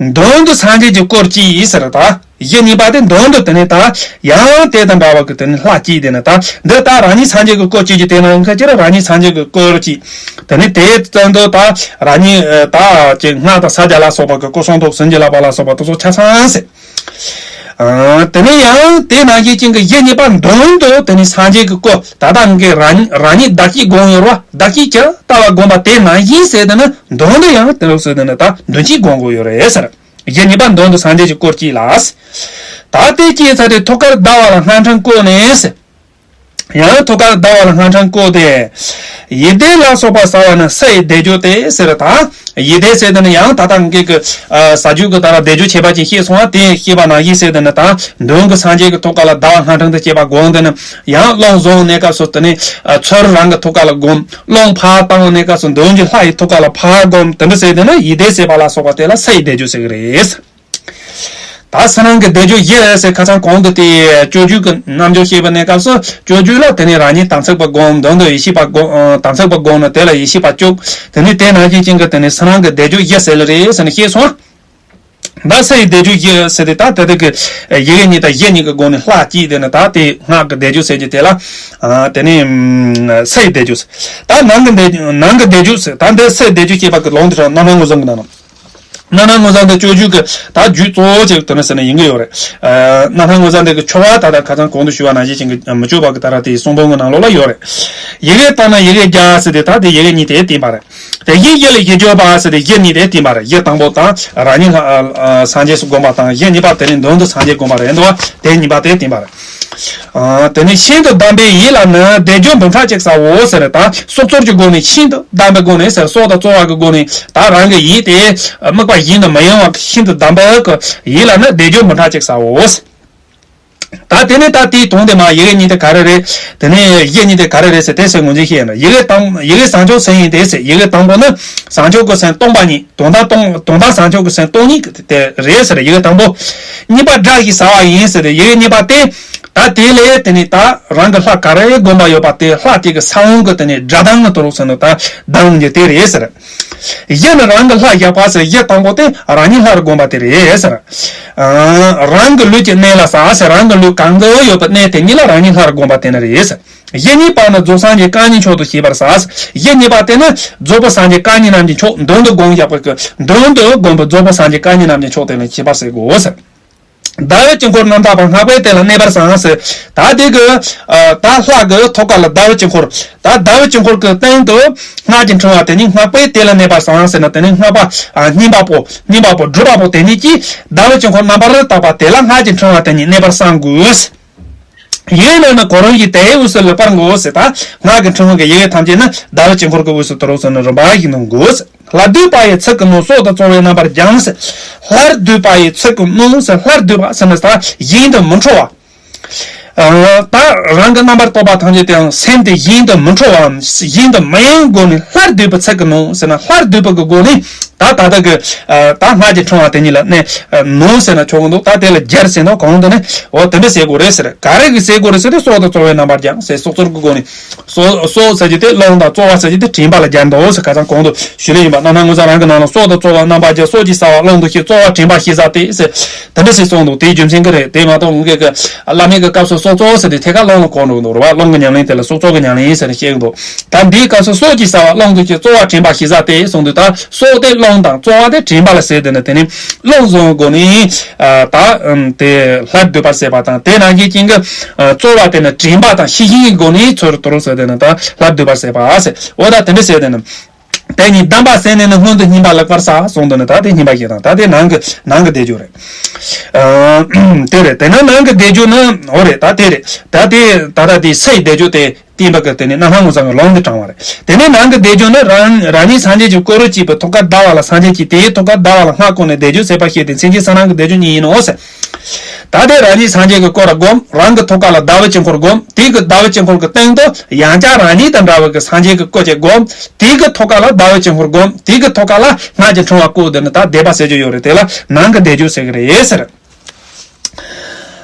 མདུན་དུ་སངས་རྒྱས་ཀྱི་སྐུར་བགྱི་ཟེར། ད་ཡི་གཉིས་པ་དེ་མདུན་དུ་དེ་ནས་ད་ཡང་དེ་དང་འདྲ་བ་གི་དེ་ནས་ལྷ་བགྱི། དེ་ནས་ད་འདི་ད་རང་ཉིད་སངས་རྒྱས་ཀྱི་སྐུར་བགྱི་རྒྱུ་དེ་ནང་ཁ་ཅིག་རང་ཉིད་སངས་རྒྱས་ཀྱི་སྐུར་བགྱི། དེ་ནས་དེའི་ཚུལ་དུ་ད་རང་ཉིད་ད་ཅིག་སྔགས་དང་ཕྱག་རྒྱ་ལ་སོགས་པ་གི་སྐུ་གསུང་ཐུགས་བྱིན་གྱིས་བརླབས་པ་ལ་སོགས་པ་དེ་ཚོ་ཆ་ཚང་ཟེར། ཨ་དེ་ནས་ཡང་དེ་ནང་བཞིན་ཅན་གྱི་ཡི་གཉིས་པ་མདུན་དུ་དེ་ནས་སངས་རྒྱས་ཀྱི་སྐུ། ད་ལྟ་ངས་རང་རང་ཉིད་བདག་བསྐྱེད་བསྒོམས་ཡོད་རེད་བ། བདག་བསྐྱེད་ཅི་ལྟ་བུ་བསྒོམས་པ་དེ་ནང་བཞིན་ཟེར་དེ་ནི་མདུན་དུ་ཡང་དེ་རུ་ཟེར་དེ་ནི་ད་མདུན་བསྐྱེད་བསྒོམ་དགོས་ཡོད་རེད་ཟེར། ཡི་གཉིས་པ་མདུན་དུ་སངས་རྒྱས་ཀྱི་སྐུར་བགྱི་ལ། ད་དེ་བགྱིས་ཚར་ཏེ་ཐུགས་ཀར་ཟླ་བ་ལ་སྔགས་ཕྲེང་བཀོད་ནས་ཟེར། ཡང་ཐུགས་ཀར་ཟླ་བ་ལ་སྔགས་ཕྲེང་བཀོད་དེ། ཡི་དྭགས་ལ་སོགས་པ་ཟ་བ་ནི་སའི་བཟླས་བརྗོད་དེ་ཟེར། ད་ཡི་དྭགས་ཟེར་དེ་ནི་ཡང་ད་ལྟ་ངེད་ཀྱི་ཟ་རྒྱུ་གི་ད་ལ་བཟླས་བརྗོད་བྱེད་པ་ཅིག་ཤེས་སོང་བ། དེ་ཤེས་པ་ནང་བཞིན་ཟེར་དེ་ནི་ད་མདུན་གྱི་སངས་རྒྱས་ཀྱི་ཐུགས་ཀ་ལ་ཟླ་བ་སྔགས་ཕྲེང་དུ་བསྐྱེད་པ་བསྒོམ། དེ་ནི་ཡང་རླུང་བཟུང་གནས་སྐབས་སུ་དེ་ནི་ཚུར་རང་གི་ཐུགས་ཀ་ལ་བསྒོམ། རླུང་ཕར་བཏང་གནས་སྐབས་སུ་མདུན་གྱི་ལྷ་ཡི་ཐུགས་ཀ་ལ་ཕར་བསྒོམ། དེ་འདྲ་ཟེར་དེ་ནི་ཡི་དྭགས་ཟེར་བ་ལ་སོགས་པ་དེ་ལ་སའི་བཟླས་བརྗོད་ཟེར་གྱི་རེད། ད་ཕྱི་ནང་གི་བཟླས་བརྗོད་བཞི་ཟེར་ཁ་སང་གོང་དུ་དེ་སྤྱོད་བརྗོད་ཀྱི་རྣམ་འགྱུར་བཤད་པའི་གནས་སྐབས་སུ་སྤྱོད་བརྗོད་ལ་དེ་ནས་རང་ཉིད་དམ་ཚིག་པ་བསྒོམ། མདུན་དུ་ཡེ་ཤེས་པ་བསྒོམ། དམ་ཚིག་པ་བསྒོམ་ན་དེ་ལ་ཡེ་ཤེས་པ་བཅུག་དེ་ནས་དེ་ནང་བཞིན་ཅན་གྱི་དེ་ནས་ཕྱི་ནང་གི་བཟླས་བརྗོད་བཞི་ཟེར་ལེ་རེད་ཟེར་ནས་བཤད་སོང་། ད་སའི་བཟླས་བརྗོད་བཞི་ཟེར་ཏེ་ད་དེ་དེ་གི་ཡི་གེ་གཉིས་དང་གཞི་གཉིས་ཀྱི་སྒོ་ནས་ལྷ་གཅིག་དེ་ནས་ད་དེ་སྔགས་ཀྱི་བཟླས་བརྗོད་ཟེར་གྱི་དེ་ལ་དེ་ནས་སའི་བཟླས་བརྗོད་ཟེར། ད་ནང་གི་བཟླས་ནང་གི་བཟླས་བརྗོད་ཟེར། ད་འདི་སའི་བཟླས་བརྗོད་ཅེས་པ་གི་ལུང་དེ་རང་སྣ་ནང་ངོ་བཟང་གི་ནང་ན། སྣ་ནང་ངོ་བཟང་དེ་སྤྱོད་བརྗོད་ཀྱི་ད་རྒྱུད་གཙོ་བོ་ཅིག་དེ་ནས་ཟེར་ན་ཡིན་གྱི་ཡོད་རེད། སྣ་ནང་ངོ་བཟང་དེ་གི་ཆོ་ག་ད་ལྟ་ཁ་སང་གོང་དུ་ཞུ་བ་ནང་བཞིན་ཅན་གྱི་མི་སྤྱོད་པ་གི་ད་ར་དེའི་གསུང་འབུམ་གི་ནང་ལོགས་ལ་ཡོད་རེད། ཡི་གེ་བཏང་ན་ཡི་གེ་བརྒྱ་ཟེར་ཏེ་ད་དེ་ཡི་གེ་གཉིས་དེ་བསྟན་པ་རེད། དེ་བཞིན་གཞི་ལ་གཞི་བརྗོད་པ་ཟེར་ཏེ་གཞི་གཉིས་དེ་བསྟན་པ་རེད། གཞི་དང་པོ་དང་རང་ཉིད་ལ་སངས་རྒྱས་སུ་བསྒོམ་པ་དང་གཞི་གཉིས་པ་དེ་ནི་མདུན་དུ་སངས་རྒྱས་བསྒོམ་པ་རེད་འདུག་བ། དེ་གཉིས་པ་དེ་བསྟན་པ་རེད། དེ་ནས་ཤིན་ཏུ་གདམས་པའི་ཡིད་ལ་ནི་བཟླས་བརྗོད་འབུམ་ཕྲག་གཅིག་ཟའོ་ཟེར། ད་སྲོག་རྩོལ་གྱི་སྒོ་ནས་ཤིན་ཏུ་གདམས་པའི་སྒོ་ནས་ཟེར། སྲོག་དང་རྩོལ་བ་གི་སྒོ་ནས་ད་རང་གི་ཡིད་དེ་དམིགས་པ་གཞན་དུ་མི་ཡེངས་པ་ཤིན་ཏུ་གདམས་པའི་ཡིད་ལ་ནི་བཟླས་བརྗོད་འབུམ་ཕྲག་གཅིག་ཟའོ་ཟེར། ད་དེ་ནས་ད་དེའི་དོན་དེ་མ་ཡི་གེ་གཉིས་དེ་ག་རེ་རེད། དེ་ནས་གཞི་གཉིས་དེ་ག་རེ་རེད་ཟེར་དེ་ཟེར་ངོས་འཛིན་ཤེས་ཡིན་ན། ཡི་གེ་དང་ཡི་གེ་བཟང་ཕྱོགས་སེམས་ཡིན་དེ་ཟེར། ཡི་གེ་དང་པོ་ནི་བཟང་ཕྱོགས་ཀྱི་སེམས་སྟོང་པ་ཉིད། དོན་དམ་སྟོང་དོན་དམ་བཟང་ཕྱོགས་ཀྱི་སེམས་སྟོང་ཉིད་དེ་རེད་ཟེར། ཡི་གེ་དང་པོ། གཉིས་པ་སྒྲ་ཞིག་ཟ་བ་ཡིན་ཟེར་ཏེ་ཡི་གེ་གཉིས་པ་སྟེ། ད་དེ་ལས་དེ་ནི་ད་རང་གི་ལྷ་ག་རེ་བསྒོམ་པ་ཡོད་པ་དེ་ལྷ་དེ་གི་ས་བོན་གྱི་དེ་ནི་སྒྲ་གདངས་ནི་དོ་རུག་ཟེར་ནི་ད་གདངས་ཀྱི་དེ་རེད་ཟེར། གཞི་ནི་རང་གི་ལྷ་བཞག་པ་ཟེར། གཞི་དང་པོ་དེ་རང་ཉིད་ལྷར་བསྒོམ་པ་དེ་རེད་ཟེར། རང་གི་ལུས་ཀྱི་གནས་ལ་ཟ་ཟེར། རང་གི་ལུས་གང་གི་ཡོད་པའི་གནས་དེ་ཉིད་ལ་རང་ཉིད་ལྷར་བསྒོམ་པ་དེ་ནི་རེད་ཟེར། གཞི་གཉིས་པ་ནི་རྫོགས་སངས་རྒྱས་རྐང་གཉིས་མཆོག་ཏུ་བྱེད་པར་ཟ། གཞི་གཉིས་པ་དེ་ནི་རྫོགས་པའི་སངས་རྒྱས་རྐང་གཉིས་རྣམས་ཀྱི་མཆོག་མདུན་དུ་བསྒོམ་བཞག་པ་གི་མདུན་དུ་བསྒོམ་པའི་རྫོགས་པའི་སངས་རྒྱས་རྐང་གཉིས་རྣམས་ཀྱི་མཆོག་དེ་ལ་བྱེད་པར་ཟེར་དགོས་ཟེར། ཟླ་བའི་དཀྱིལ་འཁོར་རྣམ་དག་པ་སྔགས་པས་དེ་ལ་གནས་པར་བསམ་ཟེར། ད་དེ་གི་ད་ལྷ་གི་ཐོག་ཁ་ལ་ཟླ་བའི་དཀྱིལ་འཁོར། ད་ཟླ་བའི་དཀྱིལ་འཁོར་གྱི་སྟེང་དུ་སྔགས་ཀྱི་ཕྲེང་བ་དེ་ཉིད་སྔགས་པས་དེ་ལ་གནས་པར་བསམ་ཟེར་ན། དེ་ནི་སྔགས་པ་བསྙེན་པ་པོ་བསྙེན་པ་པོ་སྒྲུབ་པ་པོ་དེ་ཉིད་ཀྱིས་ཟླ་བའི་དཀྱིལ་འཁོར་རྣམ་པར་དག་པ་དེ་ལ་སྔགས་ཀྱི་ཕྲེང་བ་དེ་ཉིད་གནས་པར་བསམ་དགོས། ཡིད་ནི་ནི་གོ་རིམ་བཞིན་དེའི་དབུས་སུ་ལེགས་པར་བགོ་ཟེར། ད་སྔགས་ཀྱི་ཕྲེང་བ་གི་ཡི་གེ་ཐམས་ཅད་ནི་ཟླ་བའི་དཀྱིལ་འཁོར་གྱི་དབུས་སུ་དུ་རུ་སུ་ནི་རིམ་པ་བཞིན་དུ་བགོ་ཟེར། སླར་བསྡུས་པ་ཡི་ཚིག་གི་ནང་སྲོག་དང་རྩོལ་བའི་རྣམ་པར་སྦྱང་ཟེར། སླར་བསྡུས་པ་ཡི་ཚིག་གི་ནང་ཟེར། སླར་བསྡུས་པ་ཟེར་ན་ད་ཡིན་དུ་མི་འཕྲོ་བ། ད་རང་གི་རྣམ་པར་རྟོག་པ་ཐམས་ཅད་དེའང་སེམས་དེ་ཡིན་དུ་མི་འཕྲོ་བའམ་ཡིན་དུ་མི་གཡེང་སྒོ་ནས། སླར་བསྡུས་པའི་ཚིག་གི་ནང་ཟེར་ན་སླར་བསྡུས་པའི་གི་སྒོ་ནས། ད་ད་ལྟ་གི་ད་སྔགས་ཀྱི་ཕྲེང་བ་དེ་ཉིད་ལ་གནས་ནོ་ཟེར་ན་ཆོག་གི་འདུག་ད་དེ་ལ་སྦྱར་ཟེར་ན་གང་དུ་ནི་འོ་དེ་འདྲ་ཟེར་དགོས་རེད་ཟེར། ག་རེ་གི་ཟེར་དགོས་རེད་ཟེར་ཏེ་སྲོག་དང་རྩོལ་བའི་རྣམ་པར་སྦྱང་ཟེར། སྲོག་རྩོལ་གི་སྒོ་ནས་སྲོག་སྲོག་ཟེར་རྒྱུ་དེ་རླུང་དང་རྩོལ་བ་ཟེར་རྒྱུ་དེ་དྲན་པ་ལ་སྦྱར་འདུག་ཟེར། ཁ་སང་གོང་དུ་ཞུས་ལེ་ཡིན་པ། རྣམ་སྣང་ངོ་མཚར་རང་གི་ནང་ལ་སྲོག་དང་རྩོལ་བ་རྣམ་པར་སྦྱར། སྲོག་གཅིག་བསལ་བ་རླུང་དུ་ཤེས། རྩོལ་བ་དྲན་པ་ཤེས་ཟ་སྟེ་ཟེར། དེ་འདྲ་ཞིག་གསུངས་འདུག་དེའི་རྒྱུ་མཚན་གྱིས་རེད། དེ་མ་གཏོགས་ངེད་ཀྱི་བླ་མེད་ཀྱི་སྐབས་སུ་སྲོག་རྩོལ་ཟེར་ཏེ་ཐད་ཀར་རླུང་ལ་གོ་འགྲོ་གི་འདུག་རེད་བ། རླུང་གི་ཉམས་ལེན་དེ་ལ་སྲོག་རྩོལ་གྱི་ཉམས་ལེན་ཟེར་ནས་བཤད་ཀྱི་འདུག་ད་འདིའི་སྐབས་སུ་སྲོག་གཅིག་བསལ་བ་རླུང་དུ་ཤེས། རྩོལ་བ་དྲན་པ་ཤེས་ཟ་སྟེ་གསུངས་འདུག་ད་སྲོག་དེ་རླུང་དང་རྩོལ་བ་དེ་དྲན་པ་ལ་ཟེར། དེ་ནི་དེ་ནི་རླུང་བཟུང་སྒོ་ནས་ད་དེ་སླར་བསྡུས་པར་ཟད་པ་དང་། དེ་ནང་བཞིན་ཅན་གྱི་རྩོལ་བ་དེ་ནི་དྲན་པ་དང་ཤེས་བཞིན་གྱི་སྒོ་ནས་ཚུར་དུ་རུ་ཟེར། དེ་ནི་ད་སླར་བསྡུས་པར་ཟད་པ་ཟེར། འོ་ད་དེ་འདྲ་ཟེར། དེ་ནི། དེ་ཉིད་གདམས་པ་ཟད་ནས་ནི་སྔོན་དུ་བསྙེན་པ་ལེགས་པར་བྱ་གསུངས་འདུག་ནི། ད་དེ་བསྙེན་པ་བཞི་དང་། ད་དེ་ནང་གི་ནང་གི་བཟླས་བརྗོད་རེད། ཨ་དེ་རེད། དེ་ནི་ནང་གི་བཟླས་བརྗོད་ནི་འོ་རེད། ད་དེ་རེད། ད་དེ་ད་ལྟ་དེ་སའི་བཟླས་བརྗོད་དེ་བསྟན་པ་གི་དེ་ནི་རྣམ་སྣང་ངོ་མཚར་གྱི་ལུང་དེ་དྲངས་པ་རེད། དེ་ནི་ནང་གི་བཟླས་བརྗོད་ནི་རང་རང་ཉིད་སངས་རྒྱས་ཀྱི་སྐུ་རུ་གཅིག་པའི་ཐོག་ཁར་བཟླ་བ་ལ་སངས་རྒྱས་ཀྱིས་དེའི་ཐོག་ཁར་བཟླ་བ་ལ་སྔགས་བཀོད་ནས་བཟླས་བརྗོད་ཟད་པར་བཤད་དེ་མཚན་ཅན་གསང་སྔགས་ཀྱི་བཟླས་བརྗོད་ཉིད་ཡིན་ནོ་ཟེར། ད་དེ་རང་ཉིད་སངས་རྒྱས་ཀྱི་སྐུ་རུ་བསྒོམ། རང་གི་ཐོག་ཁ་ལ་ཟླ་བའི་དཀྱིལ་འཁོར་བསྒོམ། དེ་གི་ཟླ་བའི་དཀྱིལ་འཁོར་གྱི་སྟེང་དུ་ཡང་བསྐྱར་རང་ཉིད་དང་འདྲ་བའི་གི་སངས་རྒྱས་ཀྱི་སྐུ་ཅིག་བསྒོམ། དེ་གི་ཐོག་ཁ་ལ་ཟླ་བའི་དཀྱིལ་འཁོར་བསྒོམ། དེ་གི་ཐོག་ཁ་ལ་སྔགས་ཀྱི་ཕྲེང་བ་བཀོད། དེ་ནི་ད་བཟླས་པ་ཟེར་རྒྱུ་ཡོད་རེད། དེ་ལ་ནང་གི་བཟླས་བརྗོད་ཟེར་གི་རེད་ཟེར།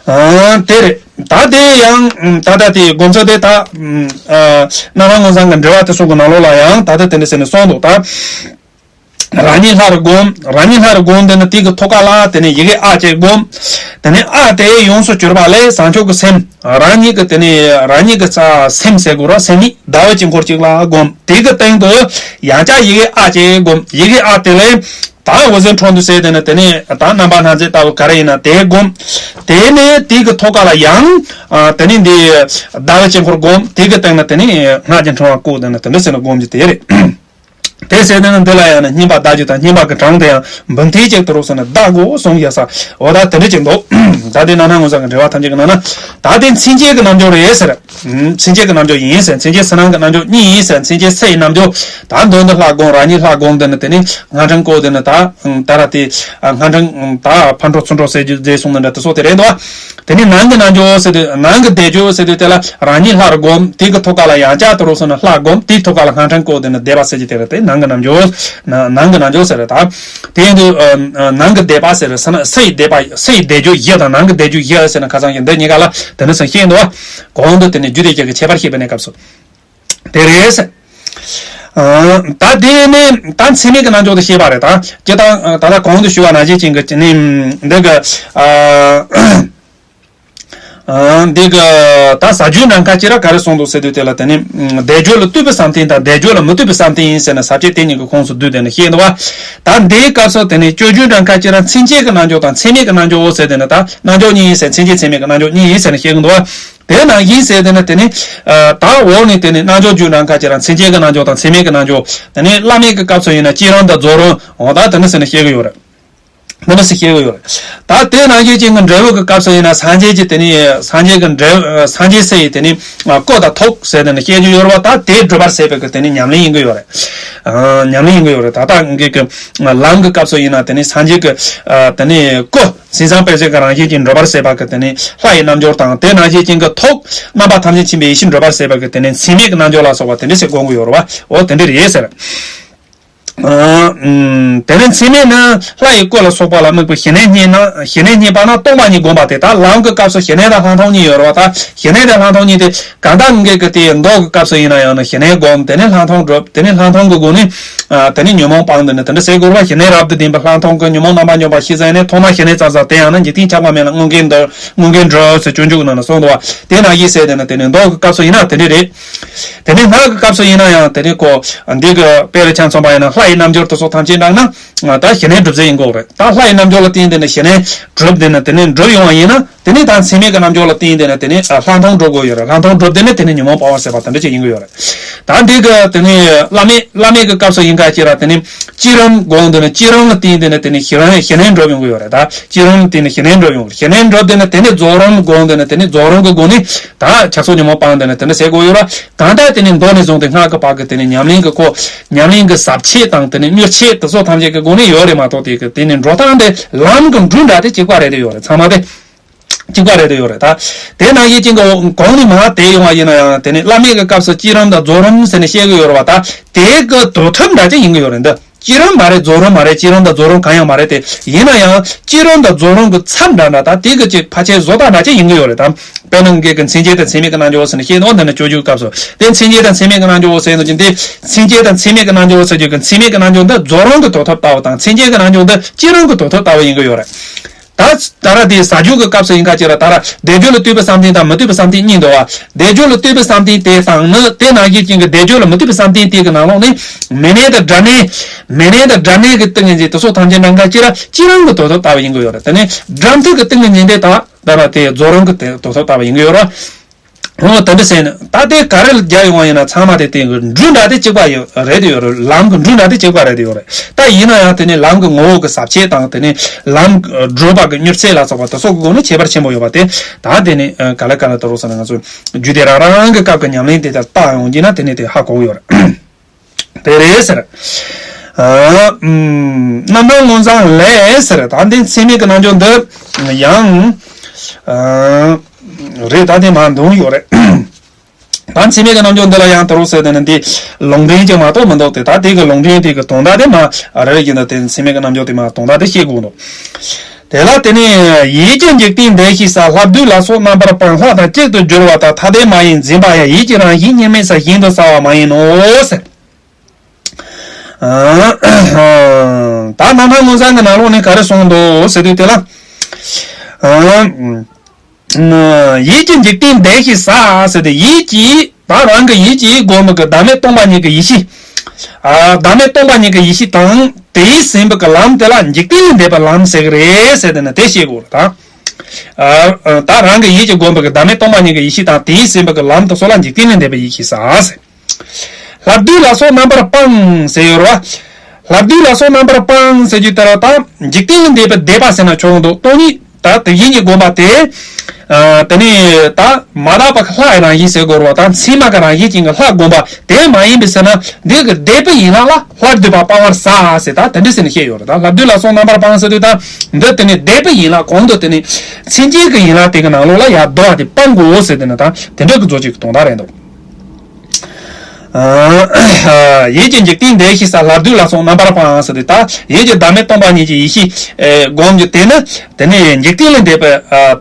ཨ་དེ་རེད། ད་དེ་ཡང་ད་ལྟ་དེ་སྒོམ་ཚུལ་དེ་ད་ཨ་རྣམ་སྣང་ངོ་མཚར་གྱི་འགྲེལ་བ་དེ་ཚོ་གི་ནང་ལོགས་ལ་ཡང་ད་ལྟ་དེ་འདྲ་ཟེར་ནས་གསུངས་འདུག་ད། རང་ཉིད་ལྷ་རུ་བསྒོམ། རང་ཉིད་ལྷ་རུ་བསྒོམ། དེ་ནི་དེ་གི་ཐོག་ཁ་ལ་དེ་ནི་ཡི་གེ་ཨ་ཅེ་བསྒོམ། དེ་ནི་ཨ་དེ་ཡོངས་སུ་གྱུར་པ་ལས་བྱང་ཆུབ་ཀྱི་སེམས། རང་ཉིད་ཀྱི་དེ་ནི་རང་ཉིད་ཀྱི་ས་སེམས་ཟེར་དགོས་ར། སེམས་ཉིད་ཟླ་བའི་དཀྱིལ་འཁོར་གཅིག་ལ་བསྒོམ། དེ་གི་སྟེང་དུ་ཡང་བསྐྱར་ཡི་གེ་ཨ་ཅེ་བསྒོམ། ཡི་གེ་ཨ་དེ་ལས་ད་འོད་ཟེར་འཕྲོ་འདུ་ཟེར། དེ་ནི་དེ་ནི་ད་རྣམ་པར་སྣང་མཛད་ལྟ་བུ་ག་རེ་ཡིན་ན་དེ་བསྒོམ། དེ་ནི་དེ་གི་ཐོག་ཁ་ལ་ཡང་དེ་ནི་འདི་ཟླ་བའི་དཀྱིལ་འཁོར་བསྒོམ། དེ་གི་སྟེང་ན་དེ་ནི་སྔགས་ཀྱི་ཕྲེང་བ་བཀོད། དེ་ནི་དེ་འདྲ་ཟེར་ནས་བསྒོམ་རྒྱུ་དེ་རེད། དེ་ཟེར་ན་འདི་ལ་ཡང་ན་བསྙེན་པ་བཟླ་རྒྱུ་དང་བསྙེན་པ་གི་གྲངས་དེ་ཡང་འབུམ་ཐེར་གཅིག་ཏུ་རུ་སོང་ནས་བཟླ་དགོས་གསུངས་ཡོད་ས། འོ་ད་དེ་འདྲ་ཅིག་འདུག་ད་དེ་རྣམ་སྣང་ངོ་མཚར་གྱི་འགྲེལ་བ་ཐམས་ཅད་ཀྱི་ནང་ན་ད་དེ་མཚན་བཅས་ཀྱི་རྣལ་འབྱོར་རེད་ཟེར། མཚན་བཅས་ཀྱི་རྣལ་འབྱོར་ཡིན་ཟེར། མཚན་བཅས་ཕྱི་ནང་གི་རྣལ་འབྱོར་གཉིས་ཡིན་ཟེར། མཚན་བཅས་སའི་རྣལ་འབྱོར་ད་མདུན་དུ་ལྷ་བསྒོམ། རང་ཉིད་ལྷ་བསྒོམ། དེ་ནི་དེ་ནི་སྔགས་ཕྲེང་བཀོད། དེ་ནི་ད་ད་ར་དེ་སྔགས་ཕྲེང་ད་ཕར་འགྲོ་ཚུར་འགྲོ་ཟེར་རྒྱུ་རེད་གསུངས་ནི་འདྲ་དེ་སོགས་དེ་རེད་འདུག་དེ་ནི་ནང་གི་རྣལ་འབྱོར་ཟེར་དུས་ནང་གི་བཟླས་བརྗོད་ཟེར་དུས་དེ་ལ་རང་ཉིད་ལྷ་རུ་བསྒོམ། དེ་གི་ཐོག་ཁ་ལ་ཡང་བསྐྱར་དུ་རུ་སོང་ན་ལྷ་བསྒོམ། དེའི་ཐོག་ཁ་ལ་སྔགས་ཕྲེང་བཀོད། དེ་ནི་བཟླས་པ་ཟེར་རྒྱུ་དེ་རེད། དེ་ནང་གི་རྣལ་འབྱོར། ནང་གི་རྣལ་འབྱོར་ཟེར་རེད་ད། དེ་ཡིན་དུས་ནང་གི་བཟླས་པ་ཟེར་རེད། སའི་བཟླས་པ་སའི་བཟླས་བརྗོད་བཞི་དང་ནང་གི་བཟླས་བརྗོད་བཞི་ཟེར་ན་ཁ་སང་ཞིག་འདི་གཉིས་ཀ་ལ་དེ་ནི་སེམས་ཤེས་འདུག་བ། གོང་དུ་དེ་ནི་རྒྱུ་དེ་ཅག་གི་ཁྱད་པར་ཤེས་པའི་གནས་སྐབས་སུ། དེ་རེད། ད་དེ་ནི་ད་མཚན་མེད་ཀྱི་རྣལ་འབྱོར་དེ་ཤེས་པ་རེད་ད། ཅི་ལྟར་ད་ལྟ་གོང་དུ་ཞུས་པ་ནང་བཞིན་ཅན་གྱི་ནི་འདི་གི་འདི་གི་ད་ཟབ་ཆོས་ནང་ཁ་ཅིག་ར་ག་རེ་གསུངས་འདུག་ཟེར་དུས་དེ་ལ་དེ་ནི་བཟླས་བརྗོད་ལ་ལྟོས་པའི་བསམ་གཏན་དང་བཟླས་བརྗོད་ལ་མི་ལྟོས་པའི་བསམ་གཏན་ཡིན་ཟེར་ནས་ཟབ་ཆོས་དེ་གཉིས་ཀྱི་ཁོངས་སུ་བསྡུས་དེ་ནི་ཤེས་འདུག་བ། ད་འདིའི་སྐབས་སུ་དེ་ནི་སྤྱོད་བརྗོད་ནང་ཁ་ཅིག་ར་མཚན་བཅས་ཀྱི་རྣལ་འབྱོར་དང་མཚན་མེད་ཀྱི་རྣལ་འབྱོར་ཟེར་དེ་ནི་ད་རྣལ་འབྱོར་གཉིས་ཡིན་ཟེར། མཚན་བཅས་མཚན་མེད་ཀྱི་རྣལ་འབྱོར་གཉིས་ཡིན་ཟེར་ནས་བཤད་ཀྱི་འདུག་བ། དེ་ནང་བཞིན་ཟེར་དེ་ནི་དེ་ནི་ད་འོག་ནས་དེ་ནི་རྣལ་འབྱོར་བརྗོད་ནང་ཁ་ཅིག་ར་མཚན་བཅས་ཀྱི་རྣལ་འབྱོར་དང་མཚན་མེད་ཀྱི་རྣལ་འབྱོར། དེ་ནི་བླ་མེད་ཀྱི་སྐབས་སུ་ཡིན་ན་བསྐྱེད་རིམ་དང་རྫོགས་རིམ་འོ་ད་དེ་ནི་ཟེར་ནས་བཤད་ཀྱི་ཡོད་རེད། འདི་འདྲ་ཞིག་བཤད་ཀྱི་ཡོད་རེད། ད་དེ་ནང་བཞིན་ཅན་གྱི་འབྲས་བུ་གི་སྐབས་སུ་ཡིན་ན་སངས་རྒྱས་ཀྱི་དེ་ནི་སངས་རྒྱས་ཀྱི་འབྲས་སངས་རྒྱས་སའི་དེ་ནི་སྐུ་དང་ཐུགས་ཟེར་དེ་ནི་བཤད་ཀྱི་ཡོད་རེད་བ། ད་དེ་སྒྲུབ་པར་བྱེད་པའི་གི་དེ་ནི་ཉམས་ལེན་ཡིན་གྱི་ཡོད་རེད། ཨ་ཉམས་ལེན་ཡིན་གྱི་ཡོད་རེད། ད་ལྟ་ངེད་ཀྱི་ལམ་གྱི་སྐབས་སུ་ཡིན་ན་དེ་ནི་སངས་རྒྱས་ཀྱི་ཨ་དེ་ནི་སྐུ་ཟིན་སང་དཔེ་བྱད་ཀྱི་རང་བཞིན་གྱིས་འགྲུབ་པར་བྱེད་པ་གི་དེ་ནི་ལྷ་ཡི་རྣལ་འབྱོར་དང་། དེ་ནང་བཞིན་ཅན་གྱི་ཐུགས་རྣམ་པ་ཐམས་ཅད་མཁྱེན་པའི་ཡེ་ཤེས་འགྲུབ་པར་བྱེད་པ་གི་དེ་ནི་མཚན་མེད་ཀྱི་རྣལ་འབྱོར་ལ་སོགས་པ་དེ་འདྲ་ཞིག་དགོངས་ཀྱི་ཡོད་རེད་བ། འོ་དེ་འདྲ་རེད་ཟེར། ཨ་ཨམ། དེ་ནས་མཚན་མེད་ནི་ལྷ་ཡི་སྐུ་ལ་སོགས་པ་ལ་དམིགས་པའི་ཞི་གནས་རྙེད་ན། ཞི་གནས་རྙེད་པ་ན་སྟོང་པ་ཉིད་བསྒོམ་པ་སྟེ། ད་ལམ་གྱི་སྐབས་སུ་ཞི་གནས་དང་ལྷག་མཐོང་གཉིས་ཡོད་རེད་བ། ད་ཞི་གནས་དང་ལྷག་མཐོང་གཉིས་དེ་གང་ལྟར་ངེད་ཀྱི་དེའི་མདོ་གི་སྐབས་སུ་ཡིན་ན་ཡང་ན་ཞི་གནས་བསྒོམ། དེ་ནས་ལྷག་མཐོང་སྒྲུབ། དེ་ནས་ལྷག་མཐོང་གི་སྒོ་ནས་ ཨ། དེ་ནི་ཉོན་མོངས་སྤངས་དེ་ནི་དེ་འདྲ་ཟེར་དགོས་པ། ཞི་གནས་རབ་ཏུ་ལྡན་པའི་ལྷག་མཐོང་གི་ཉོན་མོངས་རྣམ་པར་སྙོམས་པ་ཤེས་ཟིན་ནས་ཐོག་མར་ཞི་གནས་ཙམ་ཟད། དེ་ཡང་ན་འཇིག་རྟེན་ཆགས་པ་མེད་ལ་དངོས་འགལ་འདུ། དངོས་འགལ་འགྲུབ་ཟེར་སྤྱོད་འཇུག་ནང་ན་གསུངས་འདུག་བ། དེ་ནང་བཞིན་ཟེར་དེ་ནི་དེ་ནི་མདོ་གི་སྐབས་སུ་ཡིན་ན་དེ་འདྲ་རེད། དེ་ནི་སྔགས་ཀྱི་སྐབས་སུ་ཡིན་ན་ཡང་དེ་ནི་ཁོ་འདི་གི་དཔེ་ལ་ཆ་མཚོན་པ་ཡིན་ན་ལྷ་ཡི་རྣལ་འབྱོར་དེ་ཚོ་ཐམས་ཅད་འདྲ་ན་ད་ཞི་གནས་སྒྲུབ་ཟེར་ཡིན་དགོས་རེད། ད་ལྷ་ཡི་རྣལ་འབྱོར་ལ་བརྟེན་དེ་ནི་ཞི་གནས་སྒྲུབ་དེ་ནི་དེ་ནི་སྒྲུབ་ཡོང་བ་ཡིན་ན། དེ་ནས་ད་མཚན་མེད་ཀྱི་རྣལ་འབྱོར་ལ་བརྟེན་དེ་ནས་དེ་ནས་ལྷག་མཐོང་སྒྲུབ་དགོས་ཡོད་རེད། ལྷག་མཐོང་སྒྲུབ་དེ་ནས་དེ་ནས་ཉོན་མོངས་སྤང་བ་ཟེར་བ་དེ་འདྲ་ཅིག་ཡིན་གྱི་ཡོད་རེད། ད་འདི་གི་དེ་ནས་བླ་མེད་བླ་མེད་ཀྱི་སྐབས་སུ་ཡིན་ཁ་ཅིག་ར་དེ་ནས་བསྐྱེད་རིམ་སྒོམ་དེ་ནས་བསྐྱེད་རིམ་ལ་བརྟེན་དེ་ནས་དེ་ནས་ཞི་རང་ཞི་གནས་སྒྲུབ་ཡོང་གི་ཡོད་རེད། ད་བསྐྱེད་རིམ་ལ་བརྟེན་ནས་ཞི་གནས་སྒྲུབ་ཡོང་གི། ཞི་གནས་སྒྲུབ་དེ་ནས་དེ་ནས་རྫོགས་རིམ་སྒོམ་དེ་ནས་དེ་ནས་རྫོགས་རིམ་གྱི་སྒོ་ནས་ད་ཆགས་སོགས་ཉོན་མོངས་སྤང་དེ་ནས་དེ་འདྲ་ཟེར་དགོས་ཡོད་ར། གང་ལྟར་དེ་ནས་མདོ་ནས་བཟུང་སྟེ་སྔགས་ཀྱི་བར་གྱི་དེ་ནས་ཉམས་ལེན་གྱི་ཁོ་ཉམས་ལེན་གྱི་ཟབ་ཆོས་དང་དེ་ནས་མྱུར་ཆོས་དེ་ཚོ་ཐམས་ཅད་ཀྱི་སྒོ་ནས་ཡོད་རེད་མ་གཏོགས་དེ་གི་དེ་ནས་འགྲོ་སྟངས་དེ་ལམ་གྱི་འགྲོས་འདྲ་དེ་གཅིག་པ་རེད་དེ་ཡོད་རེད། ཚང་མ་དེ་གཅིག་པ་རེད་དེ་ཡོད་རེད། ད་དེ་ནང་བཞིན་ཅན་གྱི་གོང་ནས་མར་དེ་ཡོང་བ་ཡིན་ན་ཡང་དེ་ནས་བླ་མེད་ཀྱི་སྐབས་སུ་བསྐྱེད་རིམ་དང་རྫོགས་རིམ་ཟེར་ནས་བཤད་གི་ཡོད་རེད་བ། ད་དེ་གི་དོ་ཐུབ་འདྲ་ཅིག་ཡིན་གི་ཡོད་རེད་འདི། བསྐྱེད་རིམ་མ་རེད། རྫོགས་རིམ་མ་རེད། བསྐྱེད་རིམ་དང་རྫོགས་རིམ་གང་ཡང་མ་རེད་དེ། ཡིན་ན་ཡང་བསྐྱེད་རིམ་དང་རྫོགས་རིམ་གྱི་མཚམས་འདྲ་འདྲ་ད་དེ་གི་ཅིག་ཕལ་ཆེར་བཟོ་ལྟ་འདྲ་ཅིག་ཡིན་གི་ཡོད་རེད། ད་དཔེར་ན་ངེད་ཀྱི་མཚན་བཅས་དང་མཚན་མེད་ཀྱི་རྣལ་འབྱོར་ཟེར་ནས་བཤད་ནོ་འདི་ནི་སྤྱོད་འཇུག་སྐབས་སུ་དེ་མཚན་བཅས་དང་མཚན་མེད་ཀྱི་རྣལ་འབྱོར་ཟེར་ནོ་ཅིག་དེ་མཚན་བཅས་དང་མཚན་མེད་ཀྱི་རྣལ་འབྱོར་ཟེར་རྒྱུ་གི་མཚན་མེད་ཀྱི་རྣལ་འབྱོར་འདི་རྫོགས་རིམ་གྱི་དོ་ཐོབ་ལྟ་བུ་དང་མཚན་བཅས་ཀྱི་རྣལ་འབྱོར་འདི་བསྐྱེད་རིམ་གྱི་དོ་ཐོབ་ལྟ་བུ་ཡིན་གི་ཡོད་རེད། ད་ད་ར་དེ་ཟ་རྒྱུ་གི་སྐབས་སུ་ཡིན་ཁ་ཅིག་ར་ད་ར་བཟླས་བརྗོད་ལ་ལྟོས་པའི་བསམ་གཏན་དང་མི་ལྟོས་པའི་བསམ་གཏན་གཉིས་འདུག་བ། བཟླས་བརྗོད་ལ་ལྟོས་པའི་བསམ་གཏན་དེ་དང་ནི་དེ་ནང་བཞིན་ཅན་གྱི་བཟླས་བརྗོད་ལ་མི་ལྟོས་པའི་བསམ་གཏན་དེ་གི་ནང་ལོགས་ནས་མི་གནས་དང་སྒྲ་གནས། མི་གནས་དང་སྒྲ་གནས་ཀྱི་ཏིང་ངེ་འཛིན་དེ་ཚོ་ཐམས་ཅད་ནང་ཁ་ཅིག་ར་བསྐྱེད་རིམ་གྱི་དོ་ཐོབ་ལྟ་བུ་ཡིན་གྱི་ཡོད་རེད། དེ་ནས་སྒྲ་མཐུན་གྱི་ཏིང་ངེ་འཛིན་དེ་དག་ད་ར་དེ་རྫོགས་རིམ་གྱི་དོ་ཐོབ་ལྟ་བུ་ཡིན་གྱི་ཡོད་རེད། འོ་དེ་འདྲ་ཟེར་ནས་ད་ལྟའི་ག་རེ་ལ་རྒྱག་ཡོང་བ་ཡིན་ན་ཚང་མ་དེ་སྟེང་གི་འབྲུ་འདྲ་དེ་གཅིག་པ་ཡོད་རེད་དེ་ཡོད་རེད། ལམ་གྱི་འབྲུ་འདྲ་དེ་གཅིག་པ་རེད་དེ་ཡོད་རེད། ད་ཡིན་ན་ཡང་དེ་ནི་ལམ་གྱི་ངོ་བོ་གི་ཟབ་ཆོས་དང་དེ་ནི་ལམ་བགྲོད་པ་གི་མྱུར་ཚད་ལ་སོགས་པ་དེ་སོགས་ཀྱི་སྒོ་ནས་ཁྱད་པར་ཆེན་པོ་ཡོད་པ་དེ་ད་དེ་ནི་ག་ལ་ག་ལ་དུ་རུ་ཟེར་ན་ང་ཚོ་རྒྱུད་སྡེ་རང་རང་གི་སྐབས་ཀྱི་ཉམས་ལེན་དེ་ལྟར་བལྟ་ཡོང་རྒྱུ་ན་དེ་ནི་དེ་ཧ་གོ་གི་ཡོད་རེད། དེ་རེད་ཟེར། ཨ། ཨམ། རྣམ་གྲངས་མངོན་བྱང་ལས་ཟེར། ད་འདི་མཚན་མེད་ཀྱི་རྣལ་འབྱོར་འདི་ཡང་། ཨ། རེད། ད་དེ་མར་འདོན་ཡོད་རེད། ད་མཚན་མེད་ཀྱི་རྣལ་འབྱོར་འདི་ལ་ཡང་དུ་རུ་ཟེར་དེ་ནི་འདི་ལུང་འདྲེན་ཅིག་མ་གཏོགས་མི་འདུག་སྟེ། ད་དེ་གི་ལུང་འདྲེན་དེ་གི་དོན་དག་དེ་མ་རེད་ཀྱི་འདུག་སྟེ། མཚན་མེད་ཀྱི་རྣལ་འབྱོར་དེ་མ་དོན་དག་དེ་ཤེས་དགོས་འདུག་དེ་ལ་དེ་ནི་ཡིད་ཀྱི་འཇིག་རྟེན་འདས་ཞེས་བྱ། ལྷ་བདུད་ལ་སོགས་རྣམ་པར་སྤངས། ལྷ་དང་གཅིག་ཏུ་སྦྱོར་བ་དང་། ཐ་དད་མ་ཡིན་འཛིན་པ་ཡི། ཡིད་ཀྱི་རང་བཞིན་དབྱེར་མེད་ས། གཞན་དུ་གསལ་བ་མ་ཡིན་ནོ་ཟེར། ད་རྣམ་གྲངས་མངོན་བྱང་གི་ནང་ལོགས་ནས་ག་རེ་གསུངས་འདུག་ཟེར་དུས་དེ་ལ། ཡིད་ཀྱི་འཇིག་རྟེན་འདས་ཞེས་བྱ་ཟེར་ཏེ། ཡིད་ཀྱིས་ད་རང་གི་ཡིད་ཀྱིས་སྒོམ་པ་གི་བདག་མེད་སྟོང་པ་ཉིད་ཀྱི་ཡེ་ཤེས། ཨ། བདག་མེད་སྟོང་པ་ཉིད་ཀྱི་ཡེ་ཤེས་དང་དེས་ཟིན་པ་གི་ལམ་དེ་ལ་འཇིག་རྟེན་ལས་འདས་པའི་ལམ་ཟེར་གི་རེད་ཟེར་ཏེ་ནི་དེ་བཤད་དགོས་རེད་ད། ཨ། ད་རང་གི་ཡིད་ཀྱིས་སྒོམ་པ་གི་བདག་མེད་སྟོང་པ་ཉིད་ཀྱི་ཡེ་ཤེས་དང་དེས་ཟིན་པ་གི་ལམ་དེ་ཚོ་ལ་འཇིག་རྟེན་ལས་འདས་པའི་ཡེ་ཤེས་ཟེར། ལྷ་བདུད་ལ་སོགས་རྣམ་པར་སྤངས་ཟེར་ཡོད་རེད་བ། ལྷ་བདུད་ལ་སོགས་རྣམ་པར་སྤངས་ཟེར་རྒྱུ་དེ་ལ་ད་འཇིག་རྟེན་ལས་འདས་པའི་འདས་པ་ཟེར་ན་ཆོག་འདུག་སྟོང་ཉིད་ད་དེ་བཞིན་གྱི་སྒོམ་པ་དེ། ཨ། དེ་ནི་ད་མ་དག་པ་ལྷ་ཡི་རང་བཞིན་ཟེར་དགོས་རེད་བ། ད་མཚན་མ་གི་རང་བཞིན་ཅན་གྱི་ལྷ་སྒོམ་པ་དེ་མ་ཡིན་པའི་ཟེར་ན་འདི་གི་འདས་པའི་ཡན་ལག་ལ་ལྷ་བདུད་པ་སྤང་བར་བྱ་ཟེར་ད་དེ་འདྲ་ཟེར་ནས་བཤད་ཡོད་རེད། ད་ལྷ་བདུད་ལ་སོགས་རྣམ་པར་སྤངས་ཟེར་དུས་ད་འདི་དེ་ནི་འདས་པའི་ཡན་ལག་གོང་དུ་དེ་ནི་མཚན་ཅན་གྱི་ཡན་ལག་དེ་གི་ནང་ལོགས་ལ་ཡར་བསྡུ་བ་དེ་སྤང་དགོས་ཟེར་དེ་ནི་ད་དེ་འདྲ་གི་བཟོ་བྱེད་ཀྱི་དོན་དག་རེད་འདུག་ཡིད་ཀྱི་འཇིག་རྟེན་འདས་ཞེས་བྱ། ལྷ་བདུད་ལ་སོགས་རྣམ་པར་སྤངས་ཟེར་ཏེ། ད་ཡིད་ཀྱི་བདག་མེད་སྟོང་པ་ཉིད་ཀྱི་ཡེ་ཤེས་སྒོམ་རྒྱུ་དེ་ནི་དེ་ནི་འཇིག་རྟེན་ལས་འདས་པའི་ད་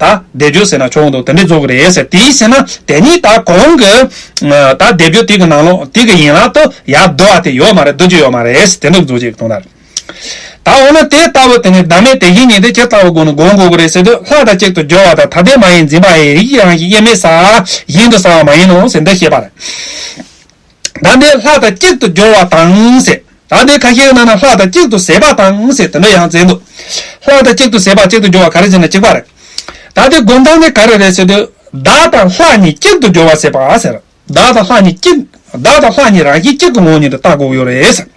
བཟླས་བརྗོད་ཟེར་ན་ཆོག་འདུག་དེ་འདྲའི་རྫོགས་ཀྱི་རེད་ཟེར། དེའི་ཕྱིར་ན་དེ་ཉིད་ད་གོང་གི་ད་བཟླས་བརྗོད་དེ་གི་ནང་ལོགས་དེ་གི་ཡན་ལག་ཏུ་ཡར་བསྡུ་བ་དེ་ཡོད་མ་རེད། བསྡུ་རྒྱུ་ཡོད་མ་རེད་ཟེར། དེ་འདྲ་རྫོགས་བྱེད་ཀྱི་དོན་དག་རེད། ད་འོ་ན་དེ་ལྟ་བུ་དེ་ནི་བདག་མེད་དེ་བཞིན་ཉིད་དེ་ཇི་ལྟ་བུ་སྒོམ་ན་སྒོམ་དགོས་ཀྱི་རེད་ཟེར་དུས། ལྷ་དང་གཅིག་ཏུ་སྦྱོར་བ་དང་། ཐ་དད་མ་ཡིན་འཛིན་པ་ཡི། ཡིད་ཀྱི་རང་བཞིན་དབྱེར་མེད་ས། གཞན་དུ་གསལ་བ་མ་ཡིན་ནོ་ཟེར་འདི་བཤད་པ་རེད། ད་འདི་ལྷ་དང་གཅིག་ཏུ་སྦྱོར་བ་དང་ཟེར། ད་འདི་ཁ་ཤས་ནང་ན་ལྷ་དང་གཅིག་ཏུ་ཟད་པ་དང་ཟེར་དེ་འདྲ་ཡང་མཛད་འདུག་ལྷ་དང་གཅིག་ཏུ་ཟད་པ་གཅིག་ཏུ་སྦྱོར་བ་ག་རེ་ཟེར་ན་གཅིག་པ་རེད། ད་འདི་སྒོམ་སྟངས་ནི་ག་རེ་རེད་ཟེར་དུས། བདག་དང་ལྷ་གཉིས་གཅིག་ཏུ་སྦྱོར་བ་ཟེར་བ་ཟེར། བདག་དང་ལྷ་གཉིས་གཅིག་བདག་དང་ལྷ་གཉིས་རང་བཞིན་གཅིག་གི་ངོ་བོ་ཉིད་དུ་བལྟ་དགོས་ཀྱི་ཡོད་རེད་ཟེར།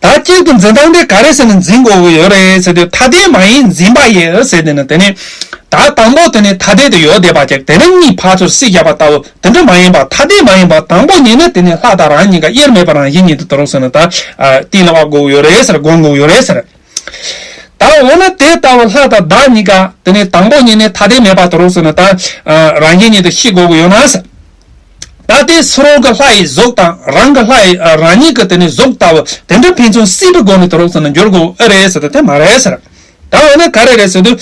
ད་གཅིག་ཏུ་འཛིན་སྟངས་དེ་ག་རེ་ཟེར་ན་འཛིན་དགོས་ཀྱི་ཡོད་རེད་ཟེར་དུས། ཐ་དད་མ་ཡིན་འཛིན་པ་ཡི་ཟེར་དེ་ནི་དེ་ནི། ད་དང་པོ་དེ་ནི་ཐ་དད་དུ་ཡོད་བསྡད་པ་ཅིག་དེ་ནི་གཉིས་ཕར་ཚུར་བསྲེས་བཞག་པ་ལྟ་བུ་དེ་འདྲ་མ་ཡིན་པ། ཐ་དད་མ་ཡིན་པ་དང་པོ་ཉིད་ནི་དེ་ནི་ལྷ་དང་རང་གཉིས་ཀ་དབྱེར་མེད་པ་རང་བཞིན་ཉིད་དུ་དུ་རུ་ཟེར་ན་ད་གཏན་ལ་དབབ་དགོས་ཀྱི་ཡོད་རེད་ཟེར། སྒོམ་དགོས་ཀྱི་ཡོད་རེད་ཟེར། ད་འོ་ན་དེ་ལྟ་བུ་ལྷ་དང་བདག་གཉིས་ཀ་དེ་ནི་དང་པོ་ཉིད་ནི་ཐ་དད་མེད་པ་དུ་རུ་ཟེར་ན་ད་རང་བཞིན་ཉིད་དུ་ཤེས་དགོས་ཀྱི་ཡོད་ན་ཟེར། ད་དེ་ཕྱི་རོལ་གྱི་ལྷ་ཡི་གཟུགས་དང་རང་གི་ལྷ་ཡི་རང་ཉིད་ཀྱི་དེ་ནི་གཟུགས་ལྟ་བུ་དེ་འདྲ་ཕན་ཚུན་བསྲེས་པའི་སྒོ་ནས་དུ་རུ་ཟེར་ན་འགྱུར་དགོས་ཨེ་རེད་ཟེར་ཏེ་དེ་མ་རེད་ཟེར། ད་འོ་ན་ག་རེ་རེད་ཟེར་དུས།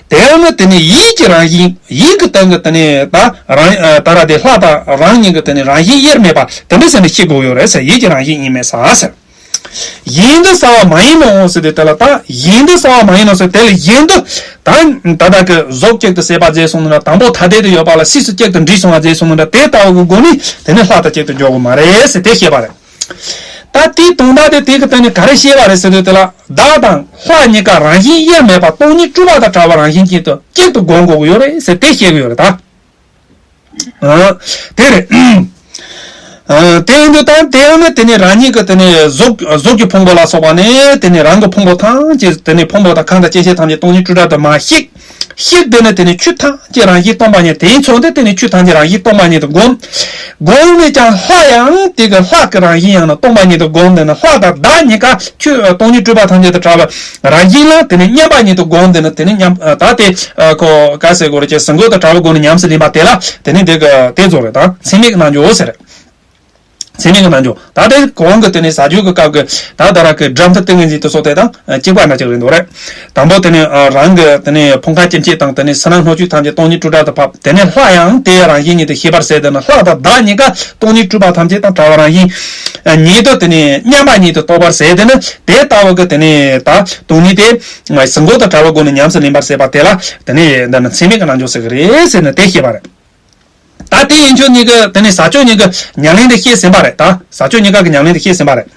དེ་ཡང་ན་དེ་ནི་ཡིད་ཀྱི་རང་བཞིན། ཡིད་ཀྱི་སྟེང་གི་དེ་ནི་ད་རང་ད་ར་དེ་ལྷ་དང་རང་གཉིས་ཀྱི་དེ་ནི་རང་བཞིན་དབྱེར་མེད་པ་དེ་འདྲ་ཟེར་ནས་ཤེས་དགོས་ཡོད་རེད་ཟེར། ཡིད་ཀྱི་རང་བཞིན་དབྱེར་མེད་ས་ཟེར། གཞན་དུ་གསལ་བ་མ་ཡིན་ནོ་ཟེར་དུས་དེ་ལ་ད་གཞན་དུ་གསལ་བ་མ་ཡིན་ནོ་ཟེར། དེ་ལ་གཞན་དུ་ད་ད་ལྟ་གི་གཟུགས་གཅིག་ཏུ་ཟད་པ་བརྗེད་སོང་ན་དང་པོ་ཐ་དད་དུ་ཡོད་པ་ལ་སྲིད་སུ་གཅིག་ཏུ་འདྲེས་སོང་བ་བརྗེད་སོང་ན་དེ་ལྟ་བུ་གི་སྒོ་ནས་དེ་ནི་ལྷ་དང་གཅིག་ཏུ་འཇོག་གི་མ་རེད་ཟེར་དེ་བཤད་པ་རེད། ད་དེའི་དོན་དག་དེ་དེ་གི་སྟེང་ནས་ག་རེ་བཤད་པ་རེད་ཟེར་དུས་དེ་ལ་བདག་དང་ལྷ་གཉིས་ཀ་རང་བཞིན་དབྱེར་མེད་པ་སྟོང་ཉིད་སྤྲོས་པ་དང་བྲལ་བ་རང་བཞིན་ཅན་དུ་གཅིག་ཏུ་བསྒོམ་དགོས་ཀྱི་ཡོད་རེད་ཟེར་དེ་བཤད་ཀྱི་ཡོད་རེད་ད། ཨ། དེ་རེད། ཨ། དེ་ཡིན་དུས་ད་དེ་ཡང་ནི་དེ་ནི་རང་ཉིད་ཀྱི་དེ་ནི་གཟུགས་གཟུགས་ཀྱི་ཕུང་པོ་ལ་སོགས་པ་ནི་དེ་ནི་རང་གི་ཕུང་པོ་ཐམས་ཅད་དེ་ནི་ཕུང་པོ་དང་ཁམས་དང་སྐྱེ་མཆེད་ཐམས་ཅད་སྟོང་ཉིད་སྤྲོས་བྲལ་དུ་མ་ཤེས། ཤེས་དེ་ནི་དེ་ནི་ཆོས་ཐམས་ཅད་རང་བཞིན་སྟོང་པ་ཉིད་དེའི་ཚོགས་དེ་དེ་ནི་ཆོས་ཐམས་ཅད་རང་བཞིན་སྟོང་པ་ཉིད་དུ་བསྒོམ། བསྒོམ་ནས་ཀྱང་ལྷ་ཡང་དེ་གི་ལྷ་གི་རང་བཞིན་ཡང་ན་སྟོང་པ་ཉིད་དུ་བསྒོམ། དེ་ནི་ལྷ་དང་བདག་གཉིས་ཀ་ཆོས་སྟོང་ཉིད་སྤྲོས་པ་ཐམས་ཅད་དང་བྲལ་བའི་རང་བཞིན་ལ་དེ་ནི་མཉམ་པ་ཉིད་དུ་བསྒོམ། དེ་ནི་དེ་ནི་མཉམ་ད་དེ་ཁོ་ག་ཟེར་དགོས་རེད་ཅེས་གཟིགས་འགོད་དང་བྲལ་བའི་སྒོ་ནས་ཉམས་སུ་ལེན་པ་དེ་ལ་དེ་ནི་དེ་གི་དེ་རྫོགས་རེད་ད། མཚན་མེད་ཀྱི་རྣལ་འབྱོར་ཟེར། མཚན་མེད་ཀྱི་རྣལ་འབྱོར། ད་ལྟའི་གོང་གི་དེ་ནས་ཟ་རྒྱུ་གི་སྐབས་ཀྱི་ད་ད་ར་གི་སྒྲ་མཐུ་ཏིང་ངེ་འཛིན་དུ་སོགས་དེ་དང་གཅིག་པ་འདྲ་གཅིག་རེད་འདུག་རེད། དང་པོ་དེ་ནས་རང་གི་དེ་ནས་ཕུང་ཁམས་སྐྱེ་མཆེད་དང་དེ་ནས་ཕྱི་ནང་སྣོད་བཅུད་ཐམས་ཅད་སྟོང་ཉིད་སྤྲོས་བྲལ་དུ་ཕབ། དེ་ནས་ལྷ་ཡང་དེ་རང་བཞིན་ཉིད་དུ་ཤེས་པར་ཟད། དེ་ནས་ལྷ་དང་བདག་གཉིས་ཀ་སྟོང་ཉིད་སྤྲོས་པ་ཐམས་ཅད་དང་བྲལ་བ་རང་བཞིན་ཉིད་དུ་དེ་ནས་མཉམ་པ་ཉིད་དུ་རྟོགས་པར་ཟད། དེ་ནས་དེ་ལྟ་བུ་གི་དེ་ནས་ད་སྟོང་ཉིད་དེ་གཟིགས་འགོད་དང་བྲལ་བའི་སྒོ་ནས་ཉམས་སུ་ལེན་པར་ཟད་པ་དེ་ལ་དེ་ནས་འདི་ནི་མཚན་མེད་ཀྱི་རྣལ་འབྱོར་ཟེར་གི་རེད་ཟེར་ནས་དེ་བཤད་པ་རེད། ད་དེ་ཡན་ཆོད་གཉིས་ཀྱི་དེ་ནས་ཟ་ཆོས་གཉིས་ཀྱི་ཉམས་ལེན་དེ་བཤད་ཟིན་པ་རེད་ད། ཟ་ཆོས་གཉིས་ཀ་གི་ཉམས་ལེན་དེ་བཤད་ཟིན་པ་རེད།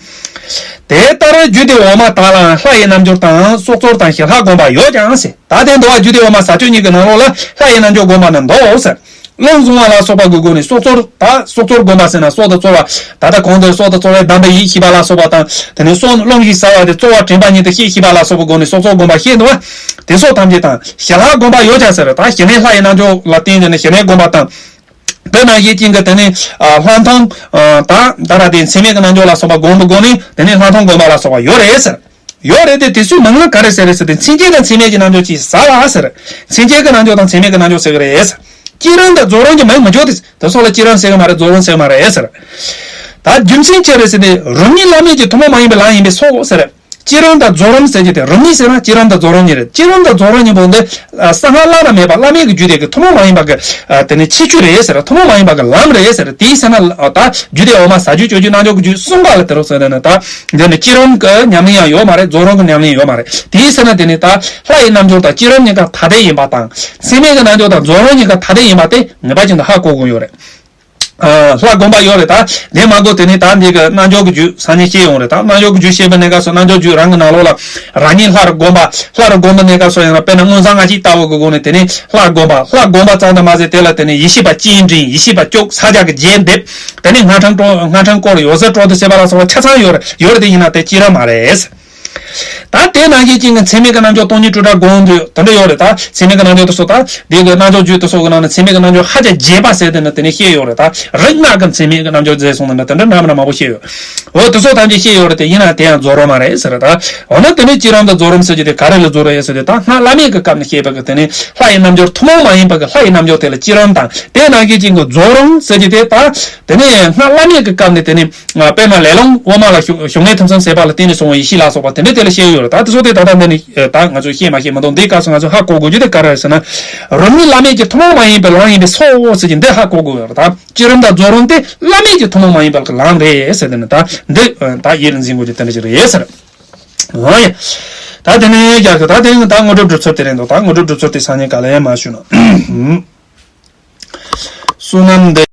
དེ་ལྟར་རྒྱུད་སྡེ་འོག་མ་དག་ལའང་ལྷ་ཡི་རྣལ་འབྱོར་དང་སྲོག་རྩོལ་དང་ཞི་ལྷག་བསྒོམ་པ་ཡོད་ཀྱང་ཟེར། ད་དེ་འདུག་བ། རྒྱུད་སྡེ་འོག་མ་ཟ་ཆོས་གཉིས་ཀྱི་ནང་ལོགས་ལ་ལྷ་ཡི་རྣལ་འབྱོར་བསྒོམ་པ་ནི་འདུག་ཟེར། རླུང་བཟུང་བ་ལ་སོགས་པ་གི་སྒོ་ནས་སྲོག་རྩོལ། ད་སྲོག་རྩོལ་བསྒོམ་པ་ཟེར་ན་སྲོག་ཏུ་རྩོལ་བ། ད་ལྟ་གོང་དུ་སྲོག་ཏུ་རྩོལ་བའི་གདམས་པའི་ཡིད་ཤེས་པ་ལ་སོགས་པ་དང་། དེ་ནས་སྲོག་རླུང་གིས་ཟ་བ་དེ་རྩོལ་བ་དྲན་པ་ཉིད་དུ་ཤེས་ཤེས་པ་ལ་སོགས་པའི་སྒོ་ནས་སྲོག་རྩོལ་བསྒོམ་པ་ཤེས་འདུག་བ། དེ་སོགས་ཐམས་ཅད་དང་ཞི་ལྷག་བསྒོམ་པ་ཡོད་ཀྱང་ཟེར། ད་ཞི་གནས་ལྷ་ཡི་རྣལ་འབྱོར་ལ་བརྟེན་ཏེ་ནི་ཞི་གནས་བསྒོམ་པ་དང་། དེ་ནང་བཞིན་ཅན་གྱི་དེ་ནས་ལྷག་མཐོང་། ད་ད་ར་དེ་མཚན་མེད་ཀྱི་རྣལ་འབྱོར་ལ་སོགས་པ་བསྒོམ་དུ་བསྒོམ་ནས་དེ་ནས་ལྷག་མཐོང་བསྒོམ་པ་ལ་སོགས་པ་ཡོད་རེད་ཟེར། ཡོད་རེད་དེ་དེ་ཚོའི་མིང་ལ་ག་རེ་ཟེར་རེད་ཟེར་ཏེ་མཚན་བཅས་དང་མཚན་མེད་ཀྱི་རྣལ་འབྱོར་གྱིས་ཟ་ལ་ཟེར། མཚན་བཅས་ཀྱི་རྣལ་འབྱོར་དང་མཚན་མེད་ཀྱི་རྣལ་འབྱོར་ཟེར་གྱི་རེད་ཟེར། བསྐྱེད་རིམ་དང་རྫོགས་རིམ་གྱི་མིང་མི་འཇོག་སྟེ་དེ་སོགས་ལ་བསྐྱེད་རིམ་ཟེར་གྱི་མ་རེད། རྫོགས་རིམ་ཟེར་གྱི་མ་རེད་ཟེར། ད་རྒྱུ་མཚན་ཅི་རེད་ཟེར་ཏེ་རིམ་གཉིས་བླ་མེད་ཀྱི་ཐུན་མོང་མ་ཡིན་པའི་ལམ་ཡིན་པས་སོ་ཟེར། བསྐྱེད་རིམ་དང་རྫོགས་རིམ་ཟེར་གྱི་དེ་རིམ་གཉིས་ཟེར་ན་བསྐྱེད་རིམ་དང་རྫོགས་རིམ་གཉིས་རེད། བསྐྱེད་རིམ་དང་རྫོགས་རིམ་གཉིས་པོ་འདི་གསང་སྔགས་བླ་ན་མེད་པ་བླ་མེད་ཀྱི་རྒྱུད་དེ་གི་ཐུན་མོང་མ་ཡིན་པ་གི་དེ་ནི་ཁྱད་ཆོས་རེད་ཟེར། ཐུན་མོང་མ་ཡིན་པ་གི་ལམ་རེད་ཟེར། དེའི་ས་ན་ད་རྒྱུད་སྡེ་འོག་མ་ཟ་རྒྱུ་སྤྱོད་རྒྱུ་རྣལ་འབྱོར་གྱི་རྒྱུད་གསུམ་ཀ་ལ་དེ་རུ་ཟེར་ནས་ད་འདི་ནི་བསྐྱེད་རིམ་གྱི་ཉམས་ལེན་ཡང་ཡོད་མ་རེད། རྫོགས་རིམ་གྱི་ཉམས་ལེན་ཡོད་མ་རེད། དེའི་ས་ན་དེ་ནི་ད་ལྷ་ཡི་རྣལ་འབྱོར་དང་བསྐྱེད་རིམ་གཉིས་ཀ་ཐ་དད་ཡིན་པ་དང་། མཚན་མེད་ཀྱི་རྣལ་འབྱོར་དང་རྫོགས་རིམ་གཉིས་ཀ་ཐ་དད་ཡིན་པ་དེ་ངེས་པ་ཅན་དུ་ཧ་གོ་དགོས་ཡོད་རེད། ལྷ་བསྒོམ་པ་ཡོད་རེད་ད། དེ་མ་གོ་དེ་ནས་ད་འདི་གི་རྣལ་འབྱོར་གྱི་རྒྱུད་སང་ཉིན་བཤད་ཡོང་རེད་ད། རྣལ་འབྱོར་གྱི་རྒྱུད་བཤད་པའི་གནས་སྐབས་སུ་རྣལ་འབྱོར་རྒྱུད་རང་གི་ནང་ལོགས་ལ་རང་ཉིད་ལྷ་རུ་བསྒོམ་པ། ལྷ་རུ་བསྒོམ་པའི་གནས་སྐབས་སུ་ཡང་དཔེར་ན་མངོན་བྱང་ལྔ་སྐྱེས་ལྟ་བུ་གི་སྒོ་ནས་དེ་ནས་ལྷ་བསྒོམ་པ། ལྷ་བསྒོམ་པ་ཙམ་དུ་མ་ཟད་དེ་ལ་དེ་ནས་ཡེ་ཤེས་པ་སྤྱན་འདྲེན། ཡེ་ཤེས་པ་སྐྱོབ། ཕྱག་རྒྱ་བརྒྱད་འདེབས། དེ་ནས་སྔགས་ཕྲེང་བསྐོར། སྔགས་ཕྲེང་བསྐོར། ཡོངས་སུ་སྤྲོ་སྟེ་བྱེད་པ་ལ་སོགས་པ་ཆ་ཚང་ཡོད་རེད། ཡོད་རེད་དེ་ཡིན་ན་དེ་བསྐྱེད་རིམ་མ་རེད། ད་དེ་ནང་བཞིན་ཅན་གྱི་མཚན་མེད་ཀྱི་རྣལ་འབྱོར་སྟོང་ཉིད་སྤྲོས་བྲལ་སྒོམ་དུས་དེ་འདྲ་ཡོད་རེད་ད། མཚན་མེད་ཀྱི་རྣལ་འབྱོར་དེ་སོགས་ད་དེ་གི་རྣལ་འབྱོར་རྒྱུད་དེ་སོགས་ཀྱི་ནང་ནས་མཚན་མེད་ཀྱི་རྣལ་འབྱོར་ཧ་ཅང་རྒྱས་པ་ཟེར་དེ་ནི་དེ་ནས་བཤད་ཡོད་རེད་ད། རིག་སྔགས་ཀྱི་མཚན་མེད་ཀྱི་རྣལ་འབྱོར་རྫས་གསུངས་ནས་དེ་འདྲ་འདྲ་མི་འདྲ་མང་པོ་བཤད་ཡོད། འོ་དེ་སོགས་ཐམས་ཅད་བཤད་ཡོད་རེད་དེ་ཡིན་ན་དེ་ཡང་རྫོགས་རིམ་མ་རེད་ཟེར་རེད་ད། འོ་ན་དེ་ནས་བསྐྱེད་རིམ་དང་རྫོགས་རིམ་ཟེར་གྱི་དེ་ག་རེ་ལ་རྫོགས་རེད་ཟེར་དུས་ད་སྔགས་བླ་མེད་ཀྱི་སྐབས་ནས་བཤད་པ་གི་དེ་ནས་ལྷ་ཡི་རྣལ་འབྱོར་ཐུན་མོང་མ་ཡིན་པ་གི་ལྷ་ཡི་རྣལ་འབྱོར་དེ་ལ་བསྐྱེད་རིམ་དང་དེ་ནང་བཞིན་ཅན་གྱི་རྫོགས་རིམ་ཟེར་གྱི་དེ་ད། དེ་ནས་སྔགས་བླ་མེད་ཀྱི་སྐབས་ནས་དེ་ནས་དཔེར་ན་ལེ་ལོ་དབུ་མ་ལ་ཞུགས་ཞུགས་གནས་ཐུན་མཚམས་ཟད་པ་ལ་བརྟེན་ནས་བྱུང་བའི་ཡེ་ཤེས་ལ་སོགས་པ་དེ་འདྲ་དེ་ལ་བཤད་ཡོད་རེད་ད། དེ་ཚོ་དེ་ད་ལྟ་འདི་ནས་ད་ང་ཚོས་བཤད་མ་བཤད་མི་འདུག་འདིའི་སྐབས་སུ་ང་ཚོས་ཧ་གོ་དགོས་རྒྱུ་དེ་ག་རེ་རེད་ཟེར་ན། རིམ་གཉིས་བླ་མེད་ཀྱི་ཐུན་མོང་མ་ཡིན་པའི་ལམ་ཡིན་པས་སོ་ཟེར་གྱི་འདི་ཧ་གོ་དགོས་ཡོད་རེད་ད། བསྐྱེད་རིམ་དང་རྫོགས་རིམ་དེ་བླ་མེད་ཀྱི་ཐུན་མོང་མ་ཡིན་པའི་ལམ་རེད་ཟེར་དེ་ནི་ད་འདི་ད་ཡིད་ལ་འཛིན་དགོས་རྒྱུ་དེ་འདྲ་ཞིག་རེད་ཟེར། འོ་ཡ། ད་དེ་ནས་རྒྱག་གི་ད་དེ་ནི་ད་དངོས་གྲུབ་སྒྲུབ་ཚུལ་དེ་རེད་འདུག་ད་དངོས་གྲུབ་སྒྲུབ་ཚུལ་དེ་སང་ཉིན་ག་ལ་ཡང་མ་ཞུ་ན། བསོད་ནམས་འདི།